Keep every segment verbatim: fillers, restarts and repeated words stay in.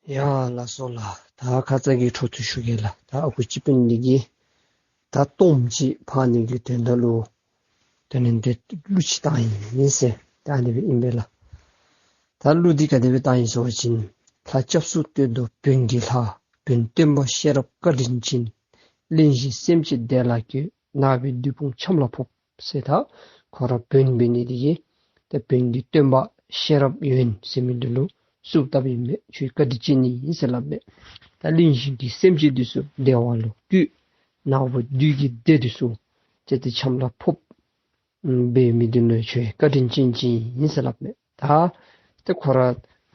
ཡ་ལགས་སོ་ལགས། ད་ཁ་ཙ་གི་འཕྲོ་མཐུད་ཞུ་གེ་ལགས། ད་ཨ་ཁུ་སྤྱི་དཔོན་འདི་གིས་ད་སྟོངམ་ཅིག་ཕངས་ནི་གི་དོན་དག་ལུ་དེ་ལས་ཏེ་གླུ་ཅིག་བཏང་ཡི་ཟེར་ད་ཨ་ནི་སྦེ་ཨིན་པས་ལགས། ད་གླུ་འདི་ག་དེ་སྦེ་བཏང་ཡི་ཟེར་བ་ཅིན། ལྷ་སྐྱབས་སུ་བསྟོད་དོ་བོན་གྱི་ལྷ། བོན་སྟོན་པ་ཤེས་རབ་བཀའ་དྲིན་ཅན། གླིང་བཞི་སེམས་ཅན་བདེ་ལ་བཀོད། ནག་པོའི་བདུད་དཔུང་ཆམ་ལ་ཕོབ། ཟེར་ད་ཁོ་ར་བོན་འབད་ནི་འདི་གིས་ཏེ་བོན་གྱི་སྟོན་པ་ཤེས་རབ་ཡོན་ཟེར་མི་འདི་ལུ་གསོལཝ་བཏབ་ཨིན་མས། ཁྱོད་བཀའ་དྲིན་ཅན་ཨིན་ཟེར་སླབ་མས། ད་གླིང་བཞི་གི་སེམས་ཅན་འདི་ཚུ་བདེ་བ་ལུ་བཀོད། ནག་པོ་བདུད་ཀྱི་སྡེ་འདི་ཚུ་ཏེ་ཏེ་ཆམ་ལ་ཕོབ་འབད་མི་འདི་ལུ་ཁྱོད་བཀའ་དྲིན་ཅན་ཅིག་ཨིན་ཟེར་སླབ་མས། ད་ཏེ་ཁོ་ར་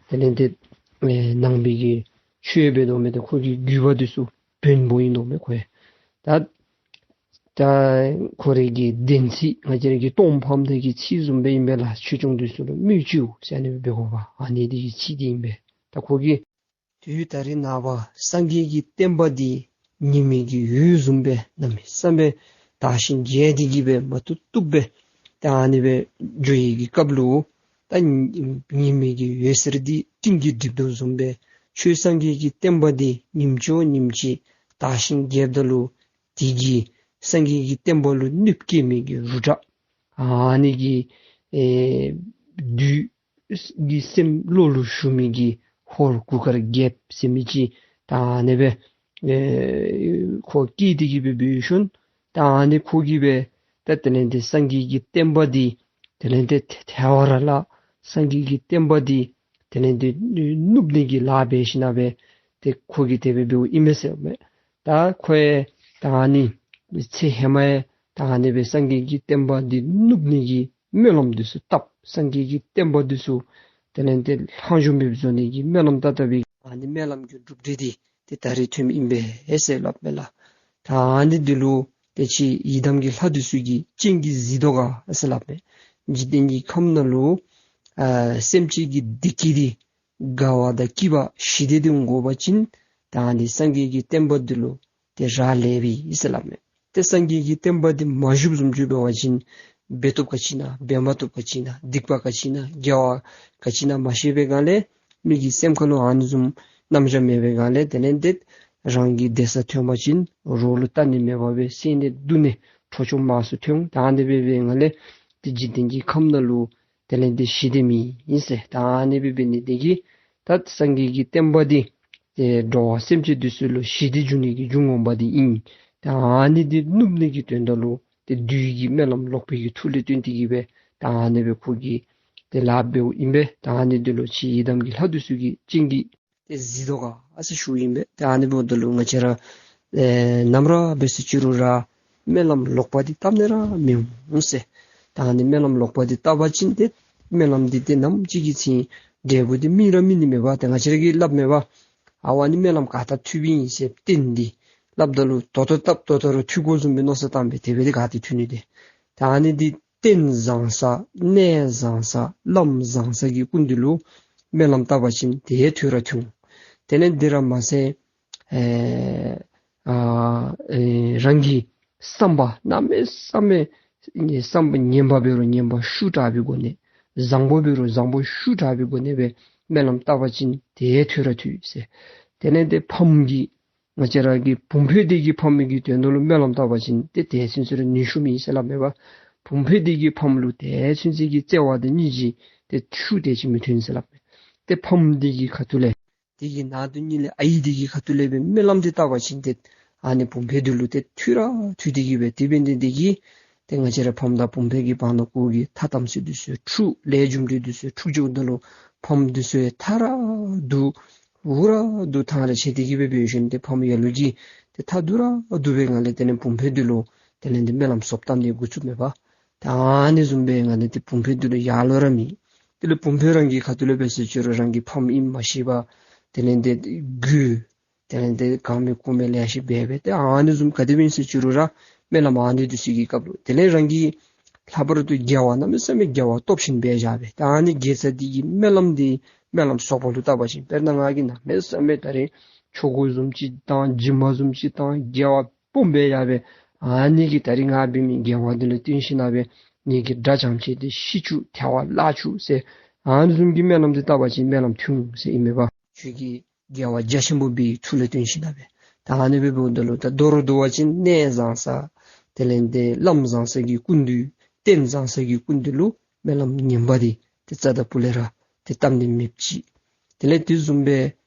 དེ་ལས་ཏེ་ཨེ་ནང་པའི་གི་ཆོས་འབད་དོ་མས། ཏེ་ཁོ་གི་བརྒྱུད་པ་འདི་ཚུ་བོན་པོ་ཨིན་དོ་མས་ཁོ་ཡང་། ད་ད་ཁོ་རའི་གི་བདེན་ཚིག་ང་བཅས་ར་གི་སྟོངམ་ཕངསམ་དེ་གི་ཚིག་བཟུམ་སྦེ་ཨིན་པས་ལགས། ཆོས་སྐྱོང་འདི་ཚུ་ལུ་དམོད་བཅུག་ཟེར་ཨ་ནི་སྦེ་འབད་དགོ་པས། ཨ་ནི་འདི་གི་ཚིག་འདི་ཨིན་པས། ད་ཁོ་གིས་དུས་ད་རེས་ནངས་པ་སངས་རྒྱས་ཀྱི་བསྟན་པ་འདི་ཉི་མའི་གི་འོད་བཟུམ་སྦེ་གནམ་མེད་ས་མེད་དར་ཞིང་རྒྱས་ཏེ་གི་སྦེ་མ་བཏུབ་བཏུབ་སྦེ་ད་ཨ་ནི་སྦེ་འགྱོ་བའི་གི་སྐབས་ལུ་ད་ཉི་མའི་གི་འོད་ཟེར་འདི་སྤྲིན་གྱིས་བསྒྲིབས་དོ་བཟུམ་སྦེ་ཆོས་སངས་རྒྱས་ཀྱི་བསྟན་པ་འདི་ཉིནམ་ཅིག་ཉིནམ་ཅིག་དར་ཞིང་རྒྱསཔ་ད་ལུ་དེ་གིས་སངས་རྒྱས་ཀྱི་བསྟན་པ་ལུ་གནོདཔ་བཀལ་མི་གི་རུ་དྲག་ཨ་ནི་གི་ཨེ་བདུད་ཀྱི་སེམས་བློ་ལུ་ཞུགས་མི་གི་ཧོར་གུར་དཀར་རྒྱལཔོ་ཟེར་མི་ཅིག་ད་ཨ་ནི་སྦེ་ཨེ་ཁོ་སྐྱེས་ཏེ་གི་སྦེ་འབད་ཞིནམ་ད་ཨ་ནི་ཁོ་གིས་སྦེ་ད་དེ་ལས་ཏེ་སངས་རྒྱས་ཀྱི་བསྟན་པ་འདི་དེ་ལས་ཏེ་ཐལ་བར་བརླག། སངས་རྒྱས་ཀྱི་བསྟན་པ་འདི་དེ་ལས་ཏེ་བསྣུབ་ནི་གི་ལཱ་འབད་ཞིནམ་སྦེ་ཏེ་ཁོ་གིས་དེ་སྦེ་འབདཝ་ཨིན་མས་ཟེར་མས། ད་ཁོ་ཡང་ད་ཨ་ནི་ཚེ་ཧེ་མ་ཡང་ད་ཨ་ནི་སྦེ་སངས་རྒྱས་ཀྱི་བསྟན་པ་འདི་བསྣུབ་ནི་གི་སྨོན་ལམ་འདི་ཚུ་བཏབ། སངས་རྒྱས་ཀྱི་བསྟན་པ་འདི་ཚུ་དེ་ལས་ཏེ་ལྷག་འཇོམས་འབད་བཟོ་ནི་གི་སྨོན་ལམ་བཏབ་བཏབ་པའི་ཨ་ནི་སྨོན་ལམ་གྱི་གྲུབ་འབྲས་འདི་ཏེ་ད་རེས་ཐོནམ་ཨིན་པས་ཟེར་སླབ་མས་ལགས། ད་ཨ་ནི་འདི་ལུ་ཏེ་ཁྱེད་ཡི་དམ་གྱི་ལྷ་འདི་ཚུ་གིས་སྤྱན་གྱིས་གཟིགས་དོ་ག་ཟེར་སླབ་མས། འཇིག་རྟེན་གྱི་ཁམས་ནང་ལུ་ཨ་སེམས་ཅན་གྱི་བདེ་སྐྱིད་འདི་དགའ་བ་དང་སྐྱིད་པ་ཞི་བདེ་འདི་འོང་དགོ་པ་ཅིན་ད་ཨ་ནི་སངས་རྒྱས་ཀྱི་བསྟན་པ་འདི་ལུ་ཏེ་རག་ལས་པས་ཟེར་སླབ་མས། ཏེ་སངས་རྒྱས་ཀྱི་བསྟན་པ་འདི་མ་བཞུགསཔ་བཟུམ་ཅིག་འབད་བ་ཅིན་འབད་བཏུབ་ག་ཅི་ཨིན་ན་འབད་མ་བཏུབ་ག་ཅི་ཨིན་ན་སྡིག་པ་ག་ཅི་ཨིན་ན་དགེ་བ་ག་ཅི་ཨིན་ན་མ་ཤེས་པའི་སྒང་ལས་མི་གི་སེམས་ཁ་ལུ་ཨ་ནི་བཟུམ་རྣམ་གཞག་མེད་པའི་སྒང་ལས་དེ་ལས་ཏེ་རང་གི་བདེ་ས་ཐོན་པ་ཅིན་རོགས་ལུ་ལྟ་ནི་མེད་པར་སྦེ་བསད་ནི་རྡུང་ནི་འཕྲོག་བཅོམ་མང་སུ་ཐོན། ད་ཨ་ནི་སྦེ་འབད་བའི་སྒང་ལས་ཏེ་འཇིག་རྟེན་གྱི་ཁམས་ནང་ལུ་དེ་ལས་ཏེ་ཞི་བདེ་མེད་ཨིན་ཟེར། ད་ཨ་ནི་སྦེ་འབད་ནི་འདི་གིས་ད་སངས་རྒྱས་ཀྱི་བསྟན་པ་འདི་ཏེ་འགྲོ་བ་སེམས་ཅན་འདི་ཚུ་ལུ་ཞི་བདེ་འབྱུང་ནི་གི་འབྱུང་ངོ་མ་འདི་ཨིན། ད་ཨ་ནི་འདི་བསྣུབ་ནི་གི་དོན་དག་ལུ་ཏེ་བདུད་ཀྱི་སྨོན་ལམ་ལོག་པའི་གི་མཐུ་ལས་བརྟེན་ཏེ་གི་སྦེ་ད་ཨ་ནི་སྦེ་ཁོ་གིས་ཏེ་ལཱ་འབདཝ་ཨིན་པས། ད་ཨ་ནི་འདི་ལུ་ཁྱེད་ཡི་དམ་གྱི་ལྷ་འདི་ཚུ་གིས་སྤྱན་གྱིས་ཏེ་གཟིགས་དོ་ག་ཟེར་ཞུཝ་ཨིན་པས། ད་ཨ་ནི་འབདཝ་ད་ལུ་ང་བཅས་ར་ཨེ་ནམ་ར་འབད་ཟེར་ཅི་རུང་ར་སྨོན་ལམ་ལོག་པ་འདི་བཏབ་ནི་ར་མི་འོང་ཟེར། ད་ཨ་ནི་སྨོན་ལམ་ལོག་པ་འདི་བཏབ་པ་ཅིན་ཏེ་སྨོན་ལམ་འདི་ཏེ་ནམ་ཅིག་གི་ཚེ་འབྲས་བུ་འདི་སྨིན་ར་སྨིན་ནི་མས་པ། ཏེ་ང་བཅས་ར་གིས་སླབ་མས་པ། ཨ་ཝ་ནི་སྨོན་ལམ་ག་ཏེ་ཐུགཔ་ཨིན་ཟེར་རྟེན་འདི་སླབ་ད་ལུ་ད་ལྟོ་བཏབ་ད་ལྟོ་ར་ཐུག་དགོ་བཟུམ་སྦེ་མནོ་བསམ་བཏང་སྦེ་དེ་སྦེ་འདི་ག་ཏེ་ཐུག་ནི་ཏེ། ད་ཨ་ནི་འདི་རྟེན་བཟང་ས་གནས་བཟང་ས་ལམ་བཟང་ས་གི་སྐུ་མདུན་ལུ་སྨོན་ལམ་བཏབ་པ་ཅིན་ཏེ་ཐོན་ར་ཐོན་འོང་། དེ་ལས་འདི་ར་མ་ཚད་ཨེ་ཨ་ཨེ་རང་གི་བསམ་པ་གནམ་མེད་ས་མེད་བསམ་པ་ངན་པ་འབད་རུང་ངན་པ་ཤུགས་དྲག་པའི་སྒོ་ནས་བཟང་པོ་འབད་རུང་བཟང་པོ་ཤུགས་དྲག་པའི་སྒོ་ནས་སྦེ་སྨོན་ལམ་བཏབ་པ་ཅིན་ཏེ་ཐོན་ར་ཐོན་ཟེར། དེ་ལས་ཏེ་ཕམ་གྱི་ང་བཅས་ར་གི་བུམ་འཕེལ་འདི་གི་ཕམ་གི་དོན་དག་ལུ་སྨོན་ལམ་བཏབ་པ་ཅིན་ཏེ་དེ་ཚུན་ཚོད་ར་ནུས་ཤུགས་མེད་ཟེར་སླབ་མས་པ། བུམ་འཕེལ་འདི་གི་ཕམ་ལུ་དེ་ཚུན་ཚོད་ཀྱི་བརྩེ་བ་དང་སྙིང་རྗེ་ཏེ་ཤུགས་དེ་ཅིག་མི་ཐོན་ཟེར་སླབ་མས། ཏེ་ཕམ་འདི་གི་ཁ་ཐུག་ལས་དེ་གི་ནང་དོན་ཉིད་ལས་ཨའི་འདི་གི་ཁ་ཐུག་ལས་སྦེ་སྨོན་ལམ་འདི་བཏབ་པ་ཅིན་ཏེ་ཨ་ནི་བུམ་འཕེལ་འདི་ལུ་ཏེ་ཐོན་ར་ཐོན་ཏེ་གི་སྦེ་དེ་འབད་ནི་འདི་གིས་ཏེ་ང་བཅས་ར་ཕམ་དང་བུམ་འཕེལ་གྱི་བར་ན་ཀོ་གི་ཐ་དམ་ཚིག་འདི་ཚུ་འཁྲུགས། ལས་རྒྱུ་འབྲས་འདི་ཚུ་འཁྲུགས་འགྱོཝ་ད་ལུ་ཕམ་འདི་ཚུ་ཡང་ཐར་ར་འདུག་འུར་ར་འདུག་ཐང་ར་ཆད་དེ་གི་སྦེ་འབད་ཞིནམ་ཏེ་ཕམ་ལ་ལུ་གིས་ཏེ་ཐར་འདུག་ར་འདུག་པའི་སྒང་ལས་དེ་ལས་བུམ་འཕེལ་འདི་ལུ་དེ་ལས་ཏེ་སྨོན་ལམ་ཚུ་བཏབ་ནི་འགོ་བཙུགས་མས་པ། ད་ཨ་ནི་བཟུམ་སྦེ་ང་ནི་ཏེ་བུམ་འཕེལ་འདི་ལུ་ཡར་ལོང་ར་མེད། དེ་ལས་བུམ་འཕེལ་རང་གི་ཁ་ཐུག་ལས་འབད་ཟེར་ཅི་རུང་རང་གི་ཕམ་ཨིནམ་མ་ཤེས་པར་དེ་ལས་ཏེ་རྒོལ། དེ་ལས་ཏེ་གང་མེད་ཁུངས་མེད་ལེ་ཤ་འབད་འབད་དེ་ཨ་ནི་བཟུམ་ག་དེ་སྦེ་ཨིན་ཟེར་ཅི་རུང་ར་སྨོན་ལམ་ཨ་ནི་འདི་ཚུ་གི་སྐབས་ལུ་དེ་ལས་རང་གིས་ལྷག་པར་དུ་དགེ་བ་གནམ་མེད་ས་མེད་དགེ་བ་སྟོབས་ཆེན་འབད་བཞག་པས། ད་ཨ་ནི་དགེ་རྩ་འདི་གི་སྨོན་ལམ་འདི་སྨོན་ལམ་ཚོགས་པ་ལུ་བཏབ་པ་ཅིན་དཔེར་ན་ང་གིས་གནམ་མེད་ས་མེད་ད་རིས་ཆོ་ག་བཟུམ་ཅིག་བཏང་སྦྱིན་པ་བཟུམ་ཅིག་བཏང་དགེ་བ་སྦོམ་འབད་བཞག་པས། ཨ་ནི་གིས་ད་རིས་ང་འབད་མི་དགེ་བ་འདི་ལུ་བརྟེན་ཞིནམ་སྦེ་ངེ་གི་དགྲ་ཙམ་ཅིག་འདི་ཤི་བཅུག་ཐལ་བར་བརླག་བཅུག་ཟེར་ཨ་ནི་བཟུམ་གྱི་སྨོན་ལམ་འདི་བཏབ་པ་ཅིན་སྨོན་ལམ་ཐོན་འོང་ཟེར་ཨིན་མས་པ། ཁྱོད་ཀྱིས་ དགེ་བ་རྒྱ་ཆེན་པོ་འབད་བའི་མཐུ་ལས་བརྟེན་ཞིནམ་ལས་སྦེ། ད་ཨ་ནི་སྦེ་འབདཝ་ད་ལུ་ད་མདོར་བསྡུ་བ་ཅིན་གནས་བཟང་ས་དེ་ལས་ཏེ་བླམ་བཟང་ས་གི་སྐུ་མདུན་རྟེན་བཟང་ས་གི་སྐུ་མདུན་ལུ་སྨོན་ལམ་ངན་པ་འདི་ཏེ་རྩ་དང་པོ་ལས་ར་ཏེ་བཏབ་ནི་མེདཔ་ཅིག། དེ་ལས་དེ་བཟུམ་སྦེ་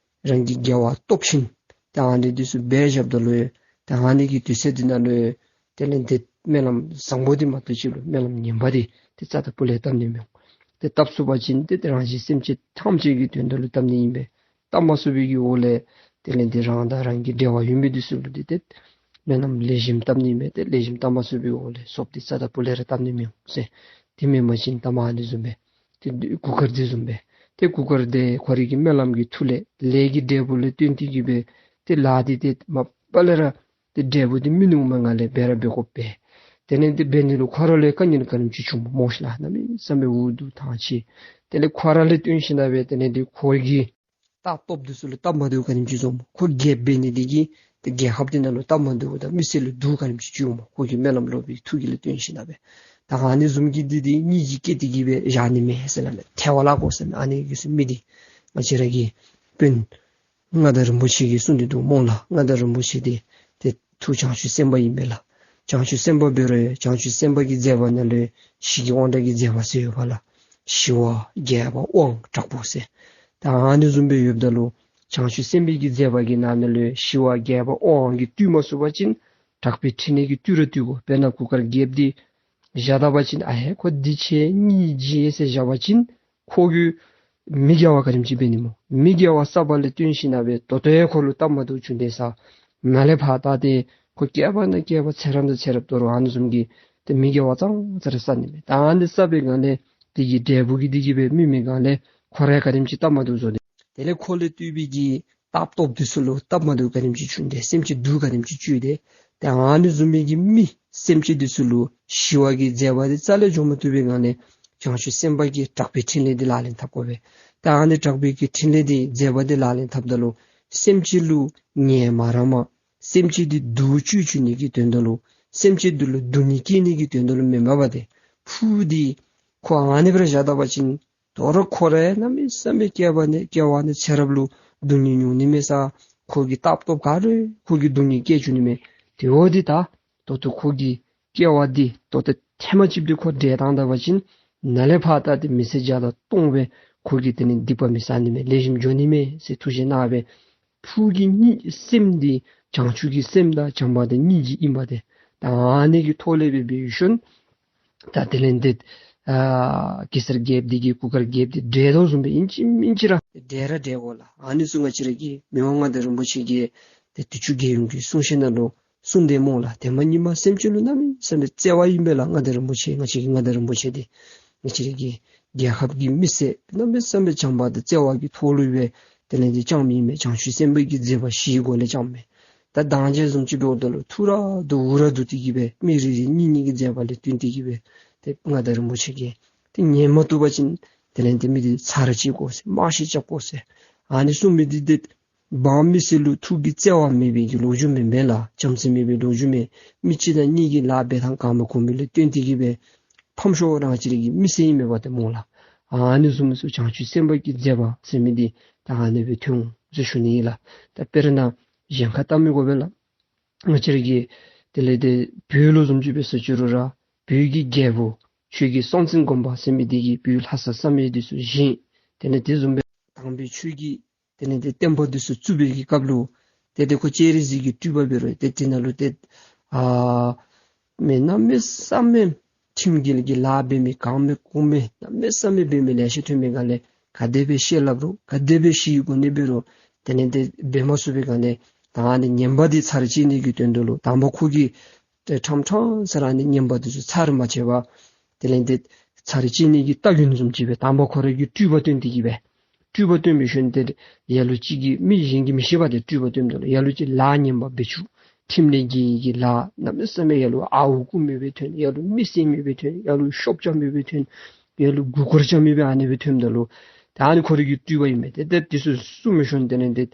རང་གི་དགེ་བ་སྟོབས་ཆེན་ཏེ་ཨ་ནི་འདི་ཚུ་འབད་བཞགཔ་ད་ལུ་ཏེ་ཨ་ནི་གི་དུས་ཚོད་འདི་ནང་ལུ་དེ་ལས་ཏེ་སྨོན་ལམ་བཟང་པོ་འདི་མ་གཏོགས་ཅིག་ལུ་སྨོན་ལམ་ངན་པ་འདི་ཏེ་རྩ་དང་པོ་ལས་བཏབ་ནི་མི་འོང་། ཏེ་བཏབ་ཚུགས་པ་ཅིན་ཏེ་རང་གཞན་སེམས་ཅན་ཐམས་ཅད་ཀྱི་དོན་དག་ལུ་བཏབ་ནི་ཨིན་པས། བཏབ་མ་ཚུགས་པའི་གི་འོག་ལས་དེ་ལས་ཏེ་རང་དང་རང་གི་འབྲེལ་བ་ཡོད་མི་འདི་ཚུ་ལུ་འདི་ཏེ་སྨོན་ལམ་ལེགས་ཤོམ་བཏབ་ནི་མས། ཏེ་ལེགས་ཤོམ་བཏབ་མ་ཚུགས་པའི་འོག་ལས་སོགས་འདི་རྩ་དང་པོ་ལས་ར་བཏབ་ནི་མི་འོང་ཟེར། དེ་མེན་པ་ཅིན་ད་མ་ཨ་ནི་བཟུམ་སྦེ་ཏེ་གུར་དཀར་འདི་བཟུམ་སྦེ་ཏེ་གུར་དཀར་འདི་ཁོ་རའི་གི་སྨོན་ལམ་གྱི་མཐུ་ལས་ལས་ཀྱི་འབྲས་བུ་ལས་བརྟེན་ཏེ་གི་སྦེ་ཏེ་ལཱ་འདི་ཏེ་མ་པ་ལས་ར་ཏེ་འབྲས་བུ་འདི་མི་ནུས་མ་ང་ལས་འབད་ར་འབད་དགོ་པས། དེ་ལས་ཏེ་འབད་ནི་ལུ་ཁོ་ར་ལུ་དཀའ་ངལ་ག་ནི་ཅིག་བྱུངམ་སྨོ་ཤིག་ལགས། གནམ་མེད་ས་མེད་འུ་སྡུག་ཐང་ཆད། དེ་ལས་ཁོ་ར་ལས་བརྟེན་ཞིནམ་ལས་སྦེ་དེ་ལས་ཏེ་ཁོ་གི་ལྟ་སྟོབས་འདི་ཚུ་ལུ་སྟབས་མ་བདེཝ་ག་ནི་ཅིག་བྱུངམ་སྨོ། ཁོ་རྒྱལཔོ་འབད་ནི་འདི་གིས་ཏེ་རྒྱལ་ཁབ་འདི་ནང་ལུ་སྟབས་མ་བདེཝ་དང་མི་སེར་ལུ་སྡུག་ག་ནི་ཅིག་བྱུངམ་སྨོ། ཁོ་གི་སྨོན་ལམ་ལོག་པའི་མཐུ་གི་ལས་བརྟེན་ཞིནམ་ལས་སྦེ། ད་ཨ་ནི་བཟུམ་གྱི་འདི་འདི་སྙིང་རྗེ་སྐྱེས་ཏེ་གི་སྦེ་བཞག་ནི་མས་ཟེར་སླབ་མས། ཐལ་བ་ལ་གོ་ཟེར་མས། ཨ་ནི་གི་ཚུ་མི་འདི་ང་བཅས་ར་གི་དཔོན་མངའ་བདག་རིན་པོ་ཆེ་གིས་གསུངས་ཏེ་འདུག་སྨོ་ལགས། མངའ་བདག་རིན་པོ་ཆེ་འདི་ཏེ་ཐུགས་བྱང་ཆུབ་སེམས་དཔའ་ཨིན་པས་ལགས། བྱང་ཆུབ་སེམས་དཔའ་འབད་རུང་བྱང་ཆུབ་སེམས་དཔའ་གི་མཛད་པ་ནང་ལུ་ཞི་རྒྱས་དབང་དྲག་གི་མཛད་པ་ཟེར་ཡོད་པ་ལགས། ཞི་བ་རྒྱས་པ་དབང་དྲག་པོ་ཟེར། ད་ཨ་ནི་བཟུམ་སྦེ་ཡོདཔ་ད་ལུ་བྱང་ཆུབ་སེམས་དཔའ་གི་མཛད་པ་གི་ནང་ན་ལུ་ཞི་བ་རྒྱས་པ་དབང་གིས་བཏུལ་མ་ཚུགས་པ་ཅིན་དྲག་པོའི་ཕྲིན་ལས་ཀྱིས་བཏུལ་ར་བཏུལ་དགོ། དཔེར་ན་གུར་དཀར་རྒྱལཔོ་འདི་བཞག་ད་པ་ཅིན་ཨ་ཧེ་ཁོ་འདི་ཆེ་སྙིང་རྗེ་ཟེར་བཞག་པ་ཅིན་ཁོ་གིས་མི་དགེ་བ་ག་དེམ་ཅིག་འབད་ནི་སྨོ། མི་དགེ་བ་བསགས་པ་ལས་བརྟེན་ཞིནམ་ལས་སྦེ་ད་ལྟོ་ཡང་ཁོ་ལུ་སྟབས་མ་བདེཝ་བྱུང་སྟེ་ས་ནཱ་ལས་ཕར་ད་ཏེ་ཁོ་བསྐལ་པ་ནང་བསྐལ་པ་ཚེ་རབས་ནང་ཚེ་རབས་དོ་རུང་ཨ་ནི་བཟུམ་གྱི་ཏེ་མི་དགེ་བ་ཙང་ཙ་ར་བསག་ནི་མས། ད་ཨ་ནི་བསགས་པའི་སྒང་ལས་དེ་གི་འབྲས་བུ་གིས་དེ་གིས་སྦེ་མི་མི་སྒང་ལས་ཁོ་ར་ག་དེམ་ཅིག་སྟབས་མ་བདེཝ་བཟོ་སྟེ། དེ་ལས་ཁོ་ལས་བཏུལ་བའི་གི་ལྟ་སྟོབས་འདི་ཚུ་ལུ་སྟབས་མ་བདེཝ་ག་དེམ་ཅིག་བྱུང་སྟེ་སེམས་ཅན་སྡུག་ག་དེམ་ཅིག་བཅུག་སྟེ། ཏེ་ཨ་ནི་བཟུམ་མའི་གི་མི་སེམས་ཅན་འདི་ཚུ་ལུ་ཞི་བ་གི་མཛད་པ་འདི་རྩ་ལས་འཇོམས་མ་བཏུབ་པའི་སྒང་ལས་བྱང་ཆུབ་སེམས་དཔའ་གི་དྲག་པོའི་ཕྲིན་ལས་འདི་ལག་ལེན་འཐབ་དགོ་པས། ཏེ་ཨ་ནི་དྲག་པོའི་གི་ཕྲིན་ལས་འདི་མཛད་པ་འདི་ལག་ལེན་འཐབ་ད་ལུ་སེམས་ཅན་ལུ་ངལ་མ་རངསམ་སེམས་ཅན་འདི་སྡུག་བཅུག་བཅུག་ནི་གི་དོན་དག་ལུ་སེམས་ཅན་འདི་ལུ་སྡུག་བསྔལ་སྐྱེལ་ནི་གི་དོན་དག་ལུ་མེན་པར་སྦེ་ཏེ་ཕུ་འདི་ཁོ་ཨ་ནི་སྦེ་ར་བཞག་ད་པ་ཅིན་དོ་རུང་ཁོ་ར་གནམ་མེད་ས་མེད་བསྐལ་པ་ནས་བསྐལ་པ་ནས་ཚེ་རབས་ལུ་སྡུག་བསྔལ་མྱོང་ནི་མས་ས། ཁོ་གི་ལྟ་སྟོབས་ག་ར་ཁོ་གིས་སྡུག་བསྔལ་སྐྱེལ་བཅུག་ནི་མས། དེ་འབདཝ་ད་ད་ད་ལྟོ་ཁོ་གི་བསྐལ་པ་འདི་ད་ལྟོ་ཐེངས་མ་གཅིག་འདི་ཁོ་བསྒྲལ་བཏང་ད་པ་ཅིན་ནཱ་ལས་ཕར་ད་ཏེ་མི་ཚེ་བརྒྱ་དང་སྟོང་སྦེ་ཁོ་གིས་དེ་ནི་སྡིག་པ་མི་བསགས་ནི་མས། ལེགས་ཤོམ་འགྱོ་ནི་མས་ཟེར་ཐུགས་བཞེད་གནང་སྦེ། ཕུ་གི་སྙིང་སེམས་འདི་བྱང་ཆུབ་ཀྱི་སེམས་དང་བྱམས་པ་དང་སྙིང་རྗེ་ཨིན་པ་ཏེ། ད་ཨ་ནི་གི་ཐོག་ལས་སྦེ་འབད་ཞིནམ་ད་དེ་ལས་ཏེ་ཨ་གེ་སར་རྒྱལཔོ་འདི་གིས་གུར་དཀར་རྒྱལཔོ་འདི་བསྒྲལ་དོ་བཟུམ་སྦེ་ཨིན་ཅི་མིན་ཅི་ར་བསྒྲལ་ར་བསྒྲལ་དགོ་ལགས། ཨ་ནི་ཚུ་ང་བཅས་ར་གི་མི་དབང་མངའ་བདག་རིན་པོ་ཆེ་གིས་ཏེ་དུས་ཅི་རྒྱལ་ཡུམ་གྱི་གསུང་བཤད་ནང་ལུ་གསུངས་ཏེ་སྨོ་ལགས། ཏེ་མ་ཉིནམ་སེམས་ཅན་ལུ་གནམ་མེད་ས་མེད་བརྩེ་བ་ཨིན་པས་ལགས། མངའ་བདག་རིན་པོ་ཆེ་ང་བཅས་ཀྱི་མངའ་བདག་རིན་པོ་ཆེ་འདི་ང་བཅས་ར་གི་རྒྱལ་ཁབ་ཀྱི་མི་སེར་གནམ་མེད་ས་མེད་བྱམས་པ་དང་བརྩེ་བ་གི་ཐོག་ལུ་སྦེ་དེ་ལས་ཏེ་བསྐྱངས་མི་ཨིན་མས། བྱང་ཆུབ་སེམས་དཔའ་གི་མཛད་པ་བཞིའི་སྒོ་ལས་བསྐྱངས་མས། ད་དང་ཅིག་བཟུམ་ཅིག་འབདཝ་ད་ལུ་ཐུགས་ར་སྡུག་འུ་ར་སྡུག་སྟེ་གི་སྦེ་མི་རེ་རེ་གཉིས་གཉིས་ཀྱི་མཛད་པ་ལས་བརྟེན་ཏེ་གི་སྦེ་ཏེ་མངའ་བདག་རིན་པོ་ཆེ་གིས་ཏེ་ཉན་མ་བཏུབ་པ་ཅིན་དེ་ལས་ཏེ་མི་འདི་ཚར་བཅད་དགོ་ཟེར་དམར་གསོད་རྐྱབ་དགོ་ཟེར་ཨ་ནི་གསུངས་མི་འདི་ཏེ་འབངས་མི་སེར་ལུ་ཐུགས་ཀྱི་བརྩེ་བ་མེད་པའི་གི་ལོ་རྒྱུས་མེན་པས་ལགས། བྱམས་བརྩེ་མེད་པའི་ལོ་རྒྱུས་མེད། མི་གཅིག་དང་གཉིས་ཀྱི་ལཱ་འབད་ཐངས་གང་མ་གོ་མི་ལུ་བརྟེན་ཏེ་གི་སྦེ་ཕམ་ཤོས་ར་ང་བཅས་ར་གི་མི་སེར་ཨིན་མས་པ་ཏེ་སྨོ་ལགས། ཨ་ནི་བཟུམ་ཚུ་བྱང་ཆུབ་སེམས་དཔའ་གི་མཛད་པ་ཟེར་མི་འདི་ད་ཨ་ནི་སྦེ་ཐོན་འོང་ཟེར་ཞུ་ནི་ཨིན་ལགས། ད་དཔེར་ན་གཞན་ཁར་བལྟ་མི་དགོ་པས་ལགས། ང་བཅས་ར་གི་དེ་ལས་ཏེ་བོད་ལུ་བཟུམ་ཅིག་འབད་ཟེར་ཅི་རུང་ར་བོད་ཀྱི་རྒྱལ་པོ་ཆོས་རྒྱལ་སྲོང་བཙན་སྒམ་པོ་ཟེར་མི་འདི་གིས་བོད་ལྷ་ས་བསམ་ཡས་འདི་ཚུ་བཞེངས། དེ་ལས་དེ་བཟུམ་སྦེ་དམ་པའི་ཆོས་ཀྱི་དེ་ལས་ཏེ་བསྟན་པ་འདི་ཚུ་བཙུགས་པའི་གི་སྐབས་ལུ་ཏེ་ཏེ་ཁོ་སྤྱན་རས་གཟིགས་ཀྱི་སྤྲུལ་པ་འབད་རུང་ཏེ་དེ་ནང་ལུ་ཏེ་ཨ་མི་གནམ་མེད་ས་མེད་ཁྲིམས་འགལ་གྱི་ལཱ་འབད་མི་གང་མེད་གོང་མེད་གནམ་མེད་ས་མེད་འབད་མི་ལེ་ཤ་ཐོན་མི་སྒང་ལས་ག་དེ་སྦེ་བཤད་སླབ་རུང་ག་དེ་སྦེ་ཞི་བའི་གོ་གནས་འབད་རུང་དེ་ལས་ཏེ་འབད་མ་ཚུགས་པའི་སྒང་ལས་ད་ཨ་ནི་ངན་པ་འདི་ཚར་བཅད་ནི་གི་དོན་དག་ལུ་དང་པ་ཁོ་གིས་ཏེ་ཕྲང་ཕྲང་ས་ར་ཨ་ནི་ངན་པ་འདི་ཚུ་ཚར་མ་བཅད་པར་དེ་ལས་ཏེ་ཚར་བཅད་ནི་གི་རྟ་རྒྱུན་བཟུམ་ཅིག་སྦེ་དང་པ་ཁོ་ར་གིས་སྤྲུལ་པ་སྟོན་ཏེ་གི་སྦེ་སྤྲུལ་པ་སྟོན་པའི་ཤུལ་ཏེ་ལ་ལུ་ཅིག་གིས་མི་གཞན་གྱིས་མི་ཤེས་པར་ཏེ་སྤྲུལ་པ་སྟོནམ་ད་ལུ་ལ་ལུ་ཅིག་ལཱ་ངན་པ་འབད་བཅུག། ཁྲིམས་ལས་འགལ་གྱི་ལཱ་གནམ་མེད་ས་མེད་ལ་ལུ་ཨརཝ་རྐུ་མི་སྦེ་ཐོན། ལ་ལུ་མི་བསད་མི་སྦེ་ཐོན། ལ་ལུ་ཤོབ་རྐྱབ་མི་སྦེ་ཐོན། ལ་ལུ་མགུ་སྐོར་རྐྱབ་མི་སྦེ་ཨ་ནི་སྦེ་ཐོནམ་ད་ལུ་ད་ཨ་ནི་ཁོ་རའི་གི་སྤྲུལ་པ་ཨིན་མས། ཏེ་ཏེ་འདི་ཚུ་བཟུམ་མའི་ཤུལ་དེ་ལས་ཏེ་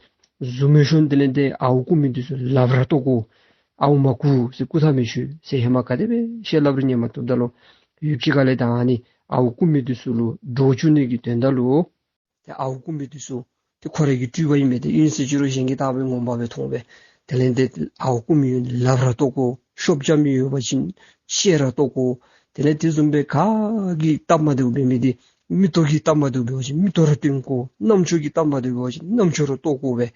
བཟུམ་མའི་ཤུལ་དེ་ལས་ཏེ་ཨརཝ་རྐུ་མི་འདི་ཚུ་ལགཔ་ར་བཏོག་དགོ། ཨརཝ་མ་རྐུ་ཟེར་རྐུ་ཐག་མི་ཆོད་ཟེར་ཧེ་མ་ག་དེ་སྦེ་བཤད་སླབ་རུང་ཉན་མ་བཏུབ་ད་ལུ་ཡུདཔ་ཅིག་ཁ་ལས་ད་ཨ་ནི་ཨརཝ་རྐུ་མི་འདི་ཚུ་ལུ་སྒྲོག་བཅུག་ནི་གི་དོན་དག་ལུ་ཏེ་ཨརཝ་རྐུ་མི་འདི་ཚུ་ ཏེ་ཁོ་ར་གི་སྤྲུལ་པ་ཨིན་མས། ཏེ་ཨིན་ཟེར་ཅི་རུང་གཞན་གྱིས་བལྟ་བའི་ངོ་མ་སྦེ་མཐོང་སྦེ། དེ་ལས་ཏེ་ཨརཝ་རྐུ་མི་ཡོད་ལགཔ་ར་བཏོག་དགོ། ཤོབ་རྐྱབ་མི་ཡོད་པ་ཅིན་ལྕེ་ར་བཏོག་དགོ། དེ་ལས་དེ་བཟུམ་སྦེ་ག་གིས་སྟབས་མ་བདེཝ་འབད་མི་འདི་མིག་ཏོ་གིས་སྟབས་མ་བདེཝ་འབད་བ་ཅིན་མིག་ཏོ་ར་བཏོན་དགོ། རྣམ་ཅོ་གིས་སྟབས་མ་བདེཝ་འབད་བ་ཅིན་རྣམ་ཅོ་ར་བཏོག་དགོ་སྦེ།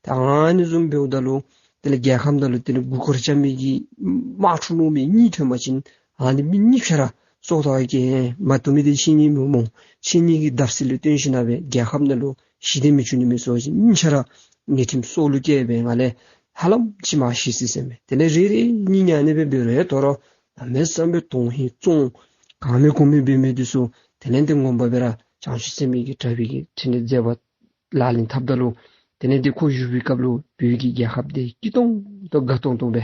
ཏེ་ཨ་ནི་བཟུམ་འབདཝ་ད་ལུ་དེ་ལས་རྒྱལ་ཁམས་ནང་ལུ་དེ་ལས་མགུ་སྐོར་རྐྱབ་མི་གི་དམག་འཁྲུག་ལོང་མི་གཉིས་ཐོན་པ་ཅིན་ཨ་ནི་མི་གཉིས་ཆ་ར་སྲོག་ཐོག་ག་བཀལ་མ་བཏུབ་མི་འདི་ཁྱེད་གཉིས་མས་སྨོ། ཁྱེད་གཉིས་ཀྱིས་བརྡབ་གསིག་ལུ་བརྟེན་ཞིན་ན་སྦེ་རྒྱལ་ཁམས་ནང་ལུ་ཞི་བདེ་མི་འབྱུང་ནི་མས་ཟེར་བ་ཅིན་གཉིས་ཆ་ར་ཉེས་ཁྲིམས་སྲོག་ལུ་བཀལ་སྦེ་ང་ལས་ཧ་ལམ་ཅིག་མ་ཤི་ཅི་ཟེར་མས། དེ་ལས་རེ་རེ་གཉིས་གཉིས་ཨ་ནི་སྦེ་འབད་རུང་ཡང་དོ་རུང་གནམ་མེད་ས་མེད་དོན་ཧིང་བཙོང་གང་མེད་གོ་མེད་འབད་མི་འདི་ཚུ་དེ་ལས་ཏེ་ངོ་མ་སྦེ་ར་བྱང་ཆུབ་སེམས་དཔའི་གི་གྲགས་པའི་གི་ཕྲིན་ལས་མཛད་པ་ལག་ལེན་འཐབ་ད་ལུ་དེ་ལས་ཏེ་ཁོ་བཞུགས་པའི་སྐབས་ལུ་བོད་ཀྱི་རྒྱལ་ཁབ་འདི་སྐྱིད་ཏོང་ཏོ་དགའ་ཏོང་ཏོ་སྦེ་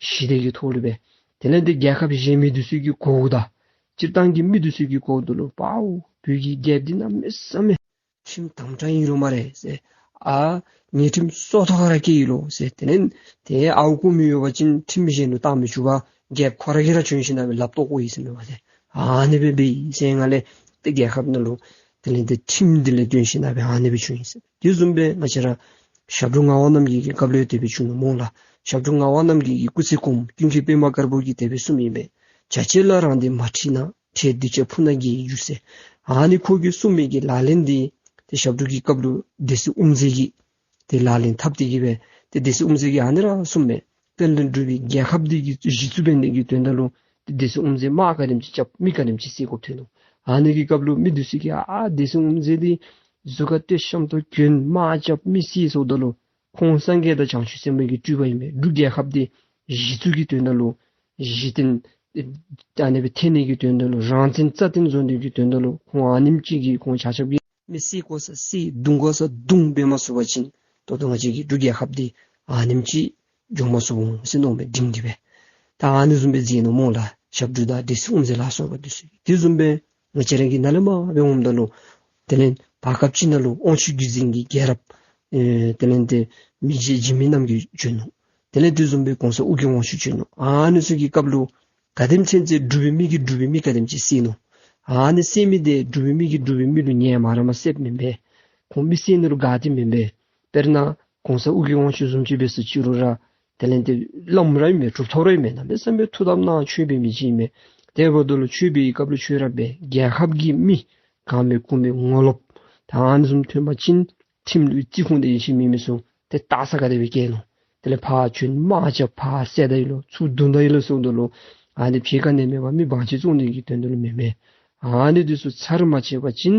ཞི་བདེ་གི་ཐོག་ལུ་སྦེ། དེ་ལས་ཏེ་རྒྱལ་ཁབ་གཞན་མི་འདི་ཚུ་གིས་གོཝ་ད་སྤྱིར་བཏང་གི་མི་འདི་ཚུ་གིས་གོཝ་ད་ལུ་པའོ་བོད་ཀྱི་རྒྱལཔོ་འདི་གནམ་མེད་ས་མེད་ཁྲིམས་དམ་དྲགས་ཨིན་རུང་སྨ་རེ་ཟེར། ཨ་ཉེས་ཁྲིམས་སྲོག་ཐོག་ག་ར་བཀལ་ཡི་ལོ་ཟེར། དེ་ལས་ཏེ་ཨརཝ་རྐུ་མི་ཡོད་པ་ཅིན་ཁྲིམས་གཞན་ལུ་བཏང་མི་བཅུག་པར་རྒྱལཔོ་ཁོ་ར་གིས་ར་བྱོན་ཞིན་ན་སྦེ་ལགཔ་བཏོག་དགོ་ཡི་ཟེར་མས་པ་ཏེ། ཨ་ནི་སྦེ་འབད་ཡི་ཟེར། ང་ལས་ཏེ་རྒྱལ་ཁབ་ནང་ལུ་དེ་ལས་ཏེ་ཁྲིམས་འདི་ལས་བརྟེན་ཞིན་ན་སྦེ་ཨ་ནི་སྦེ་བྱུང་ཡི་ཟེར། དེ་བཟུམ་སྦེ་ང་བཅས་ར་ཞབས་དྲུང་ངག་དབང་རྣམ་རྒྱལ་གྱི་སྐབས་ལུ་ཡང་དེ་སྦེ་བྱུང་ནུག་སྨོ་ལགས། ཞབས་དྲུང་ངག་དབང་རྣམ་རྒྱལ་གྱི་སྐུ་ཚེ་གོངམ་ཀུན་མཁྱེན་པདྨ་དཀར་པོ་གིས་དེ་སྦེ་གསུངམ་ཨིན་པས། བྱ་བྱེད་ལ་རངས་ཏེ་མ་ཁྲིད་ན། འཕྲལ་འདུས་བྱས་ཕུང་ན་དགེ་ཡི་རྒྱུ་ཟེར། ཨ་ནི་ཁོ་གིས་གསུངས་མི་གི་ལག་ལེན་འདི་ཏེ་ཞབས་དྲུང་གི་སྐབས་ལུ་སྡེ་སྲིད་དབུ་མཛད་ཀྱིས་ཏེ་ལག་ལེན་འཐབ་སྟེ་གི་སྦེ་ཏེ་སྡེ་སྲིད་དབུ་མཛད་ཀྱིས་ཨ་ནི་ར་གསུངས་མས། དཔལ་ལྡན་འབྲུག་པའི་རྒྱལ་ཁབ་འདི་གི་གཞི་བཙུགས་འབད་ནི་གི་དོན་དག་ལུ་ཏེ་སྡེ་སྲིད་དབུ་མཛད་དམག་ག་དེམ་ཅིག་རྐྱབ་མི་ག་དེམ་ཅིག་བསད་དགོཔ་ཐོན་ནུག། ཨ་ནི་གི་སྐབས་ལུ་མི་འདི་ཚུ་གིས་ཨ་སྡེ་སྲིད་དབུ་མཛད་འདི་གཟུགས་ཁར་ཏེ་ཤམ་ཐབས་གྱོན་དམག་རྐྱབ་མི་བསད་ཟེརཝ་ད་ལུ་ཁོང་སངས་རྒྱས་དང་བྱང་ཆུབ་སེམས་དཔའ་གི་སྤྲུལ་པ་ཨིན་པས། འབྲུག་རྒྱལ་ཁབ་འདི་གཞི་བཙུགས་ཀྱི་དོན་དག་ལུ་གཞི་རྟེན་ཨ་ནི་སྦེ་འཐོན་ནི་གི་དོན་དག་ལུ་རང་བཙན་རྩ་བརྟན་བཟོ་ནི་གི་དོན་དག་ལུ་ཁོང་ཨ་ནེམ་ཅིག་གིས་ཁོང་ཆ་ཁྱབ་ཀྱིས་མི་བསད་དགོ་ས་བསད་རྡུང་དགོ་ས་རྡུང་འབད་མ་ཚུགས་པ་ཅིན་ད་ལྟོ་ང་བཅས་ཀྱི་འབྲུག་རྒྱལ་ཁབ་འདི་ཨ་ནེམ་ཅིག་འགྱོ་མ་ཚུགས་འོང་ཟེར་མནོ་མི་སྒྲིང་སྒྲི་སྦེ་ད་ཨ་ནི་བཟུམ་སྦེ་མཛད་ནུག་སྨོ་ལགས། ཞབས་དྲུང་དང་སྡེ་སྲིད་དབུ་མཛད་ལ་སོགས་པ་འདི་ཚུ་གིས། དེ་བཟུམ་སྦེ་ང་བཅས་ར་གི་ནཱ་ལས་མར་འབད་འོངམ་ད་ལུ་དེ་ལས་བར་སྐབས་ཅིག་ནང་ལུ་དབང་ཕྱུག་བརྒྱུད་འཛིན་གྱི་རྒྱལ་རབས་ཨེ་དེ་ལས་ཏེ་མི་རྗེ་འཇིགས་མེད་རྣམ་རྒྱལ་བྱོན་ནུག། དེ་ལས་དེ་བཟུམ་སྦེ་གོང་ས་ཨོ་རྒྱན་དབང་ཕྱུག་བྱོན་ནུག། ཨ་ནི་ཚུ་གི་སྐབས་ལུ་ག་དེམ་ཅིག་ཟེར་འབྲུག་པའི་མི་གིས་འབྲུག་པའི་མི་ག་དེམ་ཅིག་བསད་ནུག། ཨ་ནི་བསད་མི་འདི་འབྲུག་པའི་མི་གིས་འབྲུག་པའི་མི་ལུ་ཉེས་མ་རངསམ་བསདཔ་མེན་པས། ཁོང་མི་བསད་ནི་ལུ་དགའ་སྟེ་མེན་པས། དཔེར་ན་གོང་ས་ཨོ་རྒྱན་དབང་ཕྱུག་བཟུམ་ཅིག་འབད་ཟེར་ཅི་རུང་ར་དེ་ལས་ཏེ་བླམ་ར་ཨིན་མས། གྲུབ་ཐོབ་ར་ཨིན་མས། གནམ་མེད་ས་མེད་ཐུགས་དམ་གནང་ཆོས་འབད་མི་ཅིག་ཨིན་མས། དེ་འབདཝ་ད་ལུ་ཆོས་འབད་བའི་སྐབས་ལུ་ཆོས་ར་འབད། རྒྱལ་ཁབ་ཀྱི་མི་གང་མེད་གུང་མེད་ངོ་ལོགཔ་ད་ཨ་ནི་བཟུམ་ཐོན་པ་ཅིན་ཁྲིམས་ལུ་རྩིས་ཁུངས་དེ་ཡེ་ཤེས་མེད་མི་ཚུ་ཏེ་ལྟ་ས་ག་དེ་སྦེ་བཀལ་ནུག། དེ་ལས་ཕར་བྱོན་དམག་རྐྱབ་ཕར་བསད་ད་ཡི་ལོ་ཚུར་བརྡུང་ད་ཡི་ལོ་ཟེརཝ་ད་ལུ་ཨ་ནི་ཕྱི་ཁ་ནས་མེད་པར་མི་བང་ཅིག་བཙོང་ནི་གི་དོན་དག་ལུ་མེན་མས། ཨ་ནི་འདི་ཚུ་ཚར་མ་བཅད་པ་ཅིན་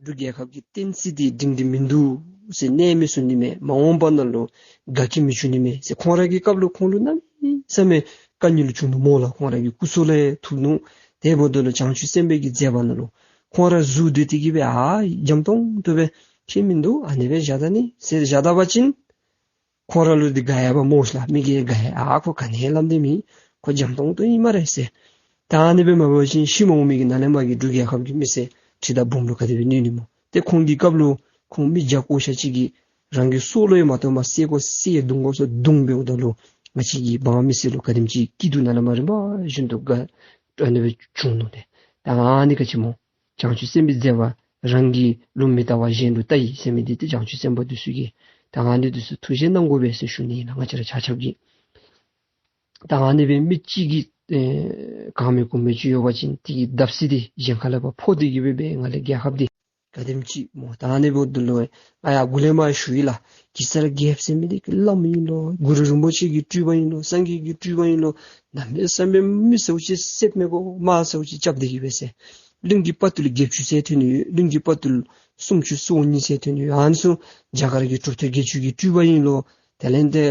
འབྲུག་རྒྱལ་ཁབ་ཀྱི་བསྟན་སྲིད་འདི་སྒྲིང་སྒྲི་མིན་འདུག་ཟེར་གནས་མི་ཚུགས་ནི་མས། མ་འོངས་པ་ནང་ལུ་དགའ་སྐྱིད་མི་འབྱུང་ནི་མས་ཟེར་ཁོང་ར་གི་སྐབས་ལུ་ཁོང་ལུ་གནམ་མེད་ས་མེད་དཀའ་ངལ་བྱུང་ནུག་སྨོ་ལགས། ཁོང་ར་གི་སྐུ་སྲོག་ལུ་ཐུག་ནུག། དེ་འབདཝ་ད་ལུ་བྱང་ཆུབ་སེམས་དཔའི་གི་མཛད་པ་ནང་ལུ་ཁོང་ར་གཟུགས་སྡོད་དེ་གི་སྦེ་ཨ་འཇམ་ཏོང་ཏོ་སྦེ་ཁྱད་མིན་འདུག། ཨ་ནི་སྦེ་བཞག་ད་ནི་ཟེར་བཞག་ད་པ་ཅིན་ཁོང་ར་ལུ་འདི་དགའ་ཡ་པ་སྨོ་ཤ་ལགས། མི་གིས་དགའ་ཡ་ཨ་ཁོ་ག་ནི་ལམ་འདི་མེད། ཁོ་འཇམ་ཏོང་ཏོ་ཨིན་སྨ་རེ་ཟེར། ད་ཨ་ནི་སྦེ་མ་འབད་བ་ཅིན་ཤུལ་མ་འོང་མི་གི་ནཱ་ལས་མར་གྱི་འབྲུག་རྒྱལ་ཁབ་ཀྱི་མི་སེར་ཁྲི་དང་འབུམ་ལུ་ག་དེ་སྦེ་གནས་ནི་སྨོ། ཏེ་ཁོང་གི་སྐབས་ལུ་ཁོང་མི་བརྒྱ་སྐོར་ཤ་ཅིག་གིས་རང་གི་སྲོག་ལུ་ཡང་མ་གཏོགས་མ་བསད་དགོ་བསད་རྡུང་དགོ་ས་རྡུང་འབདཝ་ད་ལུ་ང་བཅས་ཀྱི་འབངས་མི་སེར་ལུ་ག་དེམ་ཅིག་སྐྱིད་སྡུག་ནཱ་ལས་མར་རིམ་པ་བཞིན་དུ་ག་ཨ་ནི་སྦེ་བྱུང་ནུག། ཏེ་ད་ཨ་ནི་ག་ཅི་སྨོ། བྱང་ཆུབ་སེམས་དཔའི་མཛད་པ་རང་གི་ལུ་མི་ལྟ་བར་གཞན་ལུ་ལྟ་ཡི་ཟེར་མི་འདི་ཏེ་བྱང་ཆུབ་སེམས་དཔའ་འདི་ཚུ་གིས་ད་ཨ་ནི་འདི་ཚུ་ཐུགས་བཞེས་གནང་དགོ་པས་ཟེར་ཞུ་ནི་ཨིན་ལགས། ང་བཅས་ར་ཆ་ཁྱབ་ཀྱིས་ད་ཨ་ནི་སྦེ་མི་གཅིག་གིས་ཨེ་གང་མེད་གུང་མེད་ཅིག་ཡོད་པ་ཅིན་དེ་གི་བརྡབ་གསིག་འདི་གཞན་ཁ་ལས་ཕར་ཕོག་སྟེ་གི་སྦེ་སྦེ་ང་ལས་རྒྱལ་ཁབ་འདི་ག་དེམ་ཅིག་སྨོ། ད་ཨ་ནི་འབདཝ་ད་ལུ་ང་ཡང་འགོ་ལས་མར་ཞུ་ཡི་ལགས། གེ་སར་རྒྱལཔོ་ཟེར་མི་འདི་བླམ་ཨིན་ལོ། གུ་རུ་རིན་པོ་ཆེ་གི་སྤྲུལ་པ་ཨིན་ལོ། སངས་རྒྱས་ཀྱི་སྤྲུལ་པ་ཨིན་ལོ། གནམ་མེད་ས་མེད་མི་ཟེརཝ་ཅིག་བསདཔ་མས་གོ། དམག་ཟེརཝ་ཅིག་རྐྱབ་སྟེ་གི་སྦེ་ཟེར། གླིང་གི་དཔའ་བརྟུལ་བརྒྱད་ཅུ་ཟེར་ཐོན་ནི་ཡོད། གླིང་གི་དཔའ་བརྟུལ་སུམ་ཅུ་སོ་གཉིས་ཟེར་ཐོན་ནི་ཡོད། ཨ་ནི་ཚུ་རྒྱ་གར་གྱི་གྲུབ་ཐོབ་བརྒྱད་ཅུ་གི་སྤྲུལ་པ་ཨིན་ལོ། དེ་ལས་ཏེ་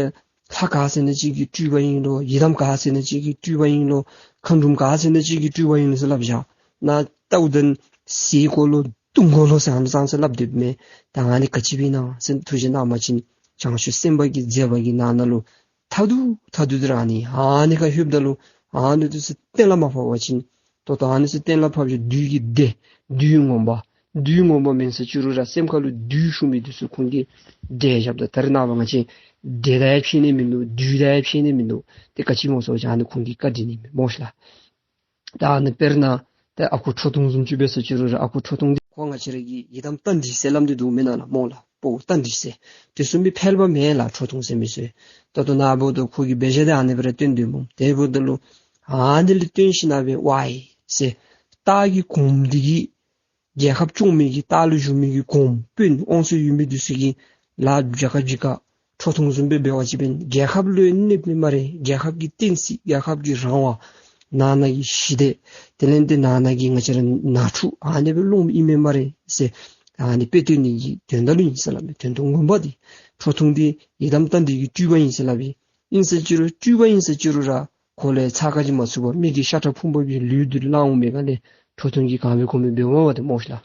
ལྷ་ག་ཟེར་ན་ཅིག་གི་སྤྲུལ་པ་ཨིན་ལོ། ཡི་དམ་ག་ཟེར་ན་ཅིག་གི་སྤྲུལ་པ་ཨིན་ལོ། མཁའ་འགྲོམ་ག་ཟེར་ན་ཅིག་གི་སྤྲུལ་པ་ཨིན་ལོ་ཟེར་སླབ་བཞག། ནཱ་ལྟཝ་ད་བསད་དགོ་ལོ་བརྡུང་དགོ་ལོ་ཟེར་ཨ་ནི་ཙང་ཙང་སླབ་སྡོདཔ་མས། ད་ཨ་ནི་ག་ཅི་སྦེ་ཨིན་ན་ཟེར་ཐུགས་བཞེས་གནང་བ་ཅིན་བྱང་ཆུབ་སེམས་དཔའ་གི་མཛད་པ་གི་ནང་ན་ལུ་ཐ་དུ་ཐ་དུ་དེ་ར་ཨ་ནི་ཨ་ནི་ཁར་ལྷོདཔ་ད་ལུ་ཨ་ནི་འདི་ཚུ་གཏན་ལ་མ་ཕབ་པ་ཅིན་ད་ལྟོ་ཨ་ནི་ཚུ་གཏན་ལ་ཕབ་ཞིནམ་བདུད་ཀྱི་སྡེ་བདུད་ངོ་མ་བདུད་ངོ་མ་མེན་ཟེར་ཅི་རུང་ར་སེམས་ཁ་ལུ་བདུད་ཞུགས་མི་འདི་ཚུ་ཁོང་གིས་བསྒྲལ་བཞགཔ་ད་ད་རེས་ནངས་པ་ང་བཅས་སྡེ་དང་ཡང་ཕྱད་ནི་མིན་འདུག། བདུད་དང་ཡང་ཕྱད་ནི་མིན་འདུག། ཏེ་ག་ཅི་སྨོ་ཟེར་བ་ཅིན་ཨ་ནི་ཁོང་གི་བཀའ་དྲིན་ཨིན་མས་སྨོ་ཤ་ལགས། ད་ཨ་ནི་དཔེར་ན་ཏེ་ཨ་ཁུ་ཁྲོ་ཐུང་བཟུམ་ཅིག་འབད་ཟེར་ཅི་རུང་ར་ཨ་ཁུ་ཁྲོ་ཐུང་འདི་ཁོ་ང་བཅས་ར་གི་ཡི་དམ་རྟ་མགྲིན་ཟེར་སླབ་སྟེ་འདུག་མེན་ན་ལགས་སྨོ་ལགས། པོ་རྟ་མགྲིན་ཟེར། དེ་བཟུམ་སྦེ་ཕལ་པ་མེད་ལགས། ཁྲོ་ཐུང་ཟེར་མི་ཚུ་ད་ལྟོ་ནཱ་འབདཝ་ད་ཁོ་གི་འབད་བཞག་འདི་ཨ་ནི་སྦེ་ར་སྟོན་དོ་སྨོ། དེ་འབདཝ་ད་ལུ་ཨ་ནི་ལས་བརྟེན་ཞིནམ་ལས་ཝའི་ཟེར་རྟ་གི་གོམ་འདི་གིས་རྒྱལ་ཁབ་སྐྱོང་མི་གི་རྟ་ལུ་བཞུགས་མི་གི་གོམ་དཔོན་དབང་ཚད་ཡོད་མི་འདི་ཚུ་གིས་ལཱ་འབད་ག་འབད་ག་ཁྲོ་ཐུང་བཟུམ་སྦེ་འབད་བ་ཅིན་རྒྱལ་ཁབ་ལུ་གནོདཔ་ཨིན་སྨ་རེ། རྒྱལ་ཁབ་ཀྱི་བསྟན་སྲིད་རྒྱལ་ཁབ་ཀྱི་རང་དབང་ནང་ན་གི་ཞི་བདེ་དེ་ལས་ཏེ་ནང་ན་གི་ང་བཅས་ར་ནང་འཁྲུག་ཨ་ནི་སྦེ་སློང་ཨིན་མས་སྨ་རེ་ཟེར། ཨ་ནི་དཔེ་སྟོན་ནི་གི་དོན་དག་ལུ་ཨིན་ཟེར་སླབ་མས། དོན་དུ་ངོ་མ་འདི་ཁྲོ་ཐུང་འདི་ཡི་དམ་རྟ་མགྲིན་གྱི་སྤྲུལ་པ་ཨིན་ཟེར་སླབ་ཨིན། ཨིན་ཟེར་ཅི་རུང་སྤྲུལ་པ་ཨིན་ཟེར་ཅི་རུང་ར་ཁོ་ལས་ཚ་ཁ་ཅིག་མ་ཚུད་པར་མི་གི་ཤ་ཁྲག་ཕུང་པོ་གི་ལུས་འདི་ལུ་ལང་འོང་མི་ག་ལས་ཁྲོ་ཐུང་གིས་གང་འབད་གོ་མི་འབད་འོང་བ་དེ་སྨོ་ཤིག་ལགས།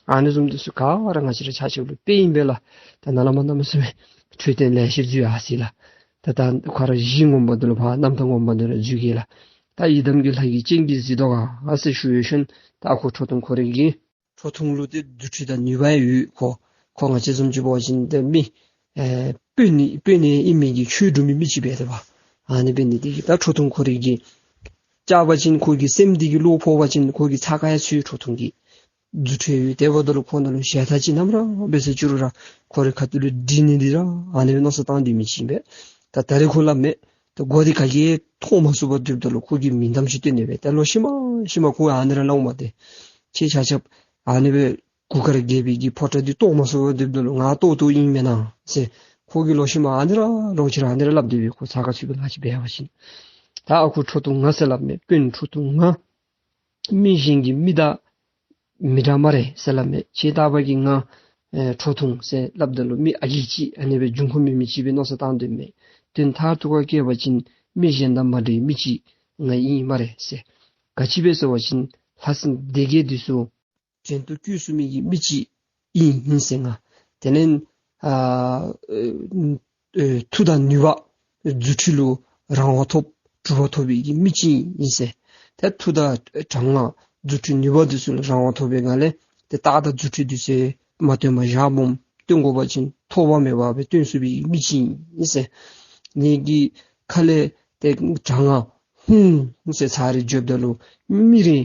ཨ་ནི་བཟུམ་འདི་ཚུ་ག་ར་ང་བཅས་ར་ཆ་ཁྱབ་ལུ་དཔེ་ཨིན་པས་ལགས། ད་ནཱ་ལས་མར་གནམ་མེད་ས་མེད་འཕྲོས་དོན་ལེ་ཤ་འཛུལ་ཡར་སོ་ཡི་ལགས། ད་ད་ཁོ་ར་གཞི་ངོ་མ་འདི་ལུ་ཕར་རྣམ་ཐར་ངོ་མ་འདི་ལུ་འཛུལ་གེ་ལགས། ད་ཡི་དམ་གྱི་ལྷ་གིས་སྤྱན་གྱིས་གཟིགས་དོ་ག་ཨ་ཟེར་ཞུ་ཡོད་ཤོན། ད་ཁོ་ཁྲོ་ཐུང་ཁོ་རའི་གི་ཁྲོ་ཐུང་ལུ་ཏེ་རྫུ་འཕྲུལ་དང་ནུས་པ་ཡོད། ཁོ་ཁོ་ང་བཅས་བཟུམ་ཅིག་འབད་བ་ཅིན་ཏེ་མི་ཨེ་དཔོན་ནི་དཔོན་ནི་ཨིན་མི་གི་ཆོས་སྒྲུབ་མི་མི་ཅིག་འབད་དེ་བ། ཨ་ནི་འབད་ནི་དེ་གིས་ད་ཁྲོ་ཐུང་ཁོ་རའི་གི་བཅག་པ་ཅིན་ཁོ་གི་སེམས་འདི་གི་བློ་ཕོག་པ་ཅིན་ཁོ་གི་ཚ་ཁ་ཡང་ཚུད། ཁྲོ་ཐུང་གི་རྫུ་འཕྲུལ་ཡོད། དེ་འབདཝ་ད་ལུ་ཁོ་ནང་ལུ་ཞལ་ཏ་ཅིག་ནམ་ར་འབད་ཟེར་ཅི་རུང་ར་ཁོ་རའི་ཁ་ཐུག་ལུ་འདྲིལ་ནི་འདི་ར་ཨ་ནི་སྦེ་མནོ་བསམ་བཏང་སྡོད་མི་ཅིག་ཨིན་པས། ད་ད་རེས་ཁོ་སླབ་མས། ད་མགུ་འདི་ག་གིས་ཐོགས་མ་ཚུགས་པར་སྡོདཔ་ད་ལུ་ཁོ་གིས་མིང་གཏམ་ཅིག་བཏོན་ནི་སྦེ་ད་ལོག་ཤུལ་མ་ཤུལ་མ་ཁོ་ཨ་ནི་ར་སླབ་འོང་མས་ཏེ། ཁྱེད་ཆ་ཁྱབ་ཨ་ནི་སྦེ་གུར་དཀར་རྒྱལ་པོའི་གི་ཕོ་བྲང་འདི་བཏོག་མ་ཚུགས་པར་སྡོདཔ་ད་ལུ་ང་བཏོག་བཏོགཔ་ཨིན་མེན་ན་ཟེར། ཁོ་གིས་ལོག་ཤུལ་མ་ཨ་ནི་ར་ལོག་ཅི་ར་ཨ་ནི་ར་སླབ་སྡོད་པས། ཁོ་ཚ་ཁ་ཚུད་པའི་ང་བཅས་འབད་བ་ཅིན། ད་ཨ་ཁུ་ཁྲོ་ཐུང་ང་ཟེར་སླབ་མས། དཔོན་ཁྲོ་ཐུང་ང་མི་གཞན་གྱི་མི་དང་མི་འདྲ་སྨ་རེ་ཟེར་སླབ་མས། ཁྱེད་ལྟ་བུ་གིས་ང་ཨེ་ཁྲོ་ཐུང་ཟེར་སླབ་ད་ལུ་མི་ཨ་རྒས་ཅིག་ཨ་ནི་སྦེ་འབྱུང་ཁུངས་མེད་མི་ཅིག་སྦེ་མནོ་བསམ་བཏང་སྡོད་མས། དོན་མཐར་ཐུག་པ་བཀལ་བ་ཅིན་མི་གཞན་དང་མ་འདྲ་བའི་མི་ཅིག་ང་ཨིན་སྨ་རེ་ཟེར། ག་ཅི་སྦེ་ཟེར་བ་ཅིན་ལྷ་སྲིན་སྡེ་བརྒྱད་འདི་ཚུ་བྲན་དུ་བཀོལ་ཚུགས་མི་གི་མི་ཅིག་ཨིན་ཨིན་ཟེར་ང་། དེ་ལས་ཨ་ཨེ་མཐུ་དང་ནུས་པ་རྫུ་འཕྲུལ་ལུ་རང་དབང་ཐོབ་གྲུབ་པ་ཐོབ་པའི་གི་མི་ཅིག་ཨིན་ཟེར། ད་མཐུ་དང་དྲག་སྔགས་རྫུ་འཕྲུལ་ནུས་པ་འདི་ཚུ་ལུ་རང་དབང་ཐོབ་པའི་ངང་ལས་ཏེ་རྟགས་དང་རྫུ་འཕྲུལ་འདི་ཚུ་མ་སྟོན་པར་བཞག་སྨོ། སྟོན་དགོ་པ་ཅིན་ཐོགས་པ་མེད་པར་སྦེ་སྟོན་ཚུགས་པའི་མི་ཅིག་ཨིན་ཟེར། ངེ་གི་ཁ་ལས་ཏེ་དྲག་སྔགས་ཧཱུྃ་ཟེར་ཚར་རེ་བརྗོདཔ་ད་ལུ་མི་རེ་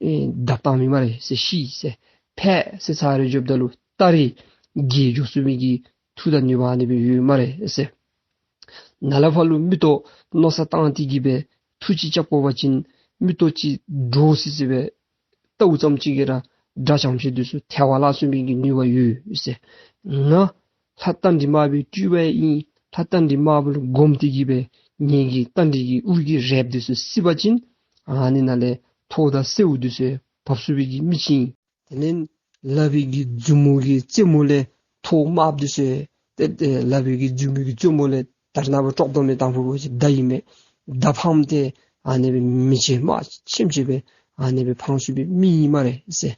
ཨེ་བརྡབ་བཏང་མི་སྨ་རེ་ཟེར། ཤི་ཟེར། ཕཊ་ཟེར་ཚར་རེ་བརྗོདཔ་ད་ལུ་རྟ་རེ་རྒས་འགྱོ་ཚུགས་མི་གི་མཐུ་དང་ནུས་པ་ཨ་ནི་སྦེ་ཡོད་སྨ་རེ་ཟེར། ནཱ་ལས་ཕར་ལུ་མིག་ཏོ་མནོ་བསམ་བཏང་སྟེ་གི་སྦེ་མཐུ་ཅིག་རྐྱབ་དགོ་པ་ཅིན་མིག་ཏོ་ཅིག་འདྲོག་སི་སི་སྦེ་ལྟཝ་ཙམ་ཅིག་གིས་ར་དགྲ་ཇེ་ཆུང་འདི་ཚུ་ཐལ་བར་བརླག་ཚུགས་མི་གི་ནུས་པ་ཡོད་ཟེར། ང་ལྷ་རྟ་མགྲིན་དམར་པོའི་སྤྲུལ་པ་ཨིན། ལྷ་རྟ་མགྲིན་དམར་པོ་ལུ་བསྒོམས་ཏེ་གི་སྦེ་ངེ་གི་རྟ་མགྲིན་གྱི་དབུ་གི་རལཔ་འདི་ཚུ་བསྲེག་པ་ཅིན་ཨ་ནི་ནང་ལས་ཐོག་དང་སེརཝ་འདི་ཚུ་འབབ་ཚུགས་པའི་གི་མི་ཅིག་ཨིན། དེ་ལས་ལག་པའི་གི་མཛུབ་མོ་གི་རྩེ་མོ་ལས་ཐོག་དམརཔོ་འདི་ཚུ་ཏེ་ཏེ་ལག་པའི་གི་མཛུབ་མོ་གི་རྩེ་མོ་ལས་ད་རེས་ནངས་པ་ཅོག་རྡོ་མེ་དང་ཕུ་བོ་ཅིག་མདའ་ཨིན་མས། མདའ་འཕངམ་ཏེ་ཨ་ནི་སྦེ་མེ་ལྕེ་དམར་ཆེམ་ཆེམ་སྦེ་ཨ་ནི་སྦེ་འཕང་ཚུགས་པའི་མི་ཨིན་སྨ་རེ་ཟེར།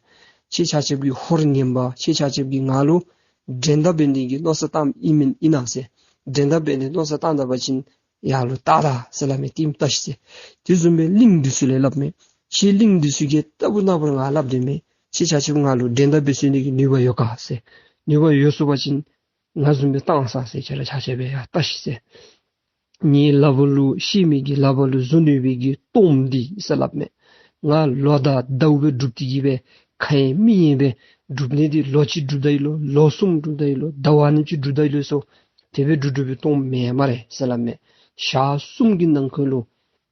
ཁྱེད་ཆ་ཁྱབ་ཀྱིས་ཧོར་ངན་པ་ཁྱེད་ཆ་ཁྱབ་ཀྱིས་ང་ལུ་འགྲན་ཟླ་འབད་ནི་གི་མནོ་བསམ་བཏངམ་ཨིན་མེན་ཨིན་ན་ཟེར། འགྲན་ཟླ་འབད་ནི་མནོ་བསམ་བཏང་ད་པ་ཅིན་ཡར་ལུ་བལྟ་ད་ཟེར་སླབ་མས། ལྟདམོ་བལྟ་ཤིག་ཟེར། དེ་བཟུམ་སྦེ་གླིང་འདི་ཚུ་ལས་སླབ་མས། ཁྱེད་གླིང་འདི་ཚུ་གིས་ལྟ་བུ་ན་བུ་ང་སླབ་སྡོད་མས། ཁྱེད་ཆ་ཁྱབ་ང་ལུ་འགྲན་ཟླ་འབད་ཚུགས་ནི་གི་ནུས་པ་ཡོད་ག་ཟེར། ནུས་པ་ཡོད་སོང་པ་ཅིན་ང་བཟུམ་སྦེ་བཏང་ས་ཟེར། ཁྱེད་ར་ཆ་ཁྱབ་སྦེ་ཡར་བལྟ་ཤིག་ཟེར། ངེའི་ལགཔ་ལུ་བཤེད་མི་གི་ལགཔ་ལུ་བཟུང་ནུས་པའི་གི་གཏོརམ་འདི་ཟེར་སླབ་མས། ང་ལོ་དང་ཟླཝ་སྦེ་སྒྲུབ་སྟེ་གི་སྦེ་ཁ་ཡང་མིག་ཡང་སྦེ་སྒྲུབ་ནི་འདི་ལོ་གཅིག་སྒྲུབ་ད་ཡི་ལོ་ལོ་གསུམ་སྒྲུབ་ད་ཡི་ལོ་ཟླ་བ་གཉིས་ཅིག་སྒྲུབ་ད་ཡི་ལོ་ཟེར་དེ་སྦེ་སྒྲུབ་སྒྲུབ་པའི་གཏོརམ་མེན་སྨ་རེ་ཟེར་སླབ་མས། ཞག་གསུམ་གྱི་ནང་འཁོད་ལུ་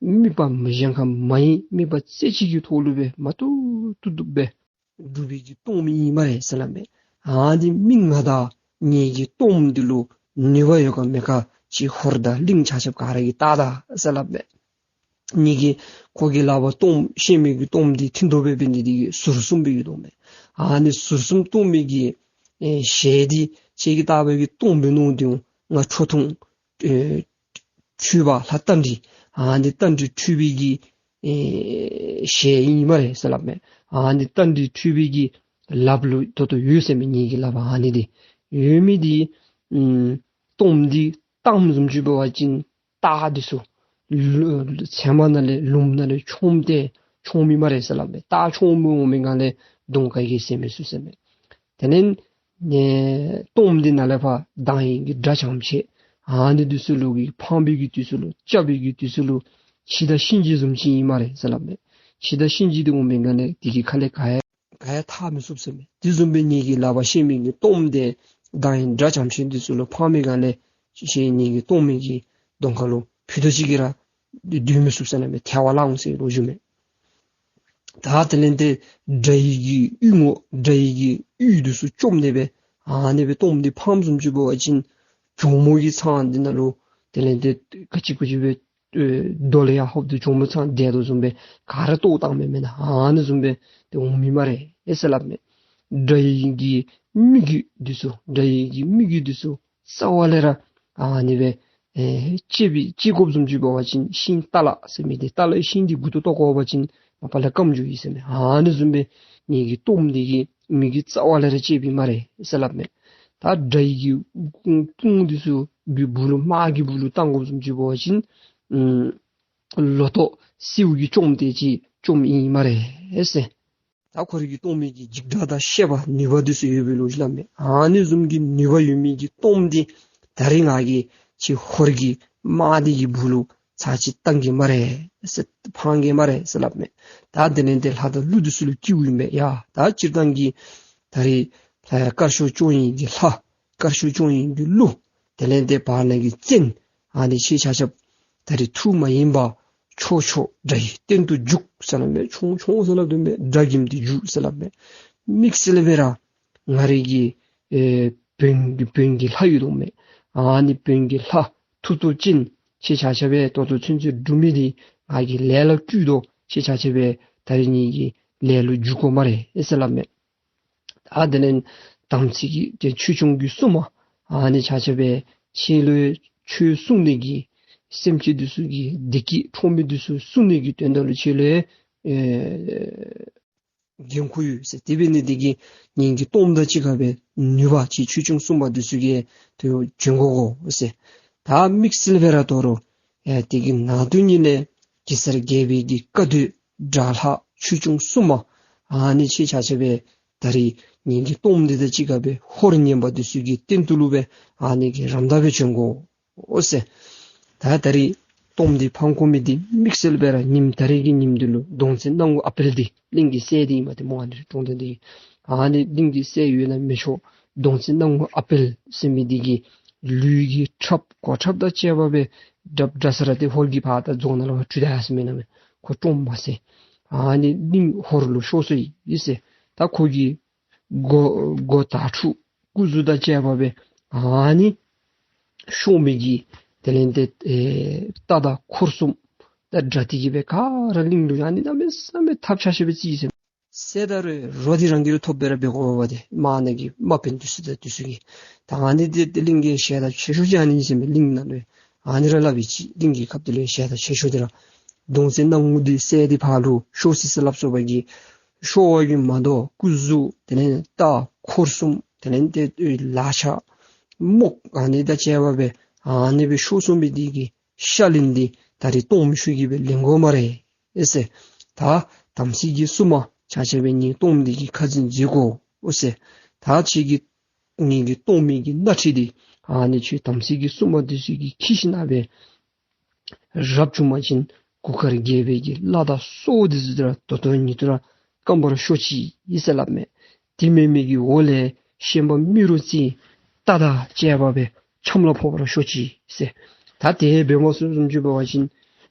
དམིགས་པ་མི་གཞན་ཁར་མ་ཡེངས་དམིགས་པ་རྩེ་གཅིག་གི་ཐོག་ལུ་སྦེ་མ་བཏུབ་བཏུབ་བཏུབ་སྦེ་སྒྲུབ་པའི་གི་གཏོརམ་ཨིན་སྨ་རེ་ཟེར་སླབ་མས། ཨ་ནི་མི་ང་དང་ངེ་གི་གཏོརམ་འདི་ལུ་ནུས་པ་ཡོད་ག་མེད་ག་ཁྱེད་ཧོར་དང་གླིང་ཆ་ཁྱབ་ག་ར་གིས་བལྟ་ད་ཟེར་སླབ་མས། ངེ་གི་ཁོ་གི་ལག་པར་གཏོརམ་བཤེད་མི་གི་གཏོརམ་འདི་མཐིང་ཐོག་སྦེ་འབད་ནི་འདི་གིས་ཟུར་གསུམ་སྦེ་གི་གཏོརམ་མས། ཨ་ནི་ཟུར་གསུམ་གཏོར་མི་གི་ཨེ་ཞལ་འདི་ཁྱེད་ཀྱི་ལྟ་བུ་གི་གཏོརམ་སྦེ་མནོ་སྟེ་ང་ཁྲོ་ཐུང་ཨེ་འཁྲུལ་པ་ལྷ་རྟ་མགྲིན་ཨ་ནི་རྟ་མགྲིན་འཁྲུལ་པའི་གི་ཨེ་ཞལ་ཨིན་སྨ་རེ་ཟེར་སླབ་མས། ཨ་ནི་རྟ་མགྲིན་འཁྲུལ་པའི་གི་ལགཔ་ལུ་ད་ལྟོ་ཡོད་ཟེར་མས། ངེ་གི་ལགཔ་ཨ་ནི་འདི་ཡོད་མི་འདི་ཨམ་གཏོརམ་འདི་གཏམ་བཟུམ་ཅིག་འབད་བ་ཅིན་སྟག་འདི་ཚུ་ལུ་ཚལ་མ་ནང་ལས་ལུངམ་ནང་ལས་མཆོངམ་ཏེ་མཆོངམ་ཨིན་སྨ་རེ་ཟེར་སླབ་མས། སྟག་མཆོངམ་འོང་མི་ག་ལས་གདོང་ག་གིས་ཟེར་མི་ཚུ་ཟེར་མས། དེ་ལས་ཨེ་གཏོརམ་འདི་ནང་ལས་ཕར་སྡང་ཡི་གི་དགྲ་ཇེ་ཆེ་ཨ་ནི་འདི་ཚུ་ལུ་གིས་འཕང་པའི་གི་དུས་ཚོད་ལུ་རྐྱབ་པའི་གི་དུས་ཚོད་ལུ་འཆི་བདག་གཤིན་རྗེ་བཟུམ་ཅིག་ཨིན་སྨ་རེ་ཟེར་སླབ་མས། འཆི་བདག་གཤིན་རྗེ་འདི་འོང་མི་ག་ལས་དེ་གི་ཁ་ལས་ག་ཡང་ག་ཡང་ཐར་མི་ཚུགས་ཟེར་མས། དེ་བཟུམ་སྦེ་ངེ་གི་ལག་པར་བཤེད་མི་གི་གཏོརམ་འདི་ མདང་ཡང་དགྲ་བྱམས་ཆེན་འདི་ཚུ་ལུ་ཕངས་མི་ག་ལས་ཁྱེད་ངེ་གི་སྟོང་མི་གི་གདོང་ཁ་ལུ་ཕུད་རྡོག་ཅིག་གིས་ར་སྡོད་མི་ཚུགས་ཟེར་སླབ་མས། ཐལ་བར་བརླག་འོང་ཟེར་ལོ་རྒྱུས་མས། ད་དེ་ལས་ཏེ་དགྲ་ཡི་གི་གཡུས་ངོ་དགྲ་ཡི་གི་གཡུས་འདི་ཚུ་བཅོམ་ནི་སྦེ་ཨ་ནི་སྦེ་སྟོངམ་འདི་ཕངམ་བཟུམ་ཅིག་འབད་བ་ཅིན་གྱོག་མོ་གི་ཚང་འདི་ནང་ལུ་དེ་ལས་ཏེ་ག་ཅི་གུ་ཅི་སྦེ་ཨེ་རྡོ་ལས་ཡར་ཧོབ་སྟེ་གྱོག་མོ་ཚང་དེད་དོ་བཟུམ་སྦེ་ག་ར་བཏོག་བཏང་མི་མེན་ན། ཨ་ནི་བཟུམ་སྦེ་ཏེ་འོང་མི་སྨ་རེ་ཟེར་སླབ་མས། དགྲ་ཡི་གི་མི་རྒྱུད་འདི་ཚུ་དགྲ་ཡི་གི་མི་རྒྱུད་འདི་ཚུ་རྩ་བ་ལས་ར་ཨ་ནི་སྦེ་ཨེ་བཅད་པའི་བཅད་དགོཔ་བཟུམ་ཅིག་འབད་བ་ཅིན་ཤིང་ཏ་ལ་ཟེར་མི་འདི་ཏ་ལའི་ཤིང་འདི་མགུ་ཏོ་བཏོག་དགོ་པ་ཅིན་མ་པ་ལས་སྐམ་འགྱོཝ་ཨིན་ཟེར་མས། ཨ་ནི་བཟུམ་སྦེ་ངེ་གི་སྟོངམ་འདི་གི་མི་རྒྱུད་རྩ་བ་ལས་ར་བཅད་པའི་སྨ་རེ་ཟེར་སླབ་མས། ད་དགྲ་ཡི་གི་དཔུང་དཔུང་འདི་ཚུ་གི་སྦུག་ལུ་དམག་གི་སྦུག་ལུ་བཏང་དགོཔ་བཟུམ་ཅིག་འབད་བ་ཅིན་ཨམ་ལོ་ཐོག་སེརཝ་གིས་བཅོམ་དེ་ཅིག་བཅོམ་ཨིན་སྨ་རེ་ཟེར། ད་ཁོ་རའི་གི་སྟོངམ་གི་འཇིགས་སྐྲག་དང་ཤེས་པ་ནུས་པ་འདི་ཚུ་ཡོད་པའི་ལོ་རྒྱུས་སླབ་མས། ཨ་ནི་བཟུམ་གྱི་ནུས་པ་ཡོད་མི་གི་སྟོངམ་འདི་ད་རིས་ང་གིས་ཁྱེད་ཧོར་གྱི་དམག་འདི་གི་སྦུག་ལུ་ཚར་གཅིག་བཏང་གེ་སྨ་རེ་ཟེར་ཕང་གེ་སྨ་རེ་ཟེར་སླབ་མས། ད་དེ་ལས་ཏེ་ལྷ་དང་ཀླུ་འདི་ཚུ་ལུ་བསྐུལཝ་ཨིན་པས། ཡ་ད་སྤྱིར་བཏང་གི་ད་རིས་ལྷ་དཀར་ཕྱོགས་སྐྱོང་ཡི་གི་ལྷ་དཀར་ཕྱོགས་སྐྱོང་ཡི་གི་ཀླུ་དེ་ལས་ཏེ་བར་ན་གི་བཙན་ཨ་ནི་ཁྱེད་ཆ་ཁྱབ་ད་རིས་ཐུགས་མ་ཡེངས་པར་ཆོག་ཆོག་དགྲ་ཡི་སྟེང་དུ་རྒྱུག་ཟེར་སླབ་མས། ཆོང་ཆོང་ཟེར་སླབ་དོ་མས། དགྲ་གིམ་འདི་རྒྱུག་ཟེར་སླབ་མས། དམིགས་བསལ་སྦེ་ར་ང་རའི་གི་ཨེ་བོན་གྱི་བོན་གྱི་ལྷ་ཡོད་དོ་མས། ཨ་ནི་བོན་གྱི་ལྷ་མཐུ་སྟོབས་ཅན་ཁྱེད་ཆ་ཁྱབ་སྦེ་ཏོག་ཏོ་ཚུན་ཚོད་སྒྲུབ་མི་འདི་ང་གིས་ལས་ལ་སྤྲོད་དོ། ཁྱེད་ཆ་ཁྱབ་སྦེ་ད་རིས་ངེ་གི་ལས་ལུ་རྒྱུག་དགོ་སྨ་རེ་ཟེར་སླབ་མས། ད་དེ་ལས་དམ་ཚིག་གི་ཏེ་ཆོས་སྐྱོང་གི་སྲུང་མ་ཨ་ནི་ཆ་ཁྱབ་སྦེ་ཁྱེད་ལུ་ཆོས་སྲུང་ནི་གི་སེམས་ཅན་འདི་ཚུ་གི་བདེ་སྐྱིད་འཕྲོག་མི་འདི་ཚུ་སྲུང་ནི་གི་དོན་དག་ལུ་ཁྱེད་ལུ་ཨེ་འགན་ཁུར་ཡོད་ཟེར། དེ་འབད་ནི་འདི་གིས་ངེ་གི་སྟོངམ་དང་གཅིག་ཁར་སྦེ་ནུས་པ་ཅིག་ཆོས་སྐྱོང་སྲུང་མ་འདི་ཚུ་གིས་ཏེ་བྱོན་དགོ་གོ་ཟེར། ད་དམིགས་བསལ་སྦེ་ར་དོ་རུང་ཨེ་དེ་གི་ནང་དོན་ཉིད་ལས་གེ་སར་རྒྱལ་པོའི་གི་བཀའ་སྡོད་དགྲ་ལྷ་ཆོས་སྐྱོང་སྲུང་མ་ཨ་ནི་ཁྱེད་ཆ་ཁྱབ་སྦེ་ད་རིས་ངེ་གི་སྟོངམ་འདི་དང་གཅིག་ཁར་སྦེ་ཧོར་ངན་པ་འདི་ཚུ་གི་སྟེང་དུ་ལུ་སྦེ་ཨ་ནི་གི་རམ་ད་སྦེ་བྱོན་དགོ་འོ་ཟེར། ད་ད་རིས་སྟོངམ་འདི་ཕང་དགོ་མི་འདི་དམིགས་བསལ་སྦེ་ར་ཉིནམ་ད་རིས་ཀྱི་ཉིནམ་འདི་ལུ་གདོང་བཙན་སྣང་ངུ་ཨ་པེལ་འདི་གླིང་གི་སྲས་འདི་ཨིན་མས། ཏེ་མོ་ཨ་ནི་གྲོང་སྡེ་འདི་ཨ་ནི་གླིང་གི་སྲས་ཡོད་ན་མི་ཆོག། གདོང་བཙན་སྣང་ངུ་ཨ་པེལ་ཟེར་མི་འདི་གི་ལུས་ཀྱི་ཁྲབ་གོ་ཁྲབ་དང་བཅས་པ་སྦེ་དྲབ་དྲ་ས་ར་ཏེ་ཧོར་གྱི་ཕར་ད་རྫོང་ནང་ལུ་ཕར་འཁྲུད་ད་ཡར་སོང་མེན་ན་མས། ཁོ་བཀྲོངས་མ་ཚད་ཨ་ནི་གླིང་ཧོར་ལུ་ཤོར་སོ་ཡི་ཟེར། ད་ཁོ་གི་མགོ་མགོ་དར་ཕྲུག་སྐུ་གཟུགས་དང་བཅས་པ་སྦེ་ཨ་ནི་ཤོར་མི་གི་དེ་ལས་ཏེ་ཨེ་རྟ་དང་འཁོར་གསུམ་ད་དྲངས་ཏེ་གི་སྦེ་ག་ར་གླིང་ལུ་ཨ་ནི་གནམ་མེད་ས་མེད་ཐབས་ཆག་ཤོས་སྦེ་རྩིས་ཟེར། སྲས་དང་རོ་རོ་འདི་རང་གི་རུ་ཐོབ་སྦེ་ར་འབད་དགོ་པས། ཏེ་དམག་ནང་གི་དམག་དཔོན་འདི་ཚུ་དང་འདི་ཚུ་གིས་ད་ཨ་ནི་འདི་ཏེ་གླིང་གི་ཞལ་ད་ཆེ་ཤོས་ཅིག་ཨ་ནི་ཨིན་ཟེར་མས། གླིང་ནང་ལུ་ཨ་ནི་ར་སླབ་ཨིན་ཅི། གླིང་གི་ཁབ་འདི་ལུ་ཞལ་ད་ཆེ་ཤོས་འདི་ར་གདོང་བཙན་སྣང་ངུ་འདི་སྲས་འདི་ཕར་ལུ་ཤོར་སོ་ཡི་ཟེར་སླབ་སོ་བ་གིས་ཤོར་བ་གིས་མ་དོ་སྐུ་གཟུགས་དེ་ལས་རྟ་འཁོར་གསུམ་དེ་ལས་ཏེ་ལག་ཆ་རྨོག་ཨ་ནི་དང་བཅས་པ་སྦེ་ཨ་ནི་སྦེ་ཤོར་སོང་མི་འདི་གི་ཤ་ལན་འདི་ད་རིས་སྟོངམ་ཁྱོད་ཀྱིས་སྦེ་ལེན་དགོ་སྨ་རེ་ཨེ་ཟེར། ད་དམ་ཚིག་གི་སྲུང་མ་ཆ་ཁྱབ་སྦེ་ངེ་སྟོངམ་འདི་གི་ཁ་འཛིན་མཛད་དགོ་འོ་ཟེར། ད་ཁྱེད་ཀྱིས་ངེ་གི་སྟོངམ་གི་སྣ་ཁྲིད་འདི་ཨ་ནི་ཁྱོད་དམ་ཚིག་གི་སྲུང་མ་འདི་ཚུ་གིས་འཁྱིད་ཞིནམ་སྦེ་རབ་བྱུང་པ་ཅིན་གུར་དཀར་རྒྱལ་པོའི་གི་བླ་དང་སྲོག་འདི་ཚུ་ར་ད་ལྟོ་ཉིད་དུ་ར་སྐམ་པར་ཤོག་ཅིག་ཟེར་སླབ་མས། དེ་མེན་མི་གི་འོག་ལས་ཤན་པ་རྨེ་རུ་རྩེ་རྟ་དང་བཅས་པ་སྦེ་ཆམ་ལ་ཕོག་པར་ཤོག་ཅིག་ཟེར། ད་དེ་སྦེ་མ་སོང་བཟུམ་ཅིག་འབད་བ་ཅིན་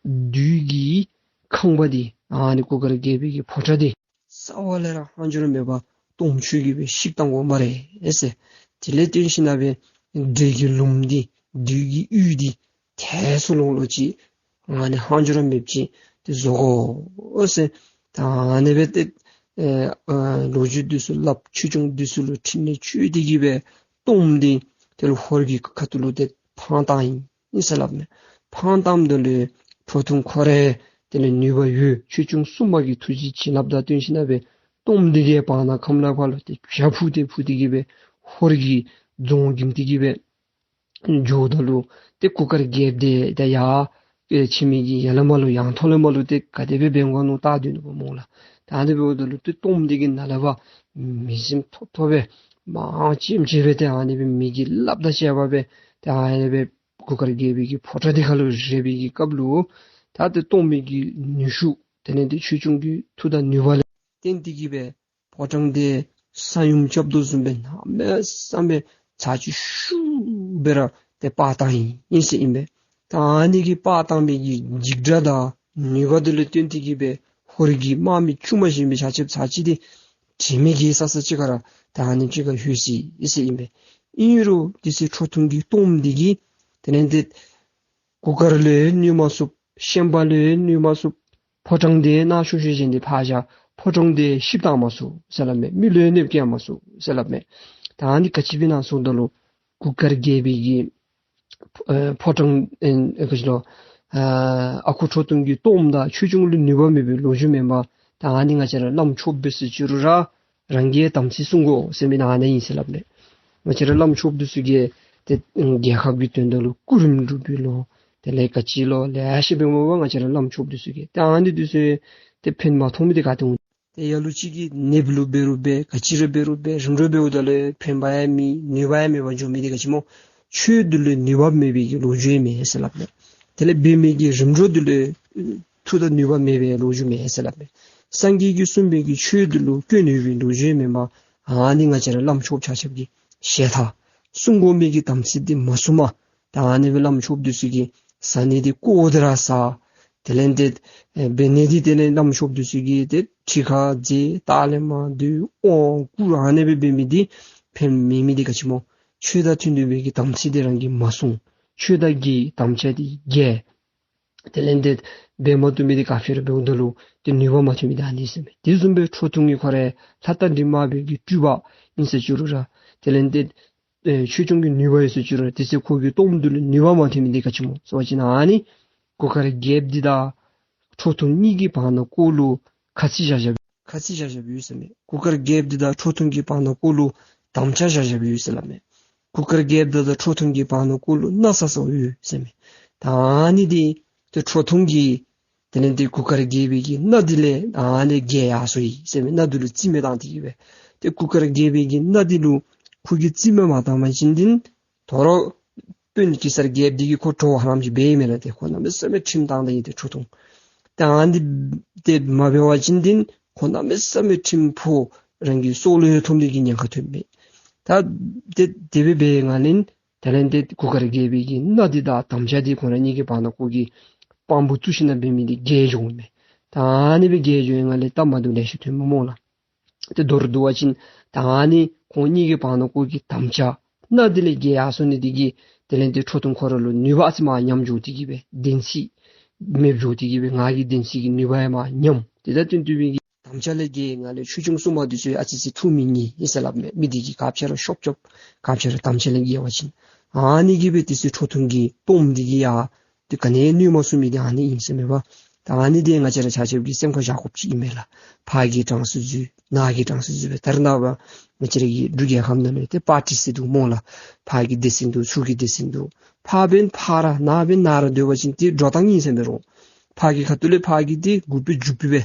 བདུད་ཀྱི་ཁང་པ་འདི་ཨ་ནི་གུར་དཀར་རྒྱལ་པོའི་གི་ཕོ་བྲང་འདི་རྩ་བ་ལས་ར་ལྷག་འཕྲོ་མེད་པར་སྟོངམ་ཁྱོད་ཀྱིས་སྦེ་བཤིག་བཏང་དགོ་སྨ་རེ་ཨེ་ཟེར། དེ་ལས་བརྟེན་ཞིནམ་སྦེ་འདྲེ་གི་ལུངམ་འདི་བདུད་ཀྱི་གཡུས་འདི་ཐལ་སུ་ལོང་ལོང་ཅིག་ཨ་ནི་ལྷག་འཕྲོ་ར་མེདཔ་ཅིག་ཏེ་བཟོ་དགོ་ཟེར། ད་ཨ་ནི་སྦེ་ཏེ་ཨེ་ཨ་ལོ་རྒྱུས་འདི་ཚུ་སླབ་ཆོས་སྐྱོང་འདི་ཚུ་ལུ་ཕྲིན་ལས་བཅོལ་ཏེ་གི་སྦེ་སྟོངམ་འདི་དེ་ལུ་ཧོར་གྱི་ཁ་ཐུག་ལུ་ཏེ་ཕངས་བཏང་ཡི་ཨིན་ཟེར་སླབ་མས། ཕངས་བཏངམ་ད་ལུ་ཁྲོ་ཐུང་ཁོ་ར་དེ་ལས་ནུས་པ་ཡོད། ཆོས་སྐྱོང་སྲུང་མ་གི་ཐུགས་རྗེ་བྱིན་རླབས་དང་བསྟུན་ཞིནམ་སྦེ་སྟོངམ་འདི་གིས་བར་ན་ཁམས་ལ་ཕར་ལུ་ཏེ་བྱ་འཕུར་ཏེ་འཕུར་ཏེ་གི་སྦེ་ཧོར་གྱི་རྫོང་འགྱིམ་སྟེ་གི་སྦེ་འགྱོཝ་ད་ལུ་ཏེ་གུར་དཀར་རྒྱལཔོ་འདི་ད་ཡར་ཨེ་ཕྱི་མི་གི་ཡར་ལས་མར་ལུ་ཡང་ཐོག་ལས་མར་ལུ་ཏེ་ག་དེ་སྦེ་འབད་འོང་མནོ་བལྟ་སྡོད་ནུག་པ་སྨོ་ལགས། ད་ཨ་ནི་འབདཝ་ད་ལུ་ཏེ་སྟོངམ་འདི་གི་ནང་ལས་ཕར་མི་སེམས་ཐོབ་ཐོབ་སྦེ་མང་ཆེམ་ཆེ་སྦེ་ཏེ་ཨ་ནི་སྦེ་མི་གི་སླབ་དང་བཅས་པ་སྦེ་ཏེ་ཨ་ནི་སྦེ་གུར་དཀར་རྒྱལ་པོའི་གི་ཕོ་བྲང་འདི་ཁ་ལུ་རེག་པའི་གི་སྐབས་ལུ་ད་ཏེ་སྟོངམ་གི་ནུས་ཤུགས་དེ་ལས་ཏེ་ཆོས་སྐྱོང་གི་མཐུ་དང་ནུས་པ་ལས་བརྟེན་ཏེ་གི་སྦེ་ཕོ་བྲང་འདི་ས་ཡོམ་རྐྱབ་དོ་བཟུམ་སྦེ་གནམ་མེད་ས་མེད་ ཚར་གཅིག་ཤུགས་སྦེ་ར་ཏེ་སྤར་བཏང་ཡི་ཨིན་ཟེར་ཨིན་པས། ད་ཨ་ནི་གི་སྤར་བཏང་མི་གི་འཇིགས་སྒྲ་དང་ནུས་པ་དེ་ལུ་བརྟེན་ཏེ་གིས་སྦེ་ཧོར་གྱི་དམག་མི་ཆུང་མ་ཞན་མི་ཆ་ཁྱབ་ཚར་གཅིག་དེ་དྲན་མེད་བརྒྱལ་ས་ས་ཅིག་ཁར་ད་ཨ་ནེམ་ཅིག་ཁར་ལྷོད་ཅི་ཨིན་ཟེར་ཨིན་པས། ཨིན་རུང་དེ་ཚེ་ཁྲོ་ཐུང་གི་གཏོརམ་འདི་གིས་དེ་ལས་ཏེ་གུར་དཀར་ལུ་གནོད་མ་ཚུགས། ཤན་པ་ལུ་གནོད་མ་ཚུགས། ཕོ་བྲང་འདི་ནང་ཤོར་ཤོར་བཞིན་དེ་ཕར་བཞག། ཕོ་བྲང་འདི་བཤིག་བཏང་མ་ཚུགས་ཟེར་སླབ་མས། མི་ལུ་གནོདཔ་བཀལ་མ་ཚུགས་ཟེར་སླབ་མས། ད་ཨ་ནི་ག་ཅི་སྦེ་ཨིན་ན་ཟེརཝ་ད་ལུ་གུར་དཀར་རྒྱལ་པོའི་གི་ཨེ་ཕོ་བྲང་ཨེ་ག་ཅི་ལོ་ཨ་ཨ་ཁུ་ཁྲོ་ཐུང་གི་གཏོརམ་དང་ཆོས་སྐྱོང་ལུ་ནུས་པ་མེད་པའི་ལོ་རྒྱུས་མེན་པར་ད་ཨ་ནི་ང་བཅས་ར་བླམ་ཆོསཔ་འབད་ཟེར་ཅི་རུང་ར་རང་གིས་དམ་ཚིག་བསྲུང་དགོ་ཟེར་མི་ནང་ན་ཨིན་ཟེར་སླབ་མས། ང་བཅས་ར་བླམ་ཆོསཔ་འདི་ཚུ་གིས་ཏེ་རྒྱལ་ཁབ་ཀྱི་དོན་དག་ལུ་སྐུ་རིམ་སྒྲུབ་པའི་ལོ་དེ་ལས་ག་ཅི་ལོ་ལེ་ཤ་འབད་མི་འབད་བ་ང་བཅས་ར་བླམ་ཆོསཔ་འདི་ཚུ་གིས། ཏེ་ཨ་ནི་འདི་ཚུ་ཏེ་ཕན་མ་ཐོགས་མི་འདི་ག་ཏེ་འོང་། ཏེ་ལ་ལུ་ཅིག་གིས་ནདཔ་ལུ་འབད་རུང་འབད་ག་ཅི་ར་འབད་རུང་འབད་རིམ་གྲོ་འབདཝ་ད་ལུ་ཕན་པ་ཡང་མེད་ནུས་པ་ཡང་མེད་པར་འགྱོ་མི་འདི་ག་ཅི་སྨོ། ཆོས་འདི་ལུ་ནུས་པ་མེད་པའི་གི་ལོ་རྒྱུས་མས་ཟེར་སླབ་མས། དེ་ལས་འབད་མི་གི་རིམ་གྲོ་འདི་ལུ་མཐུ་དང་ནུས་པ་མེད་པའི་ལོ་རྒྱུས་མས་ཟེར་སླབ་མས། སངས་རྒྱས་ཀྱིས་གསུངས་པའི་གི་ཆོས་འདི་ལུ་སྐྱོན་ཡོད་པའི་ལོ་རྒྱུས་མེན་པར་ཨ་ནི་ང་བཅས་ར་བླམ་ཆོསཔ་ཆ་ཁྱབ་ཀྱིས་ཞལ་ཐང་བསྲུང་དགོ་མི་གི་དམ་ཚིག་འདི་མ་བསྲུངམ་ད་ཨ་ནི་སྦེ་བླམ་ཆོསཔ་འདི་ཚུ་གིས་བཟའ་ནི་འདི་དཀོར་འདི་ར་ཟ། དེ་ལས་ཏེ་ཨེ་འབད་ནི་འདི་དེ་ལས་བླམ་ཆོསཔ་འདི་ཚུ་གིས་ཏེ་ཁྲི་ཁར་འཛེགས་ལྟག་ལས་མར་བརྡུང་དབང་བསྐུར་ཨ་ནི་སྦེ་འབད་མི་འདི་ཕན་མེད་མི་འདི་ག་ཅི་སྨོ། ཆོས་དང་མཐུན་འདོད་པའི་གི་དམ་ཚིག་འདི་རང་གིས་མ་བསྲུང་། ཆོས་དང་འགལ་དམ་བཅའ་འདི་འགལ། དེ་ལས་ཏེ་འབད་མ་བཏུབ་མི་འདི་ག་ཅི་ར་འབདཝ་ད་ལུ་ཏེ་ནུས་པ་མ་ཐོན་མི་འདི་ཨ་ནི་ཟེར་མས། དེ་བཟུམ་སྦེ་ཁྲོ་ཐུང་གི་ཁོ་ར་ལྷ་རྟ་མགྲིན་དམར་པོའི་གི་སྤྲུལ་པ་ཨིན་ཟེར་ཅི་རུང་ར་དེ་ལས་ཏེ་ཨེ་ཆོས་སྐྱོང་གི་ནུས་པ་ཡོད་ཟེར་ཅི་རུང་དེ་ཚེ་ཁོ་གི་གཏོརམ་འདི་ལུ་ནུས་པ་མ་ཐོན་མི་འདི་ག་ཅི་སྨོ་ཟེར་བ་ཅིན་ཨ་ནི་གུར་དཀར་རྒྱལཔོ་འདི་དང་ཁྲོ་ཐུང་གཉིས་ཀྱི་བར་ན་ཀོ་ལུ་ཁ་ཚིག་བཞག་བཞགཔ་ཁ་ཚིག་བཞག་བཞགཔ་ཡོད་ཟེར་མས། གུར་དཀར་རྒྱལཔོ་འདི་དང་ཁྲོ་ཐུང་གི་བར་ན་ཀོ་ལུ་དམ་བཅའ་བཞག་བཞགཔ་ཡོད་ཟེར་སླབ་མས། གུར་དཀར་རྒྱལཔོ་འདི་དང་ཁྲོ་ཐུང་གི་བར་ན་ཀོ་ལུ་མནའ་ཟ་ཟཝ་ཡོད་ཟེར་མས། ད་ཨ་ནི་འདི་ཏེ་ཁྲོ་ཐུང་གིས་དེ་ལས་ཏེ་གུར་དཀར་རྒྱལ་པོའི་གི་མནའ་འདི་ལས་ཨ་ནི་འགལ་ཡར་སོ་ཡི་ཟེར་མས། མནའ་འདི་ལུ་རྩིས་མེད་བཏང་སྟེ་གིས་སྦེ། ཏེ་གུར་དཀར་རྒྱལ་པོའི་གི་མནའ་འདི་ལུ་ཁོ་གིས་རྩིས་མེད་མ་བཏང་པ་ཅིན་འདི་དོ་རུང་དཔོན་གེ་སར་རྒྱལཔོ་འདི་གིས་ཁོ་དྲོ་བ་ཧ་ལམ་ཅིག་འབད་ཡི་མེན་ན། ཏེ་ཁོ་གནམ་མེད་ས་མེད་ཁྲིམས་བཏང་ད་ཡི་ཏེ་ཁྲོ་ཐུང་། ད་ཨ་ནི་འདི་ཏེ་མ་འབད་བ་ཅིན་འདི་ཁོ་གནམ་མེད་ས་མེད་ཁྲིམས་ཕོག་རང་གི་སྲོག་ལུ་ཐུག་ནི་གི་ཉེན་ཁ་ཐོན་མས། ད་ཏེ་དེ་སྦེ་འབད་བའི་ངང་ལས་དེ་ལས་ཏེ་གུར་དཀར་རྒྱལ་པོའི་གི་མནའ་འདི་དང་དམ་བཅའ་འདི་ཁོང་ར་གཉིས་ཀྱི་བར་ན་ཀོ་གི་དཔང་པོ་བཙུགས་ཞིནམ་ལས་འབད་མི་འདི་འགལ་འགྱོཝ་མས། ད་ཨ་ནི་སྦེ་འགལ་འགྱོ་བའི་ངང་ལས་སྟབས་མ་བདེཝ་ལེ་ཤ་ཐོན་མས་སྨོ་ལགས། ཏེ་མདོར་བསྡུ་བ་ཅིན་ད་ཨ་ནི་ཁོང་གཉིས་ཀྱི་བར་ན་ཀོ་གི་དམ་བཅའ་མནའ་འདི་ལས་འགལ་ཡར་སོ་ནི་འདི་གིས་དེ་ལས་ཏེ་ཁྲོ་ཐུང་ཁོ་ར་ལུ་ནུས་པ་ཨ་ཙི་མར་ཉམས་འགྱོ་སྟེ་གིས་སྦེ་བདེན་ཚིག་མེདཔ་འགྱོ་སྟེ་གིས་སྦེ་ང་གི་བདེན་ཚིག་གི་ནུས་པ་ཡང་མར་ཉམས། ཏེ་ད་དོན་བསྡུ་བའི་གི་དམ་བཅའ་ལས་འགལ་ང་ལས་ཆོས་སྐྱོང་སྲུང་མ་འདི་ཚུ་ཨ་ཙི་ཅིག་ཐུགས་མི་མཉེས་ཨིན་ཟེར་སླབ་མས། མི་འདི་གིས་ག་ཅི་ར་ཤོབ་རྐྱབ་ག་ཅི་ར་དམ་བཅའ་ལས་འགལ་བ་ཅིན། ཨ་ནི་གིས་སྦེ་དེ་ཚེ་ཁྲོ་ཐུང་གི་གཏོརམ་འདི་གིས་ཡང་ཏེ་ག་ནི་ཡང་གནོད་མ་ཚུགས་མི་འདི་ཨ་ནི་ཨིན་ཟེར་མས་པ། ད་ཨ་ནི་འདི་ང་བཅས་ར་ཆ་ཁྱབ་ཀྱིས་སེམས་ཁར་བཞག་དགོཔ་ཅིག་ཨིན་མས་ལགས། ཕར་གྱི་གྲངས་སུ་འཛུལ་ནང་གི་གྲངས་སུ་འཛུལ་སྦེ། ད་རེས་ནངས་པ་ང་བཅས་ར་གི་འབྲུག་རྒྱལ་ཁབ་ནང་ལུ་ཏེ་པར་ཊི་ཟེར་འདུག་སྨོ་ལགས། ཕར་གྱི་སྡེ་ཚན་འདུག་ཚུར་གྱི་སྡེ་ཚན་འདུག། ཕར་འབདན་ཕར་ར་ནཱ་འབདན་ནཱ་ར་སྡོད་པ་ཅིན་ཏེ་འགྲོ་སྟངས་ཨིན་ཟེར་མས་རོགས། ཕར་གྱི་ཁ་ཐུག་ལས་ཕར་གྱི་འདི་འགུག་པའི་འཇུག་པའི་སྦེ།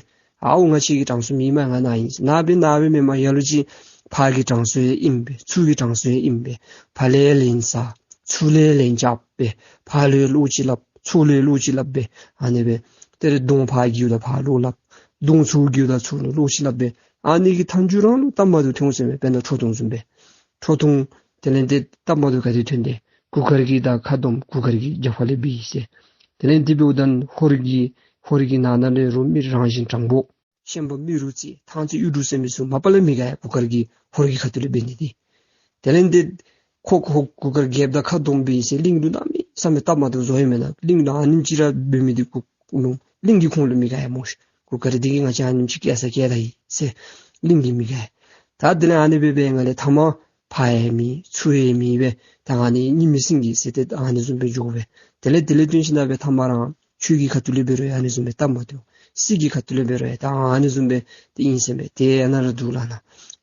ཨའོ་ང་བཅས་ཀྱི་གྲངས་སུ་མེད་མས། ང་ནཱ་ཨིན། ནཱ་འབདན་ནཱ་སྦེ་མེན་མས། ལ་ལུ་ཅིག་ཕར་གྱི་གྲངས་སུ་ཡང་ཨིན་པས། ཚུར་གྱི་གྲངས་སུ་ཡང་ཨིན་པས། ཕར་ལས་ལན་ཟ། ཚུར་ལས་ལན་རྐྱབ་སྦེ། ཕར་ལུ་ལོག་ཅིག་སླབ། ཚུར་ལུ་ལོག་ཅིག་སླབ་སྦེ། ཨ་ནི་སྦེ། ཏེ་རེ་གདོང་ཕར་བསྒྱིརཝ་ད་ཕར་ལོག་སླབ། གདོང་ཚུར་བསྒྱིརཝ་ད་ཚུར་ལུ་ལོག་ཅིག་སླབ་སྦེ། ཨ་ནི་གི་མཐའ་མཇུག་ར་ལུ་སྟབས་མ་བདེཝ་ཐོན་འོང་ཟེར་མས། དཔེར་ན་ཁྲོ་ཐུང་བཟུམ་སྦེ། ཁྲོ་ཐུང་དེ་ལས་ཏེ་སྟབས་མ་བདེཝ་ག་དེ་ཐོན་ཏེ། གུར་དཀར་གྱི་དང་ཁ་བསྡོམས་གུར་དཀར་གྱི་རྒྱབ་ཁ་ལས་འབད་ཡི་ཟེར། དེ་ལས་ཏེ་འབདཝ་ད་ཧོར་གྱི་ཧོར་གྱི་ནང་ན་ལས་རུང་མི་རང་བཞིན་དྲང་པོ། ཤན་པ་རྨེ་རུ་རྩེ་ཐང་རྩེ་གཡུ་འབྲུག་ཟེར་མི་ཚུ་མ་པ་ལས་མི་དགའ་ཡ། གུར་དཀར་གྱིས་ཧོར་གྱི་ཁ་ཐུག་ལས་འབད་ནི་འདི། དེ་ལས་ཏེ་ཁོ་ཁོ་གུར་དཀར་རྒྱལཔོ་དང་ཁ་བསྡོམས་འབད་ཡི་ཟེར་གླིང་ལུ་གནམ་མེད་ས་མེད་སྟབས་མ་བདེཝ་བཟོ་ཡི་མེན་ན། གླིང་ལུ་ཨ་ནེམ་ཅིག་ར་འབད་མི་འདི་གུ་ལུ་གླིང་གིས་ཁོང་ལུ་མི་དགའ་ཡ་སྨོ་ཤིག། གུར་དཀར་འདི་གིས་ང་བཅས་ཨ་ནེམ་ཅིག་སྐྱེལ་ས་སྐྱེལ་ད་ཡི་ཟེར་གླིང་གིས་མི་དགའ་ཡ། ད་དེ་ལས་ཨ་ནི་སྦེ་འབད་བའི་ངང་ལས་ཐ་མ་ཕར་ཡང་མེད་ཚུར་ཡང་མེད་སྦེ་ད་ཨ་ནི་གཉིས་མེད་སེང་གེ་ཟེར་ཏེ་ཨ་ནི་བཟུམ་སྦེ་འགྱོ་སྦེ། དེ་ལས་དེ་ལས་བརྟེན་ཞིནམ་ལས་སྦེ་ཐ་མ་ར་ཆོས་ཀྱི་ཁ་ཐུག་ལས་འབད་རུང་ཡང་ཨ་ནི་བཟུམ་སྦེ་སྟབས་མ་བདེཝ། སྲིད་ཀྱི་ཁ་ཐུག་ལས་འབད་རུང་ཡང་ད་ཨ་ནི་བཟུམ་སྦེ་ཏེ་ཨིན་ཟེར་མས། ཏེ་ཨ་ནཱ་ར་འདུག་ལགས་ན།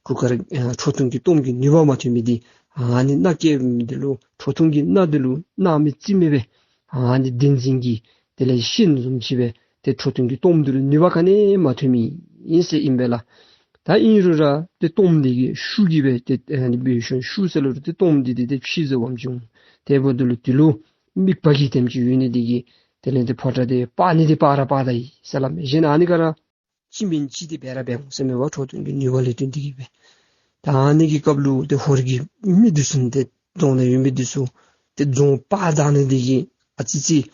གུར་དཀར་ཨ་ཁྲོ་ཐུང་གི་གཏོརམ་གྱི་ནུས་པ་མ་ཐོན་མི་འདི་ཨ་ནི་མནའ་སྐྱེལ་མི་འདི་ལུ་ཁྲོ་ཐུང་གི་མནའ་འདི་ལུ་སྣང་མེད་རྩིས་མེད་སྦེ་ཨ་ནི་བདེན་འཛིན་གྱི་དེ་ལས་ཤན་བཟུམ་ཅིག་སྦེ་ཏེ་ཁྲོ་ཐུང་གི་གཏོརམ་འདི་ལུ་ནུས་པ་ག་ནི་ཡང་མ་ཐོན་མི་ཨིན་ཟེར་ཨིན་པས་ལགས། ད་ཨིན་རུང་ར་ཏེ་གཏོརམ་འདི་གི་ཤུགས་ཀྱིས་སྦེ་ཏེ་ཨ་ནི་སྦེ་ཤུགས་ཟེར་ལོ་རུང་ཏེ་གཏོརམ་འདི་ཏེ་ཏེ་ཕྱི་ཟེར་བ་ཅིན་འོང་། དེ་འབདཝ་ད་ལུ་དེ་ལུ་དམིགས་པ་གི་དེམ་ཅིག་ཡོད་ནི་འདི་གིས་དེ་ལས་ཏེ་ཕོ་བྲང་འདི་སྤར་ནི་འདི་སྤར་ར་སྤར་ད་ཡི་ཟེར་སླབ་མས། གཞན་ཨ་ནི་ཁར་ཅི་མིན་ཅི་འདི་འབད་ར་འབད་འོང་ཟེར་མས་པ། ཁྲོ་ཐུང་གི་ནུས་པ་ལས་བརྟེན་ཏེ་གིས་སྦེ། ད་ཨ་ནི་གི་སྐབས་ལུ་ཏེ་ཧོར་གྱི་མི་འདི་ཚུ་ཏེ་ རྫོང་ནང་ཡོད་མི་འདི་ཚུ་ཏེ་རྫོང་དཔའ་དང་ནི་འདི་གིས་ཨ་ཙི་ཅིག་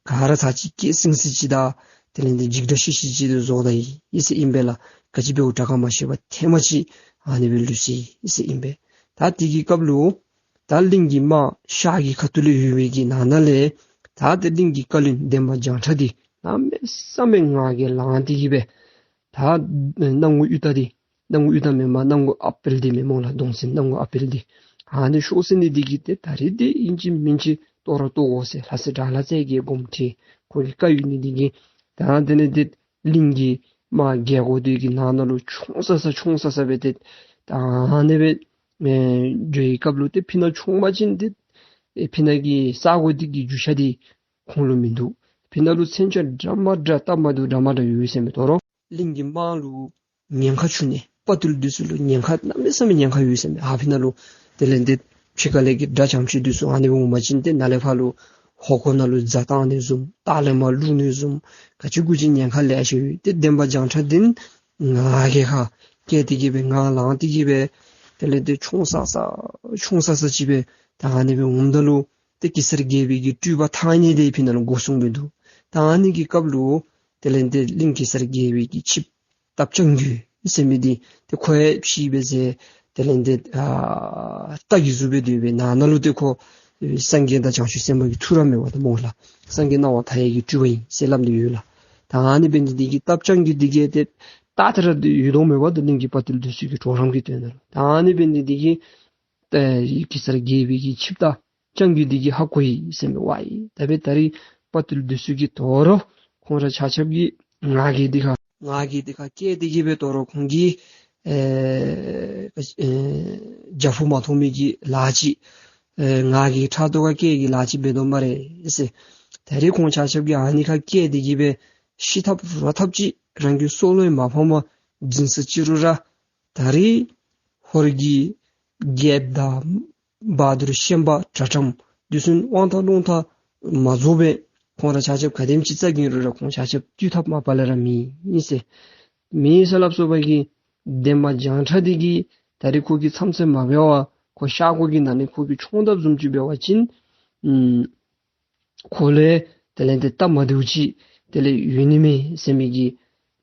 ག་ར་ཚར་ཅིག་སྐད་སིང་སིང་ཅིག་དང་དེ་ལས་འདི་འཇིགས་སྐྲག་ཤི་ཤི་ཅིག་ཏུ་བཟོ་ད་ཡི་ཟེར་ཨིན་པས་ལགས། ག་ཅི་འབདཝ་དྲག་ག་མ་ཤེས་པར་ཐེངས་མ་ཅིག་ཨ་ནི་སྦེ་ལུས་སོ་ཡི་ཟེར་ཨིན་པས། ད་དེ་གི་སྐབས་ལུ་ད་གླིང་གི་དམག་ཤར་གྱི་ཁ་ཐུག་ལས་ཡོད་པའི་གི་ནང་ན་ལས་ད་ཏེ་གླིང་གི་བཀའ་བློན་འདན་མ་བྱང་ཁྲ་འདི་གནམ་མེད་ས་མེད་ང་རྒྱལ་ལངས་ཏེ་གི་སྦེ་ད་སྣང་ངུ་གཡུ་སྟག་འདི་སྣང་ངུ་གཡུ་སྟག་མེན་པར་སྣང་ངུ་ཨ་པེལ་འདི་མེན་སྨོ་ལགས། གདོང་སེང་སྣང་ངུ་ཨ་པེལ་འདི་ཨ་ནི་ཤོར་སོ་ནི་འདི་གིས་ཏེ་ད་རིས་འདི་ཨིན་ཅི་མིན་ཅི་བཏོག་ར་བཏོག་དགོ་ཟེར་ལྷ་སྲས་དགྲ་ལྷ་རྩེ་རྒྱལ་དགོངས་ཁྲེལ་ཁོ་གི་བཀའ་ཡོད་ནི་འདི་གིས་ད་དེ་ལས་འདི་གླིང་གི་དམག་རྒྱལ་སྒོ་འདི་གི་ནང་ན་ལུ་མཆོང་ས་ས་མཆོང་ས་ས་སྦེ་ཏེ་ད་ཨ་ནི་སྦེ་ཨེ་འགྱོ་བའི་སྐབས་ལུ་ཏེ་ཕི་ནང་མཆོང་པ་ཅིན་ཏེ་ཨེ་ཕི་ནང་གི་ས་གོ་འདི་གི་རྒྱུས་ཆ་འདི་ཁོང་ལུ་མིན་འདུག། ཕི་ནང་ལུ་མཚོན་ཆ་འདྲ་མ་འདྲ་སྟབས་མ་བདེཝ་འདྲ་མ་འདྲ་ཡོད་ཟེར་མས། དོ་རུང་གླིང་གི་དམག་ལུ་ཉེན་ཁ་བྱུང་ནི་དཔའ་བརྟུལ་འདི་ཚུ་ལུ་ཉེན་ཁ་གནམ་མེད་ས་མེད་ཉེན་ཁ་ཡོད་ཟེར་མས། ཨ་ཕི་ནང་ལུ་དེ་ལས་འདི་ཕྱི་ཁ་ལས་ཀྱི་དགྲ་བྱམས་ཆེ་འདི་ཚུ་ཨ་ནི་འོང་པ་ཅིན་ཏེ་ནཱ་ལས་ཕར་ལུ་ཧོ་ཀོ་ནང་ལུ་རྫ་བཏང་ནི་བཟུམ་ལྟག་ལས་མར་བླུག་ནི་བཟུམ་ག་ཅི་དགོ་ཅི་ཉེན་ཁ་ལེ་ཤ་ཡོད། ཏེ་འདན་མ་བྱང་ཁྲ་འདི་ང་རྒྱལ་ཁ་སྐྱེས་ཏེ་གི་སྦེ་ང་ལངས་ཏེ་གི་སྦེ་དེ་ལས་འདི་མཆོང་ས་ས་མཆོང་ས་ས་ཅིག་སྦེ་ད་ཨ་ནི་སྦེ་འོངམ་ད་ལུ་ཏེ་གེ་སར་རྒྱལ་པོའི་གི་སྤྲུལ་པ་ཐང་རྙེད་འདི་ཕི་ནང་ལུ་སྒོ་སྲུང་སྦེ་འདུག། ད་ཨ་ནི་གི་སྐབས་ལུ་དེ་ལས་འདི་གླིང་གེ་སར་རྒྱལ་པོའི་གི་ཆིབས་སྟབས་སྤྱང་རྒོད་ཟེར་མི་འདི་ཏེ་ཁོ་ཡང་ཕྱི་སྦེ་ཟེར་དེ་ལས་འདི་ཨ་རྟ་གི་གཟུགས་སྦེ་སྡོད་པའི་ནང་ན་ལུ་ཏེ་ཁོ་སངས་རྒྱས་དང་བྱང་ཆུབ་སེམས་དཔའ་གི་ཐུགས་ར་མེད་པ་ད་སྨོ་ལགས། སངས་རྒྱས་སྣང་བ་མཐའ་ཡས་ཀྱི་སྤྲུལ་པ་ཨིན་ཟེར་སླབ་སྟེ་ཡོད་ལགས། ད་ཨ་ནི་འབད་ནི་འདི་གིས་སྟབས་སྤྱང་རྒོད་འདི་གིས་ཏེ་རྟ་དེ་ར་ཡོད་དོ་མེད་པ་ད་གླིང་གི་དཔའ་བརྟུལ་འདི་ཚུ་གི་གྲོགས་རམ་གྱི་དོན་དག་ལུ། ད་ཨ་ནི་འབད་ནི་འདི་གིས་ཏེ་གེ་སར་རྒྱལ་པོའི་གི་ཆིབས་རྟ་སྤྱང་རྒོད་འདི་གིས་ཧ་གོ་ཡི་ཟེར་མས། ཝའི་ད་འབད་ད་རིས་དཔའ་བརྟུལ་འདི་ཚུ་གིས་དོ་རུང་ཁོང་ར་ཆ་ཁྱབ་ཀྱིས་ང་རྒྱལ་འདི་ཁར་ང་རྒྱལ་འདི་ཁར་སྐྱེས་ཏེ་གི་སྦེ་དོ་རུང་ཁོང་གིས་ཨེ་ཨེ་རྒྱ་ཕུབ་མ་ཐོབ་མི་གི་ལཱ་ཅིག་ཨེ་ང་རྒྱལ་ཕྲག་དོག་ཁར་སྐྱེས་ཀྱི་ལཱ་ཅིག་འབད་དོ་སྨ་རེ་ཟེར། ད་རིས་ཁོང་ཆ་ཁྱབ་ཀྱིས་ཨ་ནི་ཁར་སྐྱེས་ཏེ་གི་སྦེ་ཤི་ཐབས་རོ་ཐབས་ཅིག་རང་གི་སྲོག་ལུ་ཡང་མ་ཕངས་པར་སྦྱིན་སྲེག་ཅིག་རུང་ར་ད་རིས་ཧོར་གྱི་རྒྱལཔོ་དང་བ་དུར་ཤན་པ་དྲག་ཁྲམ་འདི་ཚུ་དབང་ཐང་རླུང་རྟ་མ་རྫོགས་པས། ཁོང་ར་ཆ་ཁྱབ་ག་དེམ་ཅིག་རྩ་འགེངས་རུང་ར་ཁོང་ཆ་ཁྱབ་བཏུལ་ཐབས་མ་པ་ལས་ར་མེད་ཨིན་ཟེར། མེད་ཟེར་སླབ་སོ་བ་གི་འདན་མ་བྱང་ཁྲ་འདི་གིས་ད་རིས་ཁོ་གི་མཚམས་ཚད་མ་འབད་བར་ཁོ་ཤར་སྒོ་གི་ནང་ནས་ཁོ་གིས་མཆོང་ཐབས་བཟུམ་ཅིག་འབད་བ་ཅིན་ཨམ་ཁོ་ལུ་དེ་ལས་འདི་སྟབས་མ་བདེཝ་ཅིག་དེ་ལས་ཡོད་ནི་མས་ཟེར་མི་གི་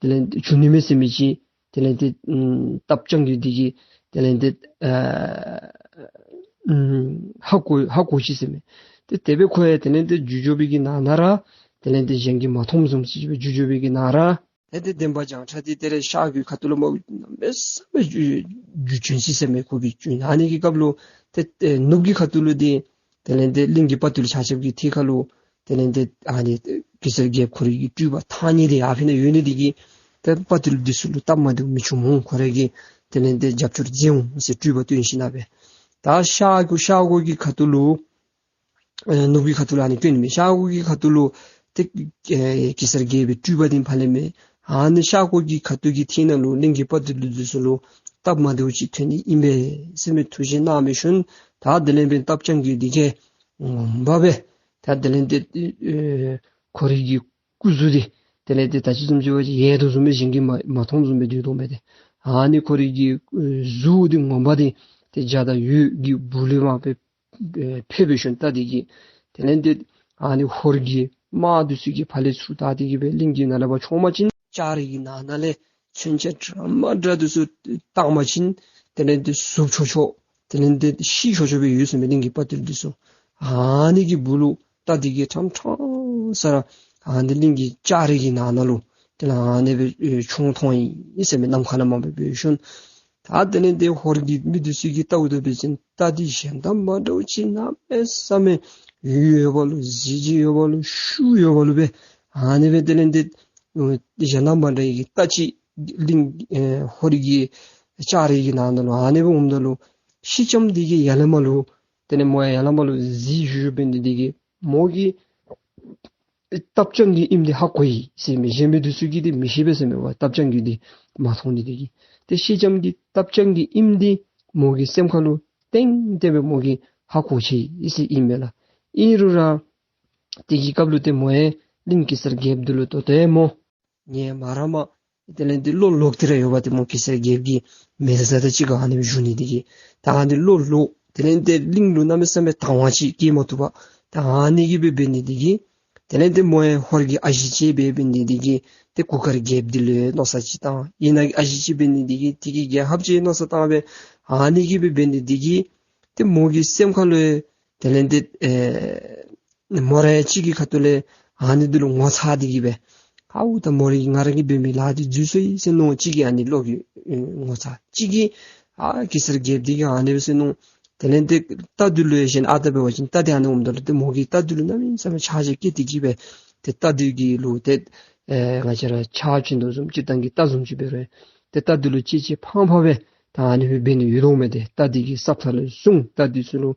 དེ་ལས་འདི་བྱུང་ནི་མས་ཟེར་མི་ཅིག་དེ་ལས་འདི་ཨམ་སྟབས་སྤྱང་རྒོད་འདི་གིས་དེ་ལས་འདི་ཨ་ཨམ་ཧ་གོ་ཧ་གོ་ཅི་ཟེར་མས། ཏེ་དེ་སྦེ་ཁོ་ཡང་དེ་ལས་འདི་འགྱོ་འགྱོ་བའི་གི་ནང་ན་ར་དེ་ལས་འདི་གཞན་གྱིས་མ་མཐོངམ་བཟུམ་ཅིག་སྦེ་འགྱོ་འགྱོ་བའི་གི་ནང་ན་ར་ཏེ་ཏེ་འདན་མ་བྱང་ཁྲ་འདི་ཏེ་ར་ཤར་གྱི་ཁ་ཐུག་ལུ་མ་གནམ་མེད་ས་མེད་རྒྱུག་རྒྱུག་བྱོན་ཅི་ཟེར་མས། ཁོ་གིས་རྒྱུག་ཨ་ནི་གི་སྐབས་ལུ་ཏེ་ཏེ་ནུབ་ཀྱི་ཁ་ཐུག་ལུ་འདི་དེ་ལས་འདི་གླིང་གི་དཔའ་བརྟུལ་ཆ་ཁྱབ་ཀྱི་ཐད་ཁར་ལུ་དེ་ལས་འདི་ཨ་ནི་གེ་སར་རྒྱལཔོ་ཁོ་རའི་གི་སྤྲུལ་པ་ཐང་རྙེད་འདི་ཨ་ཕི་ནང་ཡོད་ནི་འདི་གིས་ཏེ་དཔའ་བརྟུལ་འདི་ཚུ་ལུ་སྟབས་མ་བདེཝ་མི་བྱུང་འོང་། ཁོ་ར་གིས་དེ་ལས་འདི་རྒྱབ་སྐྱོར་མཛད་འོང་ཟེར་སྤྲུལ་པ་སྟོན་ཞིནམ་ལས་ད་ཤར་གྱི་ཤར་སྒོ་གི་ཁ་ཐུག་ལུ་ཨེ་ནུབ་ཀྱི་ཁ་ཐུག་ལུ་ཨ་ནི་སྐྱོན་མེད། ཤར་སྒོ་གི་ཁ་ཐུག་ལུ་ཏེ་ཨེ་གེ་སར་རྒྱལ་པོའི་སྤྲུལ་པ་འདི་ཕར་ལས་མེད། ཨ་ནི་ཤར་སྒོ་གི་ཁ་ཐུག་གི་ཐད་ནང་ལུ་གླིང་གི་དཔའ་བརྟུལ་འདི་ཚུ་ལུ་སྟབས་མ་བདེཝ་ཅིག་ཐོན་ནི་ཨིན་པས་ཟེར་མི་ཐུགས་བཞེད་གནང་བའི་ཤུལ་ད་དེ་ལས་འབད་སྟབས་སྤྱང་རྒོད་འདི་གིས་ངོ་མ་སྦེ་ད་དེ་ལས་འདི་ཨེ་ཁོ་རའི་གི་སྐུ་གཟུགས་འདི་དེ་ལས་འདི་ད་ཅི་བཟུམ་ཅིག་འབད་བ་ཅིན་ཡལ་དོ་བཟུམ་སྦེ་གཞན་གྱིས་མ་མ་མཐོངམ་བཟུམ་སྦེ་སྡོད་དོ་མས་ཏེ། ཨ་ནི་ཁོ་རའི་གི་ཨེ་གཟུགས་འདི་ངོ་མ་འདི་ཏེ་འཇའ་དང་འོད་ཀྱི་སྦུག་ལས་མར་སྦེ་ཨེ་ཕེབས་པའི་ཤུལ་རྟ་འདི་གིས་དེ་ལས་འདི་ཨ་ནི་ཧོར་གྱི་དམག་འདི་ཚུ་གིས་ཕར་ལས་ཚུར་བདའ་སྟེ་གི་སྦེ་གླིང་གི་ནང་ལས་ཕར་མཆོང་པ་ཅིན་ལྕགས་རི་གི་ནང་ན་ལས་མཚོན་ཆ་འདྲ་མ་འདྲ་འདི་ཚུ་བཏང་པ་ཅིན་དེ་ལས་འདི་ཟུག་ཆོག་ཆོག་དེ་ལས་འདི་ཤི་ཆོག་ཆོག་སྦེ་ཡོད་ཟེར་མས་གླིང་གི་དཔའ་བརྟུལ་འདི་ཚུ། ཨ་ནི་གི་སྦུག་ལུ་རྟ་འདི་གིས་ཕྲང་ཕྲང་ས་ར་ཨ་ནི་གླིང་གི་ལྕགས་རི་གི་ནང་ན་ལུ་དེ་ལས་ཨ་ནི་སྦེ་ཨེ་མཆོང་ཐོན་ཡི་ཟེར་མས། ནམ་མཁའ་ལས་མར་སྦེ་འབད་བའི་ཤུལ་ད་དེ་ལས་འདི་ཧོར་གྱི་མི་འདི་ཚུ་གིས་བལྟཝ་ད་འབད་བ་ཅིན་རྟ་འདི་གཞན་དང་མ་འདྲཝ་ཅིག་གནམ་མེད་ས་མེད་འོད་ཡོད་པ་ལུ་གཟི་བརྗིད་ཡོད་པ་ལུ་ཤུགས་ཡོད་པ་ལུ་སྦེ་ཨ་ནི་སྦེ་དེ་ལས་འདི་ཨེ་གཞན་དང་མ་འདྲ་བའི་གི་རྟ་ཅིག་གླིང་ཨེ་ཧོར་གྱི་ལྕགས་རི་གི་ནང་ན་ལུ་ཨ་ནི་སྦེ་འོངམ་ད་ལུ་སེང་ལྕམ་འདི་གིས་ཡར་ལས་མར་ལུ་དེ་ལས་མོ་ཡང་ཡར་ལས་མར་ལུ་གཟིགས་བཞུགས་བཞུགསཔ་འབད་ནི་འདི་གིས་མོ་གིས་སྟབས་སྤྱང་གི་ཨིནམ་འདི་ཧ་གོ་ཡི་ཟེར་མས། གཞན་མི་འདི་ཚུ་གིས་འདི་མི་ཤེས་པས་ཟེར་མས་པ། སྟབས་སྤྱང་གི་འདི་མ་མཐོང་ནི་འདི་གིས། ཏེ་སེང་ལྕམ་གྱི་སྟབས་སྤྱང་གི་ཨིནམ་འདི་མོ་གི་སེམས་ཁ་ལུ་ཏན་ཏན་སྦེ་མོ་གིས་ཧ་གོ་ཅི་ཡི་ཟེར་ཨིན་མས་ལགས། ཨིན་རུང་ར་དེ་གི་སྐབས་ལུ་ཏེ་མོ་ཡང་གླིང་གེ་སར་རྒྱལཔོ་འདི་ལུ་ད་ལྟོ་ཡང་མོ་ངལ་མ་རངས་པར་དེ་ལས་འདི་བློ་ལོག་སྟེ་ར་ཡོད་པ་ཏེ་མོ་གེ་སར་རྒྱལཔོ་གི་མེ་བཟའ་དང་གཅིག་ཁར་ཨ་ནི་སྦེ་བཞུགས་ནི་འདི་གིས། ད་ཨ་ནི་བློ་ལོག་ དེ་ལས་ཏེ་གླིང་ལུ་གནམ་མེད་ས་མེད་དང་བ་ཅིག་སྐྱེ་མ་བཏུབ་པར་ད་ཨ་ནི་གིས་སྦེ་འབད་ནི་འདི་གིས་དེ་ལས་ཏེ་མོ་ཡང་ཧོར་གྱི་ཨ་ཞེ་ཅིག་སྦེ་འབད་ནི་འདི་གིས་ཏེ་གུར་དཀར་རྒྱལཔོ་འདི་ལུ་མནོ་བསམ་ཅིག་བཏང་། ཡུལ་ནང་གི་ཨ་ཞེ་ཅིག་འབད་ནི་འདི་གིས་དེ་གི་རྒྱལ་ཁབ་ཅིག་མནོ་བསམ་བཏང་སྦེ་ཨ་ནི་གིས་སྦེ་འབད་ནི་འདི་གིས་ཏེ་མོ་གི་སེམས་ཁ་ལུ་དེ་ལས་ཏེ་ཨེ་མོ་ར་ཡང་གཅིག་གི་ཁ་ཐུག་ལས་ཨ་ནི་འདི་ལུ་ངོ་ཚ་སྟེ་གིས་སྦེ་ཨའུ་ད་མོ་ར་གིས་ང་ར་གིས་འབད་མི་ལཱ་འདི་འཛོལ་སོ་ཡི་ཟེར་མནོ། གཅིག་གིས་ཨ་ནི་བློ་གི་ཨེ་ངོ་ཚ། གཅིག་གིས་ཨ་གེ་སར་རྒྱལཔོ་འདི་གིས་ཨ་ནི་སྦེ་ཟེར་མནོ། དེ་ལས་ཏེ་རྟ་འདི་ལུ་ཡང་ཞེན་ཨ་ད་འབད་བ་ཅིན་རྟ་འདི་ཨ་ནི་འོངམ་ད་ལུ་ཏེ་མོ་གིས་རྟ་འདི་ལུ་གནམ་མེད་ས་མེད་ཆགས་ཞེན་སྐྱེས་ཏེ་གིས་སྦེ་ཏེ་རྟ་འདི་གི་ལུ་ཏེ་ཨེ་ང་བཅས་ར་ཆགས་བྱིན་དོ་བཟུམ་སྤྱིར་བཏང་གི་རྟ་བཟུམ་ཅིག་འབད་རུང་ཏེ་རྟ་འདི་ལུ་གཅེས་གཅེས་ཕངས་ཕངས་སྦེ་ད་ཨ་ནི་སྦེ་འབད་ནི་ཡོད་དོ་མས། ཏེ་རྟ་འདི་གི་སྲབ་ཐག་ལུ་བཟུང་། རྟ་འདི་ཚུ་ལུ་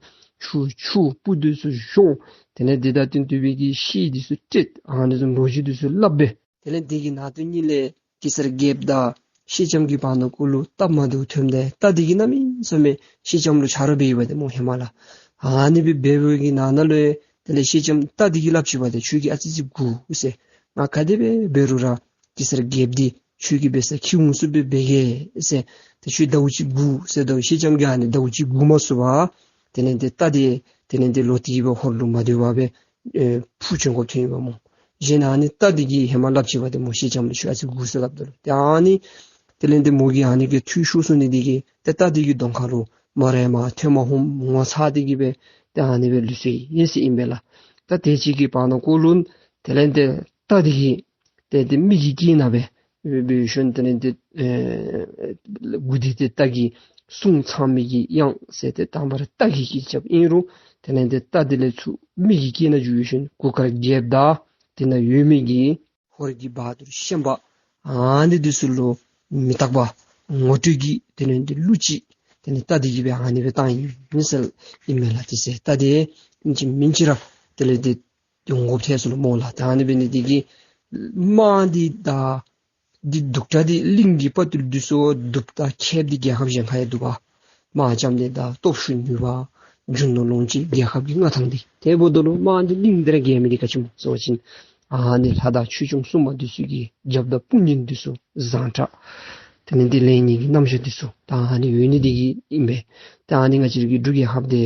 ཆུ་འཁྱུ། སྤུ་འདི་ཚུ་གཞོང་། དེ་ལས་འདི་དང་བསྟུན་ཏེ་སྦེ་གི་གཤིས་འདི་ཚུ་སྤྲད། ཨ་ནི་བཟུམ་ལོ་རྒྱུས་འདི་ཚུ་སླབ་སྦེ་དེ་ལས་འདི་གི་ནང་དོན་གཉིས་ལས་གེ་སར་རྒྱལཔོ་དང་སེང་ལྕམ་གྱི་བར་ན་གུ་ལུ་སྟབས་མ་བདེཝ་ཐོནམ་ད་རྟ་འདི་གིས་གནམ་མེད་ས་མེད་སེང་ལྕམ་ལུ་ཆ་རོགས་འབད་ཡི་པ་ཏེ་མོ་ཧེ་མ་ལས། ཨ་ནི་སྦེ་འབད་བའི་གི་ནང་ན་ལུ་དེ་ལས་སེང་ལྕམ་རྟ་འདི་གིས་སླབ་ཅི་པ་ཏེ་ཁྱོད་ཀྱིས་ཨ་ཙི་ཅིག་སྒུག་ཟེར། ང་ག་དེ་སྦེ་འབད་རུང་ར་གེ་སར་རྒྱལཔོ་འདི་ཁྱོད་ཀྱི་འབད་ས་ཁྱེར་འོང་ཚུགསཔ་སྦེ་འབད་གེ་ཟེར། ཏེ་ཁྱོད་ཟླཝ་གཅིག་སྒུག་ཟེར་ད་སེང་ལྕམ་གྱིས་ཨ་ནི་ཟླཝ་གཅིག་སྒུག་མ་ཚུགས་པར་དེ་ལས་ཏེ་རྟ་འདི་དེ་ལས་ཏེ་ལོག་སྟེ་གིས་སྦེ་ཧོར་ལུ་མ་སྡོད་པར་སྦེ་ཨེ་འཕུར་བྱོན་དགོཔ་ཐོན་ཡི་པ་སྨོ། གཞན་ཨ་ནི་རྟ་འདི་གིས་ཧེ་མ་སླབ་ཅི་པ་ཏེ་མོ་སེང་ལྕམ་ལུ་ཁྱོད་ཨ་ཙི་སྒུག་ཟེར་སླབ་ད་ལུ་ཏེ་ཨ་ནི་དེ་ལས་ཏེ་མོ་གིས་ཨ་ནི་གི་ཐུགས་ཤོར་སོང་ནི་འདི་གིས་ཏེ་རྟ་འདི་གི་གདོང་ཁ་ལུ་མོ་ར་ཡང་མར་ཐོན་མ་ནུམ་ངོ་ཚ་སྟེ་གིས་སྦེ་ཏེ་ཨ་ནི་སྦེ་ལུས་སོ་ཡི་ཟེར་ཨིན་པས་ལགས། ད་དེ་ཅིག་གི་བར་ན་གུ་ལུ་དེ་ལས་ཏེ་རྟ་འདི་གིས་ཏེ་ཏེ་མི་གི་སྐད་ནང་སྦེ་འབད་ཞིནམ་དེ་ལས་ཏེ་ཨེ་མགུ་ཏོ་འདི་ཏེ་རྟ་གི་སྲུང་ཚང་མི་གི་གཡང་ཟེར་ཏེ་དང་པ་ར་རྟ་གིས་སྐད་རྐྱབ་ཨིན་རུང་དེ་ལས་ཏེ་རྟ་འདི་ལས་ཚུར་མི་གི་སྐད་ནང་འགྱུར་ཞིནམ་གུར་དཀར་རྒྱལཔོ་དང་དེ་ནང་ཡོད་མི་གི་ཧོར་གྱི་བ་དུར་ཤན་པ་ཨ་ནི་འདི་ཚུ་ལུ་མི་རྟག་པ་ངོ་སྤྲོད་ཀྱི་དེ་ལས་ཏེ་གླུ་ཅིག་དེ་ལས་རྟ་འདི་གིས་སྦེ་ཨ་ནི་སྦེ་བཏང་ཡི་ཟེར་ཨིན་མས་ལགས། དེ་ཚེ་རྟ་འདི་ཨིན་ཅི་མིན་ཅི་ར་དེ་ལས་ཏེ་ཡོང་དགོཔ་ཐལ་སོ་ནུག་སྨོ་ལགས། ད་ཨ་ནི་འབད་ནི་འདི་གིས་དམག་འདི་དང་འདི་གདུག་དྲགས་འདི་གླིང་གི་དཔའ་རྟུལ་འདི་ཚུ་འདུག། ད་ཁྱེད་འདི་རྒྱལ་ཁབ་གཞན་ཁར་ཡང་འདུག་པ། དམག་རྐྱབ་ནི་དང་སྟོབས་ཤུགས་ནུས་པ་རྒྱུ་ནོར་ལོངས་སྤྱོད་རྒྱལ་ཁབ་ཀྱི་མངའ་ཐང་འདི། དེ་འབདཝ་ད་ལུ་དམག་འདི་གླིང་འདི་ར་རྒྱལ་མི་འདི་ག་ཅི་སྨོ་ཟེར་བ་ཅིན་ཨ་ནི་ལྷ་དང་ཆོས་སྐྱོང་སྲུང་མ་འདི་ཚུ་གི་རྒྱབ་དང་དཔུང་གཉེན་འདི་ཚུ་བཟང་དྲགས། དེ་ལས་ཏེ་ལེགས་ཉེས་ཀྱི་རྣམ་གཞག་འདི་ཚུ་ད་ཨ་ནི་ཡོད་ནི་འདི་གིས་ཨིན་པས། ད་ཨ་ནི་ང་བཅས་ར་གི་འབྲུག་རྒྱལ་ཁབ་འདི་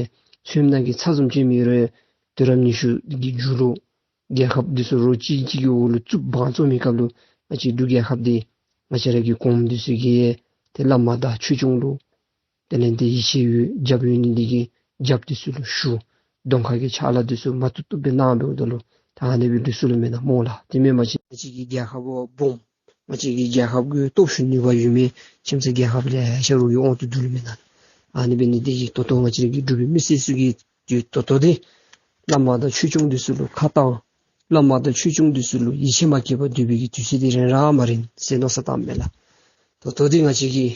ཚུ་ནང་གི་ཚ་བཟུམ་ཅིག་མེན་རུང་དུས་རབས་ཉི་ཤུ་གི་མཇུག་ལུ་རྒྱལ་ཁབ་འདི་ཚུ་རོགས་གཅིག་གཅིག་གི་འོག་ལུ་བཙུགས་དབང་བཙོང་མི་སྐབས་ལུ་ང་བཅས་འབྲུག་རྒྱལ་ཁབ་འདི་ང་བཅས་ར་གི་གོངམ་འདི་ཚུ་གིས་ཏེ་བླ་མ་དང་ཆོས་སྐྱོང་ལུ་དེ་ལས་ཏེ་ཡིད་ཆེས་ཡོད་རྒྱབ་ཡོད་ནི་འདི་གིས་རྒྱབ་འདི་ཚུ་ལུ་ཞུ། གདོང་ཁ་གི་ཕྱག་ལཱ་འདི་ཚུ་མ་བཏུབ་བཏུབ་སྦེ་གནང་འབདཝ་ད་ལུ་ད་ཨ་ནི་སྦེ་འདི་ཚུ་ལུ་མེན་ན་སྨོ་ལགས། དེ་མེན་པ་ཅིན་ང་བཅས་ཀྱི་རྒྱལ་ཁབ་སྦོམ་ང་བཅས་ཀྱི་རྒྱལ་ཁབ་ཀྱི་སྟོབས་ཤུགས་ནུས་པ་ཡོད་མི་ཁྱིམ་ཚང་རྒྱལ་ཁབ་ལེ་ཤ་རོགས་ཀྱི་དབང་དུ་བསྡུ་ལུ་མེན་ན། ཨ་ནི་འབད་ནི་འདི་གིས་ད་ལྟོ་ང་བཅས་ར་གི་འབྲུག་པའི་མི་སེར་ཚུ་གིས་ཏེ་ད་ལྟོ་འདི་བླ་མ་དང་ཆོས་སྐྱོང་འདི་ཚུ་ལུ་ཁ་བཏང་། བླ་མ་དང་ཆོས་སྐྱོང་འདི་ཚུ་ལུ་ཡིད་ཆེས་མ་བསྐྱེད་པར་སྡོད་པའི་གི་དུས་ཚོད་འདི་རན་ར་མ་རན་ཟེར་མནོ་བསམ་བཏངམ་མས་ལགས། ད་ལྟོ་འདི་ང་བཅས་ཀྱི་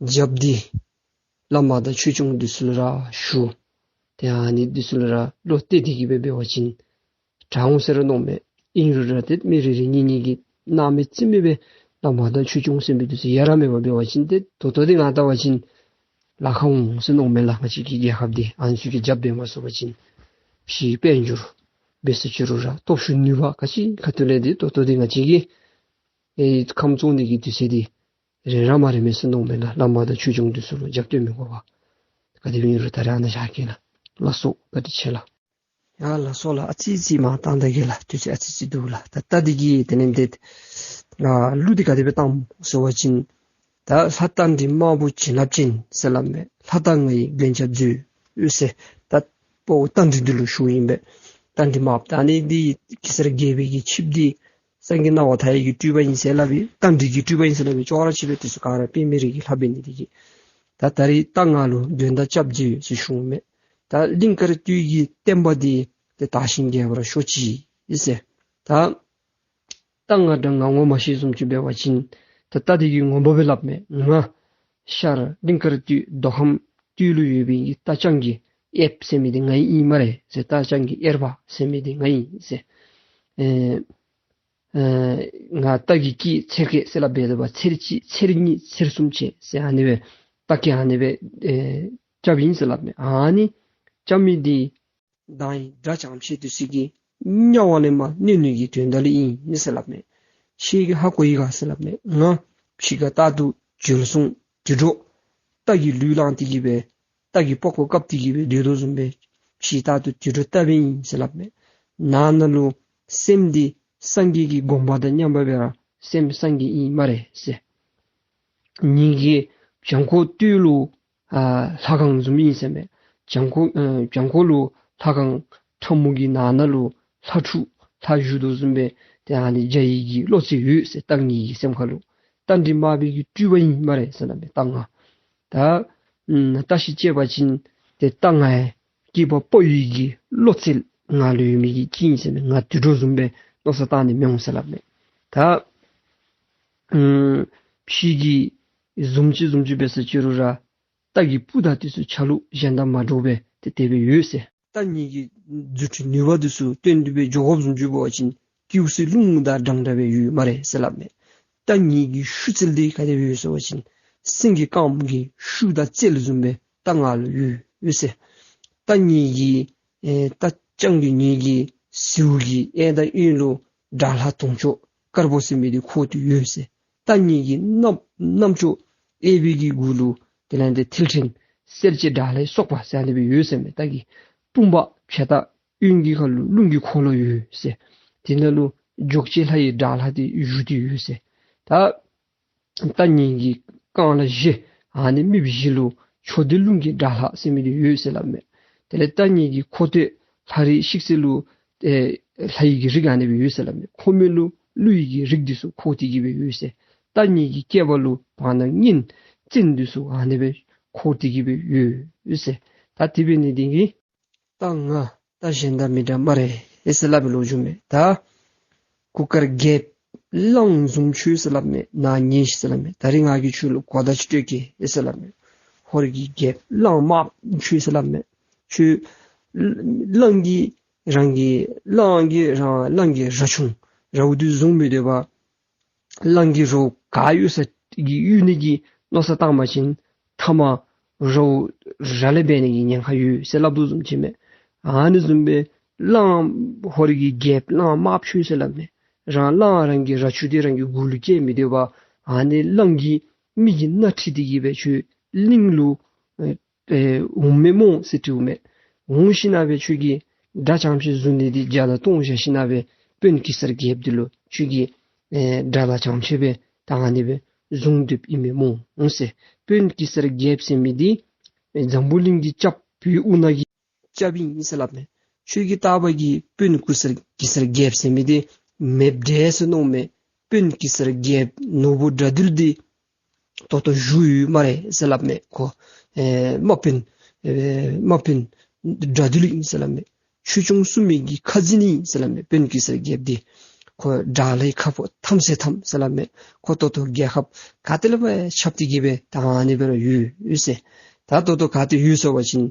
རྒྱབ་འདི་བླ་མ་དང་ཆོས་སྐྱོང་འདི་ཚུ་ལུ་ར་ཞུ། ཏེ་ཨ་ནི་འདི་ཚུ་ལུ་ར་བློ་གཏད་དེ་གིས་སྦེ་འབད་བ་ཅིན་དྲག་འོང་ཟེར་ར་མནོཝ་མས། ཨིན་རུང་ར་ཏེ་མི་རེ་རེ་གཉིས་གཉིས་ཀྱིས་སྣང་མེད་རྩིས་མེད་སྦེ་བླ་མ་དང་ཆོས་སྐྱོང་ཟེར་མི་འདི་ཚུ་ཡ་ར་མེད་པར་འབད་བ་ཅིན་ཏེ་ད་ལྟོ་འདི་ང་བལྟ་བ་ཅིན་ལཱ་ཁག་འོང་ཟེར་མནོཝ་མས་ལགས། ང་བཅས་ཀྱི་རྒྱལ་ཁབ་འདི་ཨ་ནི་ཚུ་གིས་རྒྱབ་འབད་མ་ཚུགས་པ་ཅིན་ཕྱིའི་དཔལ་འབྱོར་འབད་ས་ཅི་རུང་ར་སྟོབས་ཤུགས་ནུས་པ་ག་ཅི་ཁ་ཐུག་ལས་འདི་ད་ལྟོ་འདི་ང་བཅས་ཀྱི་ཨེ་ཁམས་བཙོང་ནི་གི་དུས་ཚོད་འདི་རན་ར་མ་རན་མས་ཟེར་མནོཝ་མས་ལགས། བླ་མ་དང་ཆོས་སྐྱོང་འདི་ཚུ་ལུ་རྒྱབ་སྐྱོར་མི་དགོ་པར། ག་དེ་སྦེ་ཨིན་རུང་ད་རེས་ཨ་ནཱ་བཞག་གེ་ལགས། ལགས་སོ། བཀའ་དྲིན་ཆེ་ལགས། ཡ་ལགས་སོ་ལགས། ཨ་ཙི་ཙི་མར་བཏང་ད་གེ་ལགས། དུས་ཚོད་ཨ་ཙི་ཙི་འདུག་ལགས། ད་རྟ་འདི་གི་དེ་ལས་ཏེ་ཨ་གླུ་འདི་ག་དེ་སྦེ་བཏངམ་ཟེར་བ་ཅིན་ད་ལྷ་རྟ་མགྲིན་དམར་པོ་བྱིན་རླབས་ཅན་ཟེར་སླབ་མས། ལྷ་རྟ་ང་ཡི་རྒྱན་ཆ་མཛོད་ཟེར་ད་དཔའ་བོ་རྟ་མགྲིན་འདི་ལུ་ཞུཝ་ཨིན་པས། རྟ་མགྲིན་དམར་པོ་ད་ཨ་ནི་འདི་གེ་སར་རྒྱལ་པོའི་གི་ཆིབས་འདི་སངས་རྒྱས་སྣང་བ་མཐའ་ཡས་ཀྱི་སྤྲུལ་པ་ཨིན་ཟེར་སླབ་ཨིན། རྟ་མགྲིན་གྱི་སྤྲུལ་པ་ཨིན་ཟེར་སླབ་ཨིན། ཅོག་ར་འཐདཔ་སྦེ་འདི་ཚུ་ག་ར་པདྨའི་རིགས་ཀྱི་ལྷ་འབད་ནི་འདི་གིས། ད་ད་རེས་རྟ་ང་ལུ་དོན་དག་རྐྱབ་མཛོད་ཟེར་ཞུཝ་མས། ད་གླིང་དཀར་སྟོད་ཀྱི་བསྟན་པ་འདི་ཏེ་དར་ཞིང་རྒྱས་པར་ཤོག་ཅིག་ཟེར། ད་རྟ་ང་འདྲ་ང་ངོ་མ་ཤེས་བཟུམ་ཅིག་འབད་བ་ཅིན་ད་རྟ་འདི་གིས་ངོ་མ་སྦེ་སླབ་མས། ང་ཤར་གླིང་དཀར་སྟོད་མདོ་ཁམས་སྟོད་ལུ་ཡོད་པའི་གི་རྟ་རྐྱང་གི་གཡེརཔ་ཟེར་མི་འདི་ང་ཨིན་སྨ་རེ་ཟེར། རྟ་རྐྱང་གི་གཡེར་པ་ཟེར་མི་འདི་ང་ཨིན་ཟེར། ཨེ་ཨེ་ང་རྟ་གི་སྐད་ཚེར་སྐད་ཟེར་སླབ་འབད་དོ་བ། ཚེར་གཅིག་ཚེར་གཉིས་ཚེར་གསུམ་བྱས་ཟེར་ཨ་ནི་སྦེ་རྟ་སྐད་ཨ་ནི་སྦེ་ཨེ་རྐྱབ་ཨིན་ཟེར་སླབ་མས། ཨ་ནི་རྐྱབ་མི་འདི་མདང་ཡི་དགྲ་བྱང་ཆེ་དུས་ཚོད་ཀྱི་དམྱལ་བ་ལས་མར་གནོད་ནི་གི་དོན་དག་ལུ་ཨིན་ཟེར་སླབ་མས། ཁྱེད་ཀྱིས་ཧ་གོ་ཡི་ག་ཟེར་སླབ་མས། ང་ཕྱི་ཁར་རྟ་འདུལ་བྱོལ་སོང་དེ་འདྲ་རྟ་གི་ལུས་བླངས་ཏེ་གིས་སྦེ་ རྟ་གི་པགས་ཀོ་བཀབ་སྟེ་གི་སྦེ་སྡོད་དོ་བཟུམ་སྦེ་ཕྱི་ལྟར་དུ་དུད་འགྲོ་ལྟ་བུ་ཨིན་ཟེར་སླབ་མས། ནང་ན་ལུ་སེམས་འདི་སངས་རྒྱས་ཀྱི་དགོངས་པ་དང་མཉམ་པ་སྦེ་ར་སེམས་སངས་རྒྱས་ཨིན་སྨ་རེ་ཟེར། ངེ་གི་བྱང་ཁོག་སྟོད་ལུ་ཨ་ལྷ་ཁང་བཟུམ་ཨིན་ཟེར་མས། བྱང་ཁོག་ཨ་བྱང་ཁོག་ལུ་ལྷ་ཁང་ཁྲ་མོ་གི་ནང་ན་ལུ་ལྷ་ཕྲུག་ལྷ་བཞུགས་དོ་བཟུམ་སྦེ་ཏེ་ཨ་ནི་འཇའ་ཡི་གི་བློ་རྩེ་ཡོད་ཟེར། རྟ་ངེ་གི་སེམས་ཁ་ལུ་རྟ་མགྲིན་དམར་པོའི་གི་སྤྲུལ་པ་ཨིན་སྨ་རེ་ཟེར་སླབ་མས། རྟ་ང་ད་ཨམ་བཀྲ་ཤིས་བཅས་པ་ཅིན་ཏེ་རྟ་ང་ཡང་སྐྱེས་པ་ཕོ་ཡི་གི་བློ་རྩེ་ང་ལུ་ཡོད་མི་གི་ཅིག་ཨིན་ཟེར་མས། ང་དུད་འགྲོ་བཟུམ་སྦེ་མནོ་བསམ་བཏང་ནི་མི་འོང་ཟེར་སླབ་མས། ད་ཨམ་ཕྱི་གི་བཟུམ་ཅིག་བཟུམ་ཅིག་འབད་ས་ཅི་རུང་ར་རྟ་གི་སྤུ་དང་འདི་ཚུ་ཆ་ལུགས་གཞན་དང་མ་འདྲཝ་སྦེ་ཏེ་དེ་སྦེ་ཡོད་ཟེར། རྟ་ངེ་གི་རྫུ་འཕྲུལ་ནུས་པ་འདི་ཚུ་སྟོན་ཏེ་སྦེ་འགྱོ་དགོཔ་བཟུམ་ཅིག་འབད་བ་ཅིན་སྐྱེ་བོ་སའི་རླུང་དང་འདྲན་འདྲ་སྦེ་ཡོད་སྨ་རེ་ཟེར་སླབ་མས། རྟ་ངེ་གི་ཤུགས་རྩལ་འདི་ག་དེ་སྦེ་ཡོད་ཟེར་བ་ཅིན་སེང་གེ་དཀརམོ་གི་ཤུགས་དང་རྩལ་བཟུམ་སྦེ་རྟ་ང་ལུ་ཡོད་ཡོད་ཟེར། རྟ་ངེ་གི་ཨེ་རྟ་རྐྱང་གི་ངེ་གི་ཟེའུ་གི་གཡས་དང་གཡོན་ལུ་དགྲ་ལྷ་དུང་སྐྱོང་དཀར་པོ་ཟེར་མི་འདི་འཁོར་ཏེ་ཡོད་ཟེར། རྟ་ངེ་གི་རྣམ་རྣམ་ཅོ་གཡས་པའི་གི་གུ་ལུ་དེ་ལས་ཏེ་མཐིལ་ཕྲན་གསལ་བྱེད་དགྲ་ལྷའི་སོགས་པ་ཟེར་ཨ་ནི་སྦེ་ཡོད་ཟེར་མས། རྟ་གི་དཔུང་པ་ཕྱེད་དང་གཡོན་གྱི་ཁ་ལུ་རླུང་གི་འཁོར་ལོ་ཡོད་ཟེར། དེ་ནང་ལུ་འཇོག་བྱེད་ལྷ་ཡི་དགྲ་ལྷ་འདི་བཞུགས་ཏེ་ཡོད་ཟེར། ད་རྟ་ངེ་གི་རྐང་ལག་བཞི་ཨ་ནི་རྨིགཔ་བཞི་ལུ་ཕྱོགས་བདུན་རླུང་གི་དགྲ་ལྷ་ཟེར་མི་འདི་ཡོད་ཟེར་སླབ་མས། དེ་ལས་རྟ་ངེ་གི་ཁོག་སྟོད་ལྷ་རིགས་ཤིག་ཟེར་ལུ་ཨེ་ལྷ་ཡི་གི་རིགས་ཨ་ནི་སྦེ་ཡོད་ཟེར་སླབ་མས། ཁོག་སྨད་ལུ་ཀླུ་ཡི་གི་རིགས་འདི་ཚུ་འཁོར་ཏེ་གི་སྦེ་ཡོད་ཟེར། རྟ་ངེ་གི་སྐེད་པ་ལུ་བར་སྣང་གཉན་བཙན་འདི་ཚུ་ཨ་ནི་སྦེ་འཁོར་ཏེ་གི་སྦེ་ཡོད་ཟེར། ད་དེ་འབད་ནི་འདི་གིས་རྟ་ང་རྟ་གཞན་དང་མི་འདྲ་སྨ་རེ་ཟེར་སླབ་པའི་ལོ་རྒྱུས་མས། ད་གུར་དཀར་རྒྱལཔོ་གླང་བཟུམ་ཁྱོད་ཟེར་སླབ་མས། ནཱ་ཉན་ཤིག་ཟེར་སླབ་མས། ད་རིས་ང་གིས་ཁྱོད་ལུ་གོ་བརྡ་ཅིག་སྤྲོད་གེ་ཟེར་སླབ་མས། ཧོར་གྱི་རྒྱལཔོ་གླང་དམརཔོ་ཁྱོད་ཟེར་སླབ་མས། ཁྱོད་གླང་གིས་རང་གི་གླང་གིས་རང་གླང་གི་རྭ་ཆུང་རྭཝ་འདི་བཟུང་མི་སྡོད་པར་གླང་གི་རྭཝ་ག་ཡོད་ས་གི་གཡུག་ནི་གི་མནོ་བསམ་བཏང་པ་ཅིན་མཐའ་མ་རྭཝ་ར་ལས་འབད་ནི་གི་ཉེན་ཁ་ཡོད་ཟེར་སླབ་དོ་བཟུམ་ཅིག་མས། ཨ་ནི་བཟུམ་སྦེ་གླང་ཧོར་གྱི་རྒྱལཔོ་གླང་དམརཔོ་ཁྱོད་ཟེར་སླབ་མས། རང་གླང་རང་གི་རྭ་ཆུང་འདི་རང་གི་མགུ་ལུ་བཀལ་མི་སྡོད་པར་ཨ་ནི་གླང་གིས་མི་གི་སྣ་ཁྲིད་དེ་གི་སྦེ་ཁྱོད་གླིང་ལུ་ཨེ་ཨེ་འོང་མས་སྨོ་ཟེར་དྲིཝ་མས། འོང་ཞིན་ན་སྦེ་ཁྱོད་ཀྱིས་དགྲ་རྐྱངམ་ཅིག་བཟུང་ནི་འདི་བརྒྱ་དང་སྟོང་བཞག་ཞིན་ན་སྦེ་དཔོན་གེ་སར་རྒྱལཔོ་འདི་ལུ་ཁྱོད་ཀྱིས་ཨེ་དགྲ་ལྷ་རྐྱངམ་ཅིག་སྦེ་ད་ཨ་ནི་སྦེ་བཟུང་སྡོདཔ་ཨིན་མས་སྨོ་ཟེར། དཔོན་གེ་སར་རྒྱལཔོ་ཟེར་མི་འདི་ཨེ་འཛམ་བུ་གླིང་གི་སྐྱབས་བོད་དབུ་ནག་གི་སྐྱབས་ཨིན་ཟེར་སླབ་མས། ཁྱོད་ཀྱིས་རྟག་པར་གྱི་དཔོན་གེ་སར་གེ་སར་རྒྱལཔོ་ཟེར་མི་འདི་མེདཔ་འདྲས་ཟེར་མནོཝ་མས། དཔོན་གེ་སར་རྒྱལཔོ་ནོར་བུ་དགྲ་འདུལ་འདི་ད་ལྟོ་བཞུགས་ཡོད་སྨ་རེ་ཟེར་སླབ་མས། ཁོ་ཨེ་དམག་དཔོན་ཨེ་དམག་དཔོན་དགྲ་འདུལ་ཨིན་ཟེར་སླབ་མས། ཆོས་སྐྱོང་སྲུང་མའི་གི་ཁ་འཛིན་ཨིན་ཟེར་སླབ་མས། དཔོན་གེ་སར་རྒྱལཔོ་འདི་ཁོ་དགྲ་ལྷའི་ཁ་ཕོ་ཐམས་ཅད་ཐམས་ཟེར་སླབ་མས། ཁོ་ད་ལྟོ་རྒྱལ་ཁབ་ག་ཏེ་ལས་ཕར་ཁྱབ་སྟེ་གི་སྦེ་ད་ཨ་ནི་སྦེ་ར་ཡོད་ཡོད་ཟེར། ད་ད་ལྟོ་ག་ཏེ་ཡོད་ཟེར་བ་ཅིན་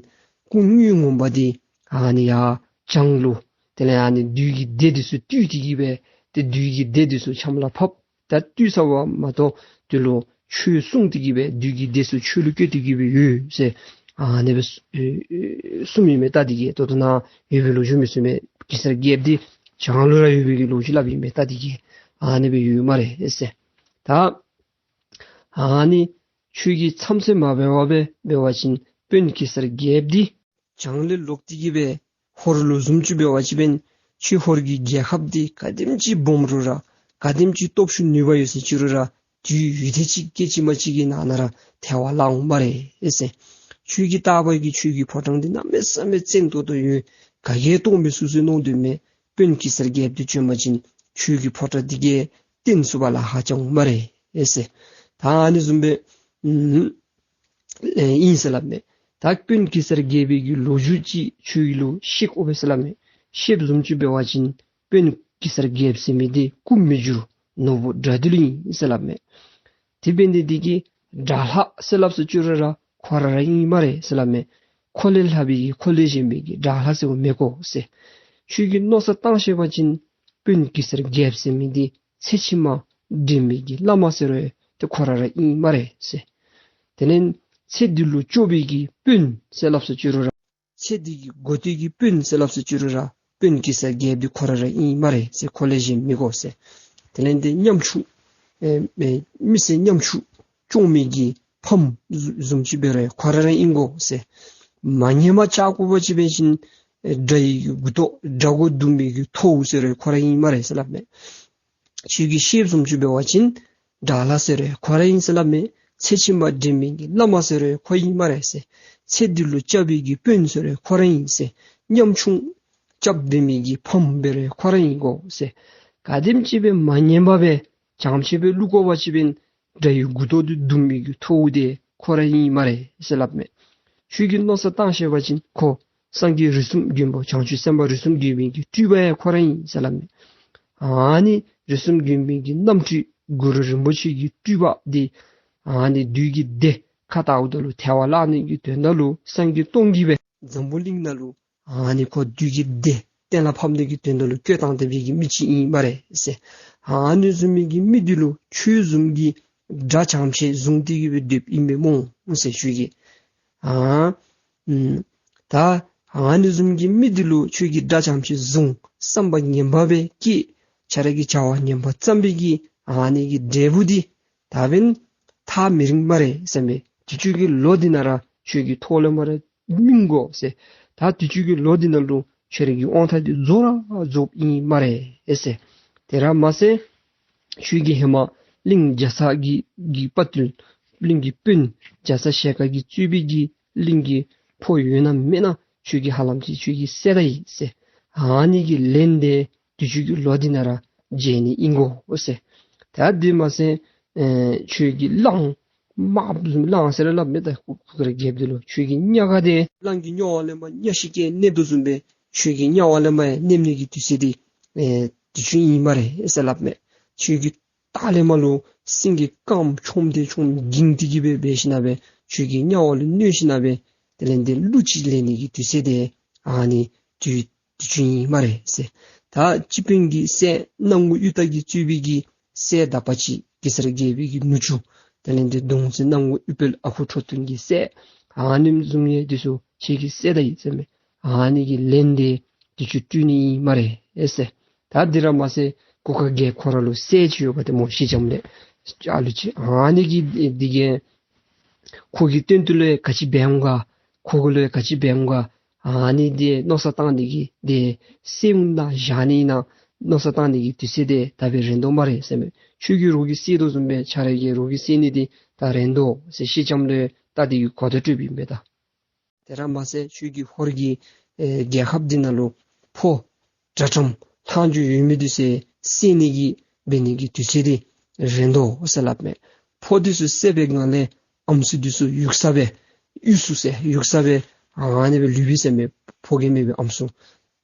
སྐུ་དངོས་ངོ་མ་འདི་ཨ་ནི་ཡར་བྱང་ལུ་དེ་ལས་ཨ་ནི་བདུད་ཀྱི་སྡེ་འདི་ཚུ་བཏུལ་ཏེ་གི་སྦེ་ཏེ་བདུད་ཀྱི་སྡེ་འདི་ཚུ་ཆམ་ལ་ཕབ། ད་བཏུལ་ཚར་བ་མ་གཏོགས་དེ་ལུ་ཆོས་གསུངས་ཏེ་གི་སྦེ་བདུད་ཀྱི་སྡེ་ཚུ་ཆོས་ལུ་བཀོད་དེ་གི་སྦེ་ཡོད་ཟེར་ཨ་ནི་སྦེ་གསུངམ་ཨིན་མས། ད་འདི་གིས་ད་ལྟོ་ནཱ་ཡོད་པའི་ལོ་རྒྱུས་མི་གསུང་མས། གེ་སར་རྒྱལཔོ་འདི་བྱང་ལུ་ར་ཡོད་པའི་གི་ལོ་རྒྱུས་སླབ་ཨིན་མས། ད་འདི་གིས་ཨ་ནི་སྦེ་ཡོད་སྨ་རེ་ཟེར། ད་ཨ་ནི་ཁྱོད་ཀྱིས་མཚམས་ཚད་མ་འབད་བར་སྦེ་འབད་བ་ཅིན་དཔོན་གེ་སར་རྒྱལཔོ་འདི་བྱང་ལས་ལོག་སྟེ་གི་སྦེ་ཧོར་ལུ་བཟུམ་ཅིག་འབད་བ་ཅིན་ཁྱོད་ཧོར་གྱི་རྒྱལ་ཁབ་འདི་ག་དེམ་ཅིག་སྦོམ་རུང་ར་ག་དེམ་ཅིག་སྟོབས་ཤུགས་ནུས་པ་ཡོད་ཟེར་ཅི་རུང་ར་དུས་ཡུན་ཐེངས་ཅིག་སྐད་ཅིག་མ་གཅིག་གི་ནང་ན་ར་ཐལ་བར་བརླག་འོང་སྨ་རེ་ཟེར། ཁྱོད་ཀྱི་རྟག་པར་གྱི་ཁྱོད་ཀྱི་ཕོ་བྲང་འདི་གནམ་མེད་ས་མེད་བཙན་ཏོག་ཏོ་ཡོད། ག་གིས་ཡང་སྟོང་མི་ཚུགས་ཟེར་མནོ་དོ་མས། དཔོན་གེ་སར་རྒྱལཔོ་འདི་བྱོན་པ་ཅིན་ཁྱོད་ཀྱི་ཕོ་བྲང་འདི་གིས་བརྟན་ཚུགས་པ་ལཱ་ཁག་ཅིག་འོང་སྨ་རེ་ཟེར། ད་ཨ་ནི་བཟུམ་སྦེ་ཨིན་ཟེར་སླབ་མས། ད་དཔོན་གེ་སར་རྒྱལ་པོའི་གི་ལོ་རྒྱུས་ཅིག་ཁྱོད་ལུ་བཤད་དགོ་པས་ཟེར་སླབ་མས། བཤདཔ་བཟུམ་ཅིག་འབད་བ་ཅིན་དཔོན་གེ་སར་རྒྱལཔོ་ཟེར་མི་འདི་སྐུ་མི་འགྱུར་ནོར་བུ་དགྲ་འདུལ་ཨིན་ཟེར་སླབ་མས། དེ་འབད་ནི་འདི་གིས་དགྲ་ལྷ་ཟེར་སླབ་ས་ཅི་རུང་ར་ཁོ་ར་ར་ཨིན་སྨ་རེ་ཟེར་སླབ་མས། ཁོ་ལས་ལྷག་པའི་གི་ཁོ་ལས་གཞན་པའི་གི་དགྲ་ལྷ་ཟེར་བ་མེད་གོ་ཟེར། ཁྱོད་ཀྱིས་མནོ་བསམ་བཏང་ཤེས་པ་ཅིན་དཔོན་གེ་སར་རྒྱལཔོ་ཟེར་མི་འདི་ཚེ་ཕྱི་མ་འདྲེན་པའི་གི་བླ་མ་ཟེར་རུང་ཏེ་ཁོ་ར་ར་ཨིན་སྨ་རེ་ཟེར། དེ་ལས་ཚེ་འདི་ལུ་སྐྱོབ་པའི་གི་དཔོན་ཟེར་སླབ་ས་ཅི་རུང་ར་ཚེ་འདི་གི་འགོ་སྟོད་ཀྱི་དཔོན་ཟེར་སླབ་ས་ཅི་རུང་ར་དཔོན་གེ་སར་རྒྱལཔོ་འདི་ཁོ་ར་ར་ཨིན་སྨ་རེ་ཟེར། ཁོ་ལས་གཞན་མི་གོ་ཟེར། དེ་ལས་ཏེ་ཉམ་ཆུང་ཨེ་ཨེ་མི་སེར་ཉམ་ཆུང་སྐྱོང་མི་གི་ ཕམ་བཟུམ་ཅིག་འབད་རུང་ཁོ་ར་ར་ཨིན་གོ་ཟེར། མ་ཉནམ་ཅིག་འབད་བ་ཅིན་འབད་བ་ཅིན་དགྲ་ཡི་མགུ་ཏོ་དགྲ་མགོ་བརྡུང་མི་གི་ཐོཝ་ཟེར་རུང་ཁོ་ར་ཨིན་སྨ་རེ་ཟེར་སླབ་མས། ཁྱོད་ཀྱི་ཤེབ་བཟུམ་ཅིག་འབད་བ་ཅིན་དགྲ་ལྷ་ཟེར་རུང་ཁོ་ར་ཨིན་ཟེར་སླབ་མས། ཚེ་ཕྱི་མ་འདྲེན་མི་གི་བླ་མ་ཟེར་རུང་ཁོ་ཨིན་སྨ་རེ་ཟེར། ཚེ་འདི་ལུ་སྐྱབས་པའི་གི་དཔོན་ཟེར་རུང་ཁོ་ར་ཨིན་ཟེར། ཉམ་ཆུང་སྐྱབས་འབད་མི་གི་ཕམ་འབད་རུང་ཁོ་ར་ཨིན་གོ་ཟེར། ག་དེམ་ཅིག་སྦེ་མ་ཉནམ་སྦེ་བྱང་ཆེ་སྦེ་བླུག་དགོ་པ་ཅིན་འབད་བ་ཅིན་དགྲ་ཡི་མགུ་ཏོ་འདི་བརྡུང་མི་གི་ཐོཝ་འདི་ཁོ་ར་ཨིན་སྨ་རེ་ཟེར་སླབ་མས། ཁྱོད་ཀྱིས་མནོ་བསམ་བཏང་ཤེས་པ་ཅིན་ཁོ་སངས་རྒྱས་རིགས་གསུམ་མགོན་པོ་བྱང་ཆུབ་སེམས་དཔའ་རིགས་གསུམ་མགོན་པོའི་གི་སྤྲུལ་པ་ཡང་ཁོ་ར་ཨིན་ཟེར་སླབ་མས། ཨ་ནི་རིགས་གསུམ་མགོན་པོའི་གི་རྣམ་སྤྲུལ་གུ་རུ་རིན་པོ་ཆེ་གི་སྤྲུལ་པ་འདི་ཨ་ནི་བདུད་ཀྱི་སྡེ་ཁ་བཏགས་ད་ལུ་ཐལ་བར་བརླག་ནི་གི་དོན་དག་ལུ་སངས་རྒྱས་སྟོང་གིས་སྦེ་འཛམ་བུ་གླིང་ནང་ལུ་ཨ་ནི་ཁོ་བདུད་ཀྱི་སྡེ་གཏན་ལ་ཕབ་ནི་གི་དོན་དག་ལུ་བཀོད་བཏང་སྟེ་སྦེ་གི་མི་ཅིག་ཨིན་སྨ་རེ་ཟེར། ཨ་ནི་བཟུམ་མའི་གི་མི་འདི་ལུ་ཁྱོད་བཟུམ་གྱི་དགྲ་བྱང་ཆེ་བཟུང་སྟེ་གི་སྦེ་སྡོདཔ་ཨིན་མས་སྨོ་ཟེར། ཁྱོད་ཀྱིས་ཨ་ཨུམ་ད་ཨ་ནི་བཟུམ་གྱི་མི་འདི་ལུ་ཁྱོད་ཀྱིས་དགྲ་བྱང་ཆེ་བཟུང་བསམ་པ་ངན་པ་སྦེ་བསྐྱེད། ཁྱོད་ར་གིས་བྱ་བ་ངན་པ་བརྩམས་པའི་གི་ཨ་ནི་གི་འབྲས་བུ་འདི་ད་འབདན་ཐག་མི་རིང་སྨ་རེ་ཟེར་མས། དུས་ཅི་གི་ལོ་འདི་ནང་ར་ཁྱོད་ཀྱི་ཐོག་ལས་མར་སྨིན་དགོ་ཟེར། ད་དུས་ཅི་གི་ལོ་འདི་ནང་ལུ་ཁྱོད་ར་གི་དབང་ཐང་འདི་རྫོགས་ར་རྫོགསཔ་ཨིན་སྨ་རེ་ཟེར། དེ་ར་མ་ཚད་ཁྱོད་ཀྱི་ཧེ་མ་གླིང་རྒྱ་ཚ་གི་གི་དཔའ་བརྟུལ་གླིང་གི་དཔོན་རྒྱ་ཚ་ཞལ་དཀར་གྱིས་གཙོས་པའི་གི་གླིང་གི་ཕོ་ཡོད་ན་མེད་ན་ཁྱོད་ཀྱིས་ཧ་ལམ་ཅིག་ཁྱོད་ཀྱིས་བསད་ད་ཡི་ཟེར། ཨ་ནི་གི་ལན་འདི་དུས་ཅི་གི་ལོ་འདི་ནང་ར་འཇལ་ནི་ཨིན་གོ་ཟེར། ད་དེ་མ་ཚད་ཨེ་ཁྱོད་ཀྱི་གླང་དམརཔོ་བཟུམ་གླང་ཟེར་སླབ་མས། ད་གུར་དཀར་རྒྱལཔོ་འདི་ལུ་ཁྱོད་ཀྱི་གཉའ་ཁ་འདི་གླང་གི་གཉའ་བ་ལས་མར་གཉའ་ཤིང་གིས་མནན་དོ་བཟུམ་སྦེ་ཁྱོད་ཀྱི་གཉའ་བ་ལས་མར་མནན་ནི་གི་དུས་ཚོད་འདི་ཨེ་དུས་ཅི་ཨིན་སྨ་རེ་ཟེར་སླབ་མས། ཁྱོད་ཀྱི་ལྟག་ལས་མར་ལུ་སེང་གེ་དཀརམོ་མཆོངམ་འདི་མཆོངམ་འགྱིང་སྟེ་གི་སྦེ་འབད་ཞིན་ན་སྦེ་ཁྱོད་ཀྱི་གཉའ་བ་ལུ་གནོད་ཞིན་ན་སྦེ་དེ་ལས་འདི་གླུ་ཅིག་ལེན་ནི་གི་དུས་ཚོད་འདི་ཨ་ནི་དུས་དུས་ཅི་ཨིན་སྨ་རེ་ཟེར། ད་སྤྱི་དཔོན་གྱི་སྲས་སྣང་ངུ་གཡུ་སྟག་གིས་གཙོས་པའི་གི་སྲས་དག་པ་ཅིག་གེ་སར་རྒྱལ་པོའི་གི་ནུ་གཅུང་དེ་ལས་འདི་གདུང་སྲས་སྣང་ངུ་གཡུ་དཔལ་ཨ་ཁུ་ཁྲོ་ཐུང་གི་སྲས་ཨ་ནེམ་བཟུམ་ཡང་འདི་ཚུ་ཁྱོད་ཀྱིས་བསད་ད་ཡི་ཟེར་མས། ཨ་ནི་གི་ལན་འདི་དུས་ཅི་སྤྲོད་ནི་ཨིན་སྨ་རེ་ཟེར། ད་འདི་ར་མ་ཚད་གུར་དཀར་རྒྱལཔོ་ཁོ་ར་ལུ་སྲས་ཅིག་ཡོདཔ་འདི་སྨོ་སེང་ལྕམ་ལས་ཨ་ལུ་ཅིག། ཨ་ནི་གི་འདི་གིས་ཁོ་གི་དོན་དུ་ལུ་ག་ཅི་འབད་འོང་ག། ཁོ་གི་ལུ་ག་ཅི་འབད་འོང་ག། ཨ་ནི་འདི་མནོ་བསམ་བཏང་ནི་གི་འདི་སེམས་ནང་བཞག་ནི་ཨིན་ན་མནོ་བསམ་བཏང་ནི་གི་དུས་ཚོད་འདི་ད་འབད་རན་དོ་སྨ་རེ་ཟེར་མས། ཁྱོད་ཀྱི་རོགས་ཀྱིས་བསད་དོ་བཟུམ་སྦེ་ཁྱོད་ར་གི་རོགས་ཀྱིས་བསད་ནི་འདི་ད་རན་དོ་ཟེར་སེང་ལྕམ་ལུ་ད་འདི་གི་གོ་བརྡ་སྤྲོདཔ་ཨིན་པས་ད། དེ་ར་མ་ཚད་ཁྱོད་ཀྱི་ཧོར་གྱི་ཨེ་རྒྱལ་ཁབ་འདི་ནང་ལུ་ཕོ་དྲག་དྲགམ་ལྷག་མཇུག་ཡོད་མི་འདི་ཚུ་བསད་ནི་གི་འབད་ནི་གི་དུས་ཚོད་འདི་རན་དོ་ཟེར་སླབ་མས། ཕོ་འདི་ཚུ་བསད་པའི་སྒང་ལས་ཨམ་སྲུ་འདི་ཚུ་ཡུགས་ས་སྦེ་གཡུས་སུ་ཟེར་གཡུགས་ས་སྦེ་ཨ་ནི་སྦེ་ལུས་པས་ཟེར་མས། ཕོ་རྒས་མེད་པའི་ཨམ་སྲུ་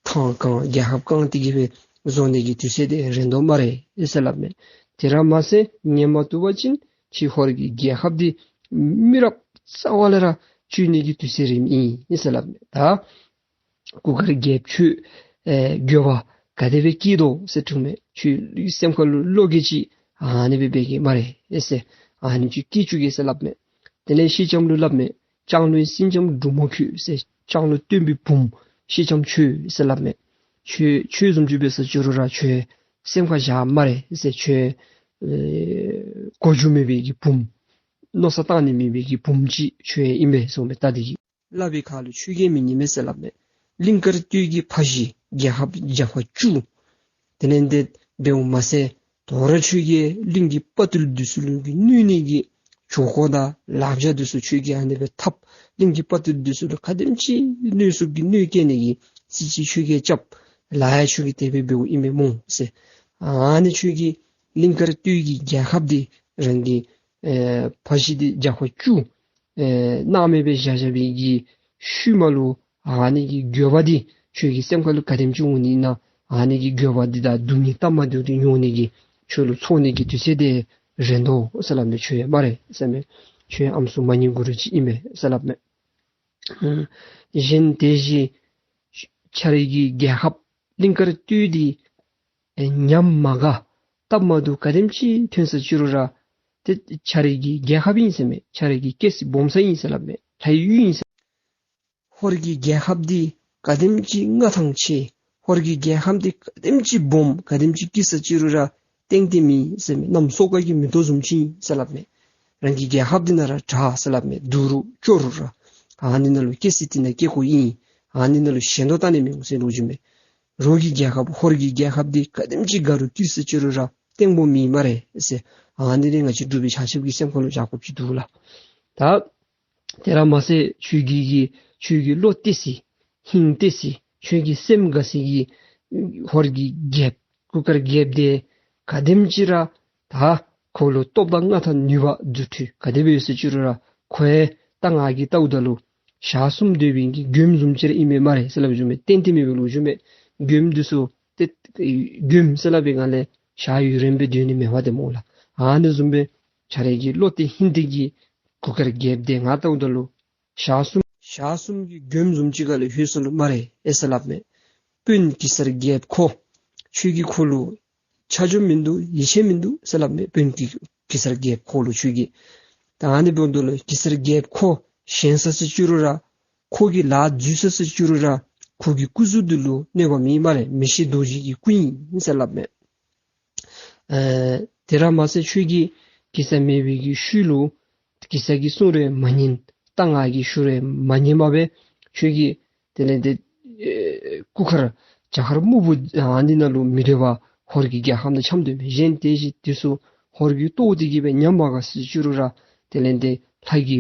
ཐང་བཀང་རྒྱལ་ཁབ་བཀང་སྟེ་གི་སྦེ་བཟོ་ནི་གི་དུས་ཚོད་འདི་རན་དོ་སྨ་རེ་ཟེར་སླབ་མས། དེ་ར་མ་ཚད་ཉན་མ་བཏུབ་པ་ཅིན་ཁྱོད་ཧོར་གྱི་རྒྱལ་ཁབ་འདི་མི་རབས་རྩ་བ་ལས་ར་བཅོས་ནི་གི་དུས་ཚོད་རནམ་ཨིན་ཟེར་སླབ་མས། ད་གུར་དཀར་རྒྱལཔོ་ཁྱོད་ཨེ་འགྱོད་པ་ག་དེ་སྦེ་སྐྱེས་དོ་ཟེར་དྲིཝ་མས། ཁྱོད་སེམས་ཁ་ལུ་བློ་འགྱོད་ཅིག་ཨ་ནི་སྦེ་འབད་གེ་སྨ་རེ་ཟེར། ཨ་ནི་ཅིག་སྐྱེ་བཅུག་གེ་ཟེར་སླབ་མས། དེ་ལས་སེང་ལྕམ་ལུ་སླབ་མས། ལྕང་ལོའི་སེང་ལྕམ་འབྲུག་མོ་ཁྱོད་ཟེར། ལྕང་ལོ་སྟོན་པའི་བུམོ་སེང་ལྕམ་ཁྱོད་ཟེར་སླབ་མས། ཁྱོད་ཁྱོད་བཟུམ་ཅིག་འབད་ས་ཅི་རུང་ར་ཁྱོད་སེམས་ཁར་བཞག་སྨ་རེ་ཟེར། ཁྱོད་ཨེ་གོ་རྒྱུ་མེད་པའི་གི་བུམོ་མནོ་བསམ་བཏང་ནི་མེད་པའི་གི་བུམོ་ཅིག་ཁྱོད་ཨིན་པས་ཟེར་མས། ད་འདི་གིས་སླབ་པའི་ཁ་ལུ་ཁྱོད་ཀྱིས་མི་ཉན་མས་ཟེར་སླབ་མས། གླིང་དཀར་སྟོད་ཀྱི་ཕ་གཞིས་རྒྱལ་ཁབ་རྒྱབ་ཁར་བཅུག། དེ་ལས་འདི་འབདཝ་མ་ཚད་དོ་རུང་ཁྱོད་ཀྱིས་གླིང་གི་དཔའ་བརྟུལ་འདི་ཚུ་ལུ་གི་གནོད་ནི་གི་ཆོ་ག་དང་ལག་ཆ་འདི་ཚུ་ཁྱོད་ཀྱིས་ཨ་ནི་སྦེ་འཐབ། གླིང་གི་དཔའ་བརྟུལ་འདི་ཚུ་ལུ་ག་དེམ་ཅིག་གནོད་ཚུགསཔ་གི་གནོད་བཀལ་ནི་གི་ཅིག་ཅིག་ཁྱོད་ཀྱིས་རྐྱབ། ལཱ་ཡང་ཁྱོད་ཀྱིས་དེ་སྦེ་འབདཝ་ཨིན་མས་སྨོ་ཟེར། ཨ་ནི་ཁྱོད་ཀྱིས་གླིང་དཀར་སྟོད་ཀྱི་རྒྱལ་ཁབ་འདི་རང་གི་ཨེ་ཕ་གཞིས་འདི་རྒྱབ་ཁར་བཅུག། ཨེ་སྣང་མེད་སྦེ་བཞག་བཞག་པའི་གི་ཤུལ་མ་ལུ་ཨ་ནི་གི་འགྱོད་པ་འདི་ཁྱོད་ཀྱི་སེམས་ཁ་ལུ་ག་དེམ་ཅིག་འོང་ནི་ཨིན་ན། ཨ་ནི་གི་འགྱོད་པ་འདི་དང་སྡུག་བསྔལ་སྟབས་མ་བདེཝ་འདི་མྱོང་ནི་གི་ཁྱོད་ལུ་ཚོར་ནི་གི་དུས་ཚོད་འདི་རན་དོ་ཟེར་སླབ་མས། ཁྱོད་ཡང་སྨ་རེ་ཟེར་མས། ཁྱོད་ཡང་ཨམ་སྲུ་མ་ཉན་གུ་རུ་ཅིག་ཨིན་པས་ཟེར་སླབ་མས། ཨ་གཞན་དེ་བཞིན་ཁྱོད་རའི་གི་རྒྱལ་ཁབ་གླིང་དཀར་སྟོད་འདི་ཨེ་ཉམས་མ་དགའ་སྟབས་མ་བདེཝ་ག་དེམ་ཅིག་ཐོན་ས་ཅི་རུང་ར་ཏེ་ཁྱོད་རའི་གི་རྒྱལ་ཁབ་ཨིན་ཟེར་མས། ཁྱོད་རའི་གི་སྐྱེ་ས་སྦོམ་ས་ཨིན་ཟེར་སླབ་མས། ལྷའི་ཡུལ་ཨིན་ཟེར། ཧོར་གྱི་རྒྱལ་ཁབ་འདི་ག་དེམ་ཅིག་མངའ་ཐང་ཆེ། ཧོར་གྱི་རྒྱལ་ཁབ་འདི་ག་དེམ་ཅིག་སྦོམ་ག་དེམ་ཅིག་སྐྱེ་ས་ཅི་རུང་ར་ཏན་ཏན་མེད་ཟེར་མས། གནམ་སྲོ་དཀར་གྱི་མེ་ཏོག་བཟུམ་ཅིག་ཨིན་ཟེར་སླབ་མས། རང་གི་རྒྱལ་ཁབ་འདི་ནང་ར་དྲག་ཟེར་སླབ་མས། སྡུག་རུང་སྐྱོ་རུང་ར་ཨ་ནི་ནང་ལུ་སྐྱེས་ས་འདི་ནང་སྐྱེ་དགོ་ཨིན། ཨ་ནི་ནང་ལུ་ཞེན་དོ་བཏང་ནི་མི་འོང་ཟེར་ལོ་རྒྱུས་མས། རོགས་ཀྱི་རྒྱལ་ཁབ་ཧོར་གྱི་རྒྱལ་ཁབ་འདི་ག་དེམ་ཅིག་དགའ་རུང་སྐྱིད་ཟེར་ཅི་རུང་ར་བརྟན་པོ་མེད་སྨ་རེ་ཟེར། ཨ་ནི་འདི་ང་བཅས་འབྲུག་པའི་ཆ་ཁྱབ་ཀྱི་སེམས་ཁ་ལུ་བཞག་དགོཔ་ཅིག་འདུག་ལགས། ད་དེ་ར་མ་ཚད་ཁྱོད་ཀྱི་གི་ཁྱོད་ཀྱི་བློ་གཏད་ས་ཧིང་གཏད་ས་ཁྱོད་ཀྱི་སེམས་དགའ་ས་གི་ཧོར་གྱི་རྒྱལཔོ་གུར་དཀར་རྒྱལཔོ་འདི་ག་དེམ་ཅིག་ར་ད་ཁོ་ལུ་སྟོབས་དང་མངའ་ཐང་ནུས་པ་རྫུ་འཕྲུལ་ག་དེ་སྦེ་ཡོད་ཟེར་ཅི་རུང་ར་ཁོ་ཡང་ད་ང་གིས་བལྟཝ་ད་ལུ་ཞག་གསུམ་སྡོད་པའི་གི་མགྱོནམ་བཟུམ་ཅིག་ར་ཨིན་མས་སྨ་རེ་ཟེར་སླབ་བྱུང་མས། ཏན་ཏན་མེད་པའི་ལོ་རྒྱུས་མས། མགྱོནམ་འདི་ཚུ་ཏེ་མགྱོནམ་ཟེར་སླབ་པའི་སྒང་ལས་ཞག་ཡུན་རིངམོ་སྦེ་སྡོད་ནི་མེད་པ་དེ་སྨོ་ལགས། ཨ་ནི་བཟུམ་སྦེ་ཁྱོད་རའི་གི་བློ་གཏད་ཧིང་གཏད་ཀྱི་གུར་དཀར་རྒྱལཔོ་འདི་ང་བལྟཝ་ད་ལུ་ཞག་གསུམ་ཞག་གསུམ་གྱི་མགྱོནམ་བཟུམ་ཅིག་ཁར་ལུ་ལྷོད་སོ་ནུག་སྨ་རེ་ཨེ་ཟེར་སླབ་མས། དཔོན་གེ་སར་རྒྱལཔོ་ཁོ་ཁྱོད་ཀྱིས་ཁོ་ལུ་ཆ་འཇོག་མིན་འདུག། ཡིད་ཆེས་མིན་འདུག་ཟེར་སླབ་མས། དཔོན་གེ་གེ་སར་རྒྱལཔོ་ཁོ་ལུ་ཁྱོད་ཀྱིས། ད་ཨ་ནི་འབདཝ་ད་ལུ་གེ་སར་རྒྱལཔོ་ཁོ་ཞན་ས་ཟེར་ཅི་རུང་ར་ཁོ་གི་ལཱ་འཛོལ་ས་ཟེར་ཅི་རུང་ར་ཁོ་གི་སྐུ་གཟུགས་འདི་ལུ་གནོད་པ་མེད་སྨ་རེ། མི་ཤི་རྡོ་རྗེ་གི་སྐུ་ཨིན་ཟེར་སླབ་མས། ཨེ་དེ་ར་མ་ཚད་ཁྱོད་ཀྱིས་གེ་སར་མེད་པའི་གི་ཤུལ་ལུ་གེ་སར་གྱི་གསུང་རེ་མ་ཉན། ད་ང་གིས་ཞུ་རེ་མ་ཉན་པར་སྦེ་ཁྱོད་ཀྱིས་དེ་ལས་དེ་ཨེ་གུར་དཀར་བྱ་དཀར་སྨུག་པོ་ཨ་ནི་ནང་ལུ་མི་སྡོད་པར་ཧོར་གྱི་རྒྱལ་ཁབ་ནང་འཁྱམས་སྡོད་མི་གཞན་དེ་ཅིག་དེ་ཚུ་ཧོར་གྱིས་བཏོག་སྟེ་གི་སྦེ་ཉམས་པ་དགའ་ཟེར་ཅི་རུང་ར་དེ་ལས་དེ་ལྷ་གི་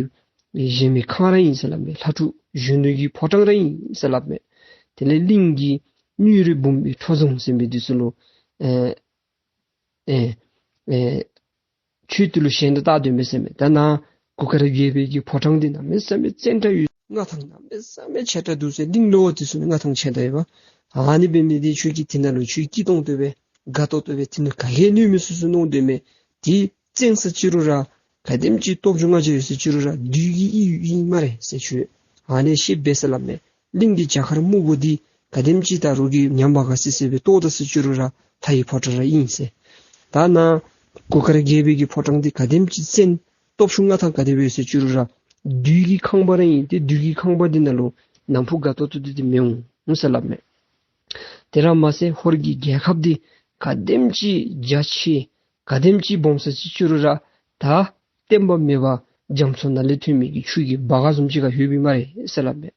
གཞལ་མེད་ཁང་ར་ཨིན་ཟེར་སླབ་མས། ལྷ་ཕྲུག་གཞོན་ནུ་གི་ཕོ་བྲང་ར་ཨིན་ཟེར་སླབ་མས། དེ་ལས་གླིང་གི་སྙུང་རུས་འབུམ་པའི་ཁྲོ་རྫོང་ཟེར་མི་དེ་ཚུ་ལུ་ཨེ་ཨེ་ཨེ་ཁྱོད་དེ་ལུ་ཞེན་དུ་བཏགས་སྡོད་མི་ཟེར་མས། ད་ནཱ་གུར་དཀར་རྒྱལ་པོའི་གི་ཕོ་བྲང་འདི་གནམ་མེད་ས་མེད་བཙན་དྲགས་ཡོད། མངའ་ཐང་གནམ་མེད་ས་མེད་ཆེ་དྲགས་འདུག་ཟེར། གླིང་ལུ་དེ་ཚུ་ནི་མངའ་ཐང་ཆེ་དྲགས་ཡོད་པ། ཨ་ནི་འབད་ནི་འདི་ཁྱོད་ཀྱིས་དེ་ནང་ལུ་ཁྱོད་སྐྱིད་ཏོང་ཏོ་སྦེ་དགའ་ཏོག་ཏོ་སྦེ་དེ་ནང་ག་གིས་གནོད་མི་ཚུགས་ཟེར་མནོ་སྡོད་མི་དེ་བཙན་ས་ཅི་རུང་ར་ག་དེམ་ཅིག་སྟོབས་ཤུགས་མངའ་ཆེ་ཡོད་ཟེར་ཅི་རུང་ར་བདུད་ཀྱི་ཡུལ་ཨིན་སྨ་རེ་ཟེར། ཁྱོད་ཨ་ནི་ཤེས་པས་ཟེར་སླབ་མས། གླིང་གི་བྱ་དཀར་སྨུག་པོ་འདི་ག་དེམ་ཅིག་ད་རོགས་ཀྱིས་ཉམས་པ་དགའ་སི་སི་སྦེ་བཏོག་ད་ཟེར་ཅི་རུང་ར་ལྷ་ཡི་ཕོ་བྲང་ར་ཨིན་ཟེར། ད་ནཱ་གུར་དཀར་རྒྱལ་པོའི་གི་ཕོ་བྲང་འདི་ག་དེམ་ཅིག་བཙན་སྟོབས་ཤུགས་མངའ་ཐང་ག་དེ་སྦེ་ཡོད་ཟེར་ཅི་རུང་ར་བདུད་ཀྱི་ཁང་པ་ར་ཨིན། ཏེ་བདུད་ཀྱི་ཁང་པ་འདི་ནང་ལུ་ནམ་ཕུགས་དགའ་ཏོག་ཏོ་འདི་འདི་མི་འོང་ཟེར་སླབ་མས། དེ་ར་མ་ཚད་ཧོར་གྱི་རྒྱལ་ཁབ་འདི་ག་དེམ་ཅིག་རྒྱ་ཆེ་ག་དེམ་ཅིག་སྦོམ་ས་ཅིག་ཅི་རུང་ར་ད་བརྟན་པ་མེད་པར་རྒྱ་མཚོ་ནང་ལས་ཐོན་མི་གི་ཆུ་གི་སྦ་ག་བཟུམ་ཅིག་ཁར་ལྷོད་པའི་སྨ་རེ་ཟེར་སླབ་མས།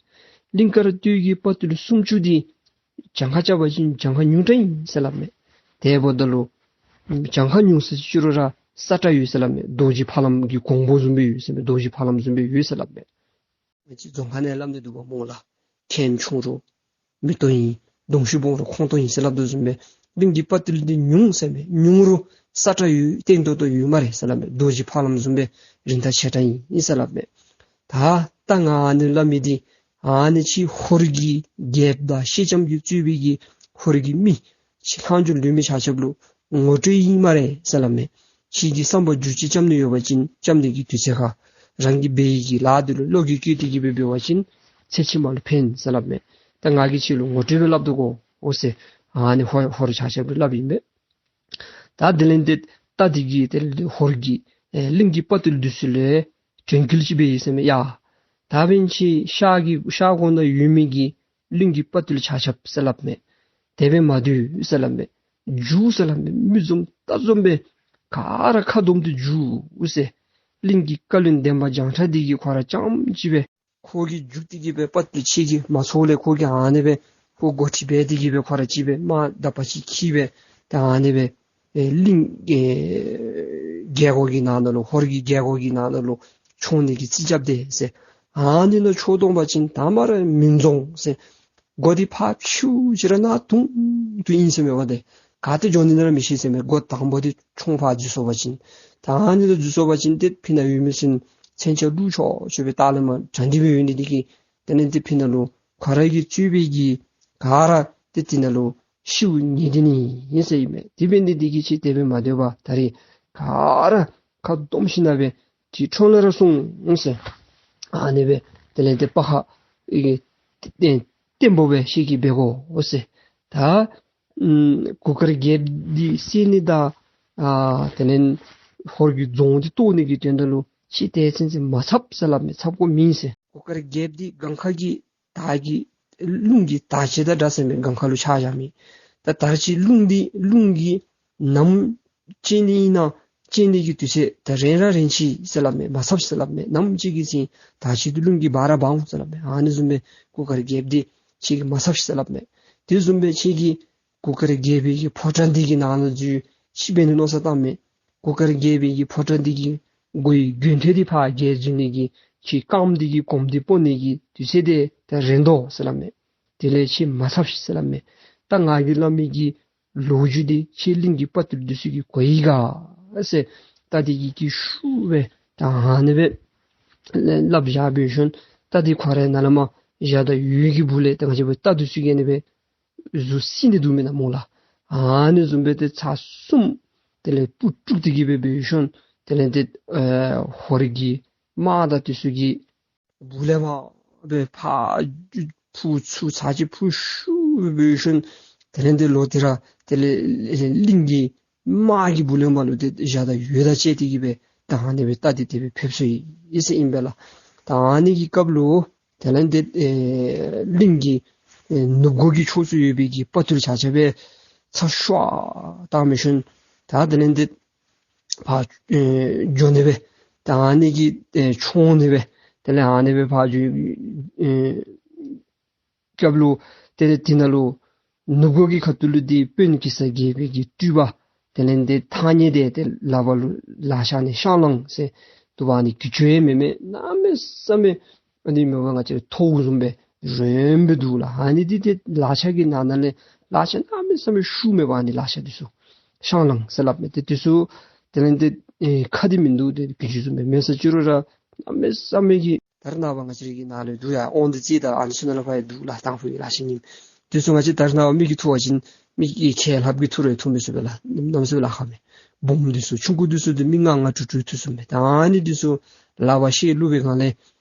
གླིང་དཀར་སྟོད་ཀྱི་དཔའ་བརྟུལ་སུམ་ཅུ་འདི་གྱངས་ཁ་རྐྱབ་པ་ཅིན་གྱངས་ཁ་ཉུང་དྲགས་ཨིན་ཟེར་སླབ་མས། དེ་འབདཝ་ད་ལུ་གྱངས་ཁ་ཉུང་ས་ཅིག་ཅི་རུང་ར་སྲ་ཀྲག་ཡོད་ཟེར་སླབ་མས། རྡོ་རྗེ་ཕ་ལམ་གྱི་གོང་བུ་བཟུམ་སྦེ་ཡོད་ཟེར་མས། རྡོ་རྗེ་ཕ་ལམ་བཟུམ་སྦེ་ཡོད་ཟེར་སླབ་མས། ང་བཅས་རྫོང་ཁ་ནང་སླབ་ནི་འདུག་པ་སྨོ་ལགས། ཁྱོད་ཆུང་རུང་མེ་ཏོག་ཨིན། གདོང་ཤུལ་སྦོམ་རུང་ཁོང་ཏོག་ཨིན་ཟེར་སླབ་དོ་བཟུམ་སྦེ་གླིང་གི་དཔའ་བརྟུལ་འདི་ཉུང་ཟེར་མས། ཉུང་རུང་སྲ་ཀྲག་ཡོད་བརྟན་ཏོག་ཏོ་ཡོད་སྨ་རེ་ཟེར་སླབ་མས། རྡོ་རྗེ་ཕ་ལམ་བཟུམ་སྦེ་རིན་ཐང་ཆེ་དྲགས་ཨིན་ཟེར་སླབ་མས། ད་ད་ང་ཨ་ནི་སླབ་མི་འདི་ཨ་ནི་ཅིག་ཧོར་གྱི་རྒྱལཔོ་དང་སེང་ལྕམ་གྱིས་གཙོས་པའི་གི་ཧོར་གྱི་མི་ཅིག་ལྷག་འཇོག་ལུས་མི་ཆ་ཁྱབ་ལུ་ངོ་སྤྲོད་ཨིན་སྨ་རེ་ཟེར་སླབ་མས། ཁྱེད་ཀྱིས་བསམ་པ་འགྱུར་ཅིག་རྐྱབ་ནི་ཡོད་པ་ཅིན་རྐྱབ་ནི་གི་དུས་ཚོད་ཁར་རང་གིས་འབད་ཡི་གི་ལཱ་འདི་ལུ་བློ་གི་བཀོད་དེ་གི་སྦེ་འབད་བ་ཅིན་ཚེ་ཕྱི་མ་ལུ་ཕན་ཟེར་སླབ་མས། ད་ང་གིས་ཁྱེད་ལུ་ངོ་སྤྲོད་སྦེ་སླབ་དོ་གོ་འོ་ཟེར་ཨ་ནི་ཧོར་ཧོར་ཆ་ཁྱབ་ལུ་སླབ་ཨིན་པས། ད་དེ་ལས་འདི་ད་འདི་གི་དེ་ལས་ཧོར་གྱི་ཨེ་གླིང་གི་དཔའ་བརྟུལ་འདི་ཚུ་ལུ་དྲན་སྐུལ་ཅིག་འབད་ཡི་ཟེར་མས། ཡ་ད་འབདན་ཁྱེད་ཤར་གྱི་ཤར་ཁོག་ནང་ཡོད་མི་གི་གླིང་གི་དཔའ་བརྟུལ་ཆ་ཁྱབ་ཟེར་སླབ་མས། དེ་སྦེ་མ་སྡོད་ཟེར་སླབ་མས། རྒྱུགས་ཟེར་སླབ་མས། མི་འཛོམས་རྟ་འཛོམས་སྦེ་ག་ར་ཁ་བསྡོམས་ཏེ་རྒྱུགས་ཟེར། གླིང་གི་བཀའ་བློན་འདན་མ་བྱང་ཁྲ་འདི་གིས་ཁོ་ར་རྐྱངམ་གཅིག་སྦེ་ཁོ་གིས་རྒྱུགས་ཏེ་གི་སྦེ་དཔའ་བརྟུལ་ཁྱེད་ཀྱིས་མ་ཚོར་ལས་ཁོ་གིས་ཨ་ནི་སྦེ་ཁོ་འགོ་ཁྲིད་འབད་དེ་གི་སྦེ་ཁོ་ར་གཅིག་སྦེ་དམག་དང་པ་ཅིག་འཁྱིད་སྦེ་ད་ཨ་ནི་སྦེ་ཨེ་གླིང་ཨེ་རྒྱལ་སྒོ་གི་ནང་ན་ལུ་ཧོར་གྱི་རྒྱལ་སྒོ་གི་ནང་ན་ལུ་མཆོང་ནི་གི་རྩིས་རྐྱབ་དེས་ཟེར། ཨ་ནི་ནང་མཆོང་དོ་བ་ཅིན་ད་མ་ར་མི་འཛོམས་ཟེར། སྒོ་འདི་ཕར་ཕྱུ་ཅིག་ར་ནག་དུང་དུ་ཨིན་ཟེར་མས་པ། ཏེ་ག་ཏེ་འགྱོ་ནི་ན་ར་མི་ཤེས་ཟེར་མས། སྒོ་དང་པོ་འདི་མཆོང་ཕར་འཛུལ་སོང་པ་ཅིན་ད་ཨ་ནི་ལུ་འཛུལ་སོང་པ་ཅིན་ཏེ་ཕི་ནང་ཡོད་མི་ཚུ་མཚོན་ཆ་བླུག་ཆོག་ཆོག་སྦེ་ལྟག་ལས་མར་དྲང་སྟེ་སྦེ་ཡོད་ནི་འདི་གིས་དེ་ལས་ཏེ་ཕི་ནང་ལུ་ཁོ་ར་གིས་གཙོས་པའི་གི་ག་ར་ཏེ་དེ་ནང་ལུ་ཤིཝ་ཉེན་ཏེ་ནི་ཨིན་ཟེར་ཨིན་མས། དེ་འབད་ནི་འདི་གིས་ཁྱེད་དེ་སྦེ་མ་སྡོད་པར་ད་རིས་ག་ར་ཁ་བསྡོམས་ཞིན་ན་སྦེ་ཏེ་ཁྲོམ་ལུ་ར་སོང་ཟེར། ཨ་ནི་སྦེ་དེ་ལས་ཏེ་པ་ཁ་ཨེ་བརྟན་པོ་སྦེ་ཤེས་ཀྱི་འབད་དགོ་ཟེར། ད་ཨམ་གུར་དཀར་རྒྱལཔོ་འདི་བསད་ནི་དང་ཨ་དེ་ལས་ཧོར་གྱི་རྫོང་འདི་གཏོར་ནི་གི་དོན་དག་ལུ་ཁྱེད་དེ་ཚུན་ཚོད་མ་འཚབ་ཟེར་སླབ་མས། འཚབ་དགོཔ་མེད་ཟེར། གུར་དཀར་རྒྱལཔོ་འདི་སྒང་ཁ་གི་དར་གྱི་རླུང་གི་དར་ཅིག་དང་འདྲ་ཟེར་མས། སྒང་ཁ་ལུ་ཆགས་བཞག་མི་ད་དར་ཅིག་རླུང་འདི་རླུང་གིས་ནམ་བཅད་ནི་ཨིན་ན་ བཅད་ནི་གི་དུས་ཚོད་ད་རན་ར་རན་ཅི་ཟེར་སླབ་མས། མ་ཚབ་ཟེར་སླབ་མས། ནམ་ཅིག་གི་ཚེ་ད་ཅི་དུས་རླུང་གིས་འབག་ར་འབག་འོང་ཟེར་སླབ་མས། ཨ་ནི་བཟུམ་སྦེ་གུར་དཀར་རྒྱལཔོ་འདི་ཁྱེད་ཀྱིས་མ་ཚབ་ཤིག་ཟེར་སླབ་མས། དེ་བཟུམ་སྦེ་ཁྱེད་ཀྱིས་གུར་དཀར་རྒྱལ་པོའི་གི་ཕོ་བྲང་འདི་གི་ནང་ན་འཛུལ་ཅི་འབད་ནི་མནོ་བསམ་བཏང་མས། གུར་དཀར་རྒྱལ་པོའི་གི་ཕོ་བྲང་འདི་གི་སྒོའི་རྒྱུན་ཐེ་འདི་ཕར་བརྒལ་འཛུལ་ནི་གི་ཁྱེད་རྐངམ་འདི་གི་གོམ་འདི་སྤོ་ནི་གི་དུས་ཚོད་འདི་ད་རན་དོ་ཟེར་སླབ་མས། དེ་ལས་ཁྱེད་མ་ཚབ་ཤིག་ཟེར་སླབ་མས། ད་ང་གིས་སླབ་མི་གི་ལོ་རྒྱུས་འདི་ཁྱེད་གླིང་གི་དཔའ་བརྟུལ་འདི་ཚུ་གིས་གོ་ཡི་ག་ཟེར། རྟ་འདི་གིས་གི་ཤུགས་སྦེ་ད་ཨ་ནི་སྦེ་སླབ་བཞག་འབད་ཞིནམ་རྟ་འདི་ཁོ་རའི་ནང་ལས་མར་བཞག་ད་འོད་ཀྱི་སྦུག་ལས་ད་ང་བཅས་པའི་རྟ་འདི་ཚུ་གིས་ཨ་ནི་སྦེ་གཟུགས་བསིལ་ནི་འདུག་མེན་ན་སྨོ་ལགས། ཨ་ནི་བཟུམ་སྦེ་ཏེ་ཚར་གསུམ་དེ་ལས་སྤུ་དཀྲུགས་ཏེ་གི་སྦེ་འབད་ཞིནམ་དེ་ལས་ཏེ་ཨེ་ཧོར་གྱི་དམག་དང་འདི་ཚུ་གི་སྦུག་ལས་མར་སྦེ་ཕར་འཕུར་ཚུར་ཚར་གཅིག་འཕུར་ཤུགས་སྦེ་འབད་ཞིནམ་དེ་ལས་ཏེ་ལོག་སྟེ་ར་དེ་ལས་གླིང་གི་དམག་གི་སྦུག་ལས་མར་ལོག་སྟེ་བཞག་ད་འོད་དང་བཅས་ཏེ་གི་སྦེ་ད་ཨ་ནི་སྦེ་རྟ་འདི་དེ་སྦེ་ཕེབས་སོ་ཡི་ཟེར་ཨིན་པས་ལགས། ད་ཨ་ནི་གི་སྐབས་ལུ་དེ་ལས་ཏེ་ཨེ་གླིང་གི་ཨེ་ནུབ་སྒོ་གི་ཕྱོགས་སུ་ཡོད་པའི་གི་དཔའ་བརྟུལ་ཆ་ཁྱབ་སྦེ་ཚར་བཤལ་བཏང་འབད་ཞིནམ་ད་དེ་ལས་ཏེ་ཕར་ཨེ་འགྱོ་ནི་སྦེ་ད་ཨ་ནི་གི་ཨེ་མཆོང་ནི་སྦེ་དེ་ལས་ཨ་ནི་སྦེ་ཕར་འགྱོ་ཨེ་སྐབས་ལུ་ཏེ་དེ་ནང་ལུ་ནུབ་སྒོ་གི་ཁ་ཐུག་ལུ་འདི་དཔོན་གེ་སར་རྒྱལ་པོའི་གི་སྤྲུལ་པ་དེ་ལས་ཏེ་ཐང་རྙེད་འདི་ཏེ་ལག་པ་ལུ་ལག་ཆ་ནི་ཤང་ལང་ཟེར་འདུག་པ། ཨ་ནི་གི་ཅོ་ཡང་མེད་མེད་གནམ་མེད་ས་མེད་ཨ་ནི་མེད་པར་ང་བཅས་ཐོག་བཟུམ་སྦེ་རོལ་སྦེ་འདུག་ལགས། ཨ་ནི་འདི་ཏེ་ལག་ཆ་གི་ནང་ན་ལས་ལག་ཆ་གནམ་མེད་ས་མེད་ཤུགས་མེད་པར་ཨ་ནི་ལག་ཆ་འདི་ཚུ་ཤང་ལང་ཟེར་སླབ་མས། ཏེ་འདི་ཚུ་དེ་ལས་ཏེ་ཨེ་ཁ་འདི་མིན་འདུག། ཏེ་གི་ཅོ་བཟུམ་སྦེ་མེད་ས་ཅི་རུང་ར་གནམ་མེད་ས་མེད་ཀྱི་ད་རེས་ནངས་པ་ང་བཅས་རའི་གི་ནང་ལུ་འདུག་ཡ། དབང་འདུས་རྩེ་དང་ཨ་ནི་ཚུ་ནང་ལུ་ཕར་ཡང་འདུག་ལགས། དང་ཕུ་གི་ལག་ཆ་ཨིན། འདི་ཚུ་ང་བཅས་ད་རེས་ནངས་པ་མི་གིས་འཐུ་བ་ཅིན་མི་གིས་ཁལ་ལྷགཔ་གིས་འཐུ་རུང་འཐུ་མི་ཚུགས་པས་ལགས། གནམ་མེད་ས་མེད་ལཱ་ཁག་མས། སྦོམ་འདི་ཚུ་ཆུང་ཀུ་འདི་ཚུ་འདི་མི་ལྔ་ལྔ་དྲུག་དྲུག་འཐུ་ཚུགས་མས། ད་ཨ་ནི་འདི་ཚུ་ལག་པར་ཤེད་བླུག་པའི་སྒང་ལས་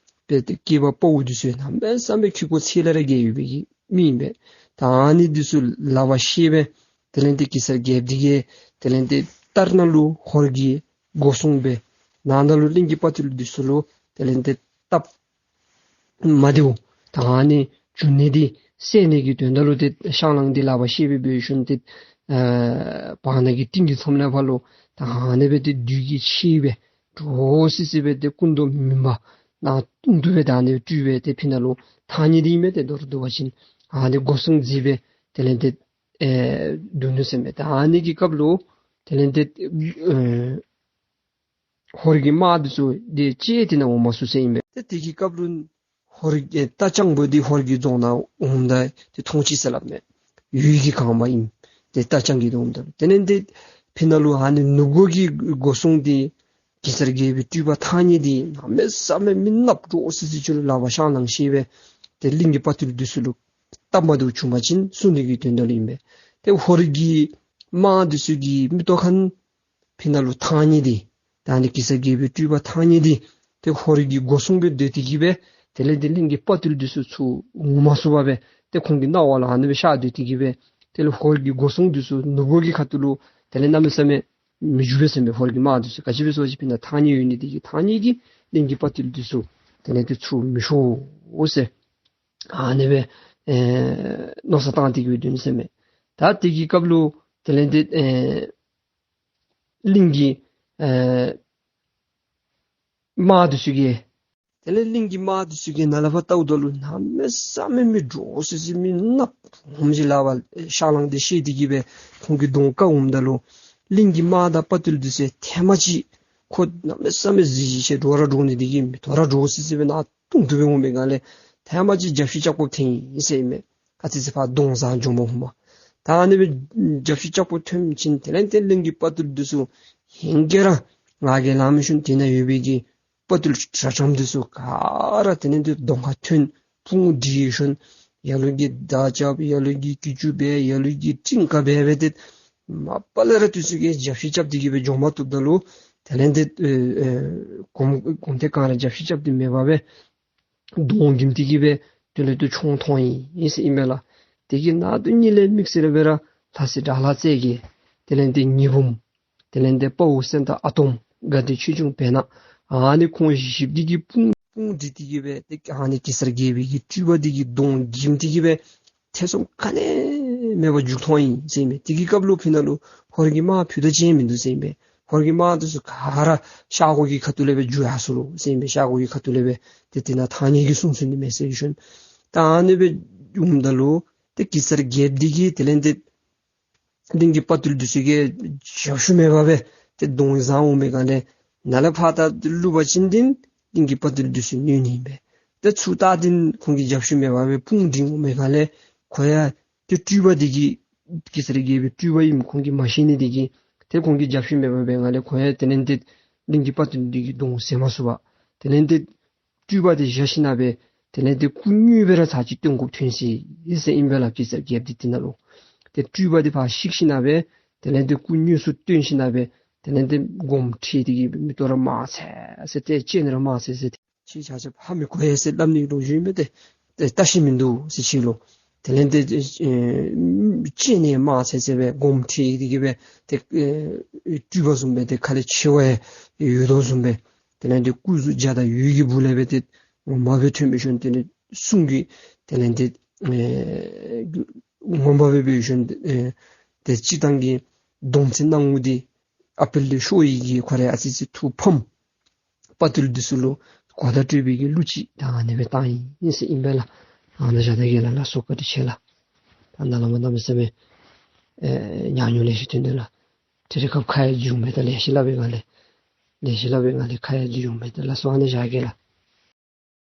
དཔེ་ཏེ་སྐྱེས་པ་དཔའ་བོ་འདི་ཚུ་གནམ་མེད་ས་མེད་ཁེ་ཀོ་ཚད་ལས་ར་བརྒལ་ཡོད་པའི་གི་མི་ཨིན་པས། ད་ཨ་ནི་འདི་ཚུ་ལག་པར་ཤེད་སྦེ་དེ་ལས་ཏེ་གེ་སར་རྒྱལཔོ་འདི་གིས་དེ་ལས་ཏེ་ལྟར་ན་ལུ་ཧོར་གྱི་སྒོ་སྲུང་སྦེ་ནང་ན་ལུ་གླིང་གི་དཔའ་བརྟུལ་འདི་ཚུ་ལུ་དེ་ལས་ཏེ་སྟབས་མ་བདེཝ་ད་ཨ་ནི་འབྱུང་ནི་འདི་སེལ་ནི་གི་དོན་དག་ལུ་ཏེ་ཤང་ལང་འདི་ལག་པར་ཤེད་སྦེ་འབད་ཞིནམ་ཏེ་ཨ་བར་ན་གི་སྟེང་གི་མཚམས་ལས་ཕར་ལུ་ད་ཨ་ནི་སྦེ་ཏེ་བདུད་ཀྱི་ཆས་སྦེ་འདྲོག་སི་སི་སྦེ་ཏེ་སྐུ་མདོག་མུན་པ་ནག་ཏུང་ཏུ་སྦེ་ད་ཨ་ནི་སྦེ་སྤྲུལ་སྦེ་ཏེ་ཕི་ནང་ལུ་ཐང་རྙེད་འདི་ཨིན་མས། ཏེ་མདོར་བསྡུ་བ་ཅིན་ཨ་ནི་སྒོ་སྲུང་མཛད་སྦེ་དེ་ལས་ཏེ་ཨེ་འདུག་ནུག་ཟེར་མས། ད་ཨ་ནི་གི་སྐབས་ལུ་དེ་ལས་ཏེ་ཨེ་ཧོར་གྱི་དམག་འདི་ཚུ་འདི་ཅིག་དེ་ནང་འོང་མ་ཚུགས་ཟེར་ཨིན་པས། ཏེ་དེ་གི་སྐབས་ལུ་ཧོར་གྱི་རྟ་རྐྱང་པོ་འདི་ཧོར་གྱི་རྫོང་ནང་འོངམ་ད་ཏེ་མཐོང་ཅི་ཟེར་སླབ་མས། འོད་ཀྱིས་གང་བ་ཨིན། ཏེ་རྟ་རྐྱང་གིས་འོངམ་ད་དེ་ལས་ཏེ་ཕི་ནང་ལུ་ཨ་ནི་ནུབ་སྒོ་གི་སྒོ་སྲུང་འདི་གེ་སར་རྒྱལ་པོའི་སྤྲུལ་པ་ཐང་རྙེད་འདི་གནམ་མེད་ས་མེད་མི་གནགཔོ་འདྲོག་སི་སི་ཅིག་ལུ་ལག་པར་ཤང་ལང་ཤེད་སྦེ་ཏེ་གླིང་གི་དཔའ་བརྟུལ་འདི་ཚུ་ལུ་སྟབས་མ་བདེཝ་བྱུང་པ་ཅིན་བསུ་ནི་གི་དོན་དག་ལུ་ཨིན་པས། ཏེ་ཧོར་གྱི་དམག་འདི་ཚུ་གི་མིག་ཏོ་ཁར་ཕི་ནང་ལུ་ཐང་རྙེད་འདི་ད་ཨ་ནི་གེ་སར་རྒྱལ་པོའི་སྤྲུལ་པ་ཐང་རྙེད་འདི་ཏེ་ཧོར་གྱི་སྒོ་སྲུང་སྦེ་སྡོད་དེ་གི་སྦེ་དེ་ལས་ཏེ་གླིང་གི་དཔའ་བརྟུལ་འདི་ཚུ་ཚུར་འོང་མ་ཚུགས་པར་སྦེ་ཏེ་ཁོང་གི་རྣ་བ་ལུ་ཨ་ནི་སྦེ་ཤར་སྡོད་དེ་གི་སྦེ་དེ་ལས་ཧོར་གྱི་སྒོ་སྲུང་འདི་ཚུ་ནུབ་སྒོ་གི་ཁ་ཐུག་ལུ་དེ་ལས་གནམ་མེད་ས་མེད་མི་འགྱོ་བས་ཟེར་མས། ཧོར་གྱི་དམག་འདི་ཚུ་ག་ཅི་སྦེ་ཟེར་བ་ཅིན་ཕི་ནང་ཐང་རྙེད་ཡོད་ནི་འདི་གིས་ཐང་རྙེད་ཀྱིས་གླིང་གི་དཔའ་བརྟུལ་འདི་ཚུ་དེ་ལས་ཏེ་ཚུར་མི་ཤོར་ཟེར་ཨ་ནི་སྦེ་ཨེ་མནོ་བསམ་བཏང་སྟེ་གི་སྦེ་སྡོད་ནུག་ཟེར་མས། ད་དེ་གི་སྐབས་ལུ་དེ་ལས་ཏེ་ཨེ་གླིང་གི་ཨེ་དམག་འདི་ཚུ་གིས་དེ་ལས་གླིང་གི་དམག་འདི་ཚུ་གིས་ནཱ་ལས་ཕར་བལྟཝ་ད་ལུ་གནམ་མེད་ས་མེད་མི་འདྲོག་སི་སི་མི་གནགཔོ་ངོམ་ཅིག་ལག་པར་ཤང་ལང་འདི་ཤེད་དེ་གི་སྦེ་ཁོང་གི་གདོང་བཀག་འོངམ་ད་ལུ་གླིང་གི་དམག་དང་དཔའ་བརྟུལ་འདི་ཚུ་ཐེངས་མ་གཅིག་ཁོ་གནམ་མེད་ས་མེད་གཟི་བརྗིད་ཆེ་འདྲོག་ར་འདྲོག་ནི་འདི་གིས་མི་དོ་ར་འདྲོག་སི་སི་སྦེ་ནག་ཏུང་ཏུ་སྦེ་འོང་པའི་སྒང་ལས་ཐེངས་མ་གཅིག་རྒྱབ་བཤིག་ལྕགས་ཕོརཔ་འཐེན་ཡི་ཟེར་ཨིན་མས། ག་ཅི་ཟེར་ཕར་གདོང་བཟང་འཇོམས་པ་ཧུ་མ། ད་ཨ་ནི་སྦེ་རྒྱབ་བཤིག་ལྕགས་ཕོརཔ་འཐེན་ཞིནམ་དེ་ལས་ཏེ་གླིང་གི་དཔའ་བརྟུལ་འདི་ཚུ་ཧེང་སྐལ་ར་ང་གིས་སླབ་མི་ཤུལ་དེ་ནང་ཡོད་པའི་གི་དཔའ་བརྟུལ་དྲག་དྲགས་འདི་ཚུ་ག་ར་དེ་ལས་ཏེ་གདོང་ཁར་ཐོན། དཔུང་སྒྲིག་ཞིནམ་ལ་ལུ་གིས་མདའ་རྐྱབ། ལ་ལུ་གིས་གྱི་ཅུ་འབད། ལ་ལུ་གིས་སྤྲིན་དཀར་འབད་འབད་དེ་མ་པ་ལས་ར་འདི་ཚུ་གིས་རྒྱབ་བཤིག་རྐྱབ་སྟེ་གི་སྦེ་འཇོམས་མ་བཏུབ་ད་ལུ་དེ་ལས་ཏེ་ཨེ་ཨེ་གོམ་གོམ་ཐེངས་གང་ར་རྒྱབ་བཤིག་རྐྱབ་སྟེ་མེད་པར་སྦེ་གདོང་འགྱིམ་སྟེ་གི་སྦེ་དེ་ལས་ཏེ་མཆོང་ཐོན་ཡི་ཟེར་ཨིན་མས་ལགས། དེ་གི་ནང་དུ་གཉིད་ལས་དམིགས་སེ་ར་འབད་ར་ལྷ་སྲས་དགྲ་ལྷ་རྩེ་རྒྱལ་དེ་ལས་ཏེ་ཉི་འབུམ་དེ་ལས་ཏེ་དཔའ་བོ་སེང་སྟག་ཨ་དོམ་དགའ་བདེ་ཆོས་སྐྱོང་བེར་ནག་ཨ་ནི་ཁོང་བཞི་པོ་འདི་གིས་དཔུང་དཔུང་སྒྲིག་སྟེ་གི་སྦེ་ཏེ་ཨ་ནི་གེ་སར་རྒྱལ་པོའི་གི་སྤྲུལ་པ་འདི་གི་གདོང་འགྱིམ་སྟེ་གི་སྦེ་ཐེ་ཚོམ་ག་ནི་མེད་པར་རྒྱུག་ཐོན་ཡི་ཟེར་ཨིན་མས། དེ་གི་སྐབས་ལུ་ཕི་ནང་ལུ་ཧོར་གྱི་དམག་ཕུད་རྡོག་ཅིག་མིན་འདུག་ཟེར་ཨིན་མས། ཧོར་གྱི་དམག་འདི་ཚུ་ག་ར་ཤར་ཁོག་གི་ཁ་ཐུག་ལས་སྦེ་རྒྱུག་ཡར་སོང་ལོ་ཟེར་ཨིན་པས། ཤར་ཁོག་གི་ཁ་ཐུག་ལས་སྦེ་ཏེ་དེ་ནང་ཐང་ནི་གི་སོང་སོང་ནི་མས་ཟེར་ཞུ་ནི། ད་ཨ་ནི་སྦེ་འོངམ་ད་ལུ་ཏེ་གེ་སར་རྒྱལཔོ་འདི་གིས་དེ་ལས་ཏེ་གླིང་གི་དཔའ་རྟུལ་འདི་ཚུ་གིས་རྒྱབ་ཤུད་མེད་པར་སྦེ་ཏེ་གདོང་བཟེད་འོང་མི་ག་ལས་ནཱ་ལས་ཕར་ད་བླུག་པ་ཅིན་འདི་གླིང་གི་དཔའ་རྟུལ་འདི་ཚུ་གནོད་ནི་ཨིན་པས། ཏེ་ཚུར་ལྟ་འདི་ཁོང་གིས་རྒྱབ་ཤུད་མེད་པར་སྦེ་དཔུང་སྒྲིག་འོང་མི་ག་ལས་ཁོ་ཡང་ཏེ་སྤྲུལ་པ་འདི་གིས་གེ་སར་རྒྱལ་པོའི་སྤྲུལ་པ་ཨིནམ་ཁོང་གིས་མ་ཤེས་ནི་འདི་གིས་ཏེ་ཁོང་གིས་རྒྱབ་ཤུད་མེད་པར་སྦེ་ག་ལས་ཁོ་ཡང་དེ་ལས་ཏེ་གླིང་གི་དཔའ་རྟུལ་འདི་གི་གདོང་བཟེད་མ་ཚུགས་པར་དེ་ལས་ཏེ་སྤྲུལ་པ་འདི་བཞག་ཞིན་ན་སྦེ་དེ་ལས་ཏེ་སྐུ་དངོས་སྦེ་ར་ཚར་གཅིག་སྟོན་དགོཔ་ཐོན་ཅི་ཟེར་ཨིན་པས་ལགས། གེ་སར་རྒྱལཔོ་འདི་དེ་ནང་ལུ་ཏེ་སྤྲུལ་པ་འདི་ཕར་བཤིག་ཞིན་ན་སྦེ་དེ་ལས་ཏེ་སྐུ་དངོས་སུ་སྟོན་ཞིན་ན་སྦེ་དེ་ལས་ཏེ་དགོངསམ་ཁྲེལ་ཏེ་གིས་མིག་ཏོ་ར་དམར་ཚེར་ཚེར་ཏེ་སྤྱན་ར་དམར་ཚེར་ཚེར་ཏེ་ཁྱེད་ཆ་ཁྱབ་ཧ་མི་གོ་ཡ་ཟེར་སླབ་ནི་ལོ་རྒྱུས་ཨིན་པས། ཏེ་ཏེ་བལྟ་ཤེས་མིན་འདུག་ཟེར་ཅི་ལོ། དེ་ལས་ཏེ་ཨེ་སྤྱན་ནི་དམར་ཚེར་ཚེར་སྦེ་དགོངསམ་ཁྲེལ་ཏེ་གིས་སྦེ་ཏེ་ཨེ་སྤྲུལ་པ་བཟུམ་སྦེ་ཏེ་ཁ་ལས་མཆེ་བ་ཡོད་དོ་བཟུམ་སྦེ་དེ་ལས་ཏེ་སྐུ་གཟུགས་འཇའ་དང་འོད་ཀྱི་སྦུག་ལས་སྦེ་ཏེ་མར་སྦེ་ཐོན་སྦེ་ཞིནམ་དེ་ལས་གསུང་གི་དེ་ལས་ཏེ་ཨེ་ངོ་མ་སྦེ་འབད་ཞིནམ་ཨེ་ཏེ་སྤྱིར་བཏང་གི་གདོང་ཚིགས་སྣང་ངུ་འདི་ཨ་པལ་ལས་ཤོར་ཡི་གི་ཁོ་རའི་ཨ་ཙི་ཙི་ཐུགས་ཕམ། དཔའ་རྟུལ་འདི་ཚུ་ལུ་གོ་བརྡ་སྤྲོད་པའི་གི་གླུ་ཅིག་ད་ཨ་ནི་སྦེ་བཏང་ཡི་ཟེར་ཨིན་པས་ལགས། ཨ་ནཱ་བཞག་ད་གེ་ལགས། ལགས་སོ། བཀའ་དྲིན་ཆེ་ལགས། ད་ནཱ་ལས་མར་གནམ་མེད་ས་མེད་ཨེ་ཉམས་མྱོང་ལེ་ཤ་ཐོན་དོ་ལགས། དེ་རེ་སྐབས་ཁ་ཡ་འཇུག་མེད། ད་ལེ་ཤ་སླབ་པའི་སྒང་ལས་ལེ་ཤ་སླབ་པའི་སྒང་ལས་ཁ་ཡ་འཇུག་མེད། ད་ལགས་སོ། ཨ་ནཱ་བཞག་གེ་ལགས།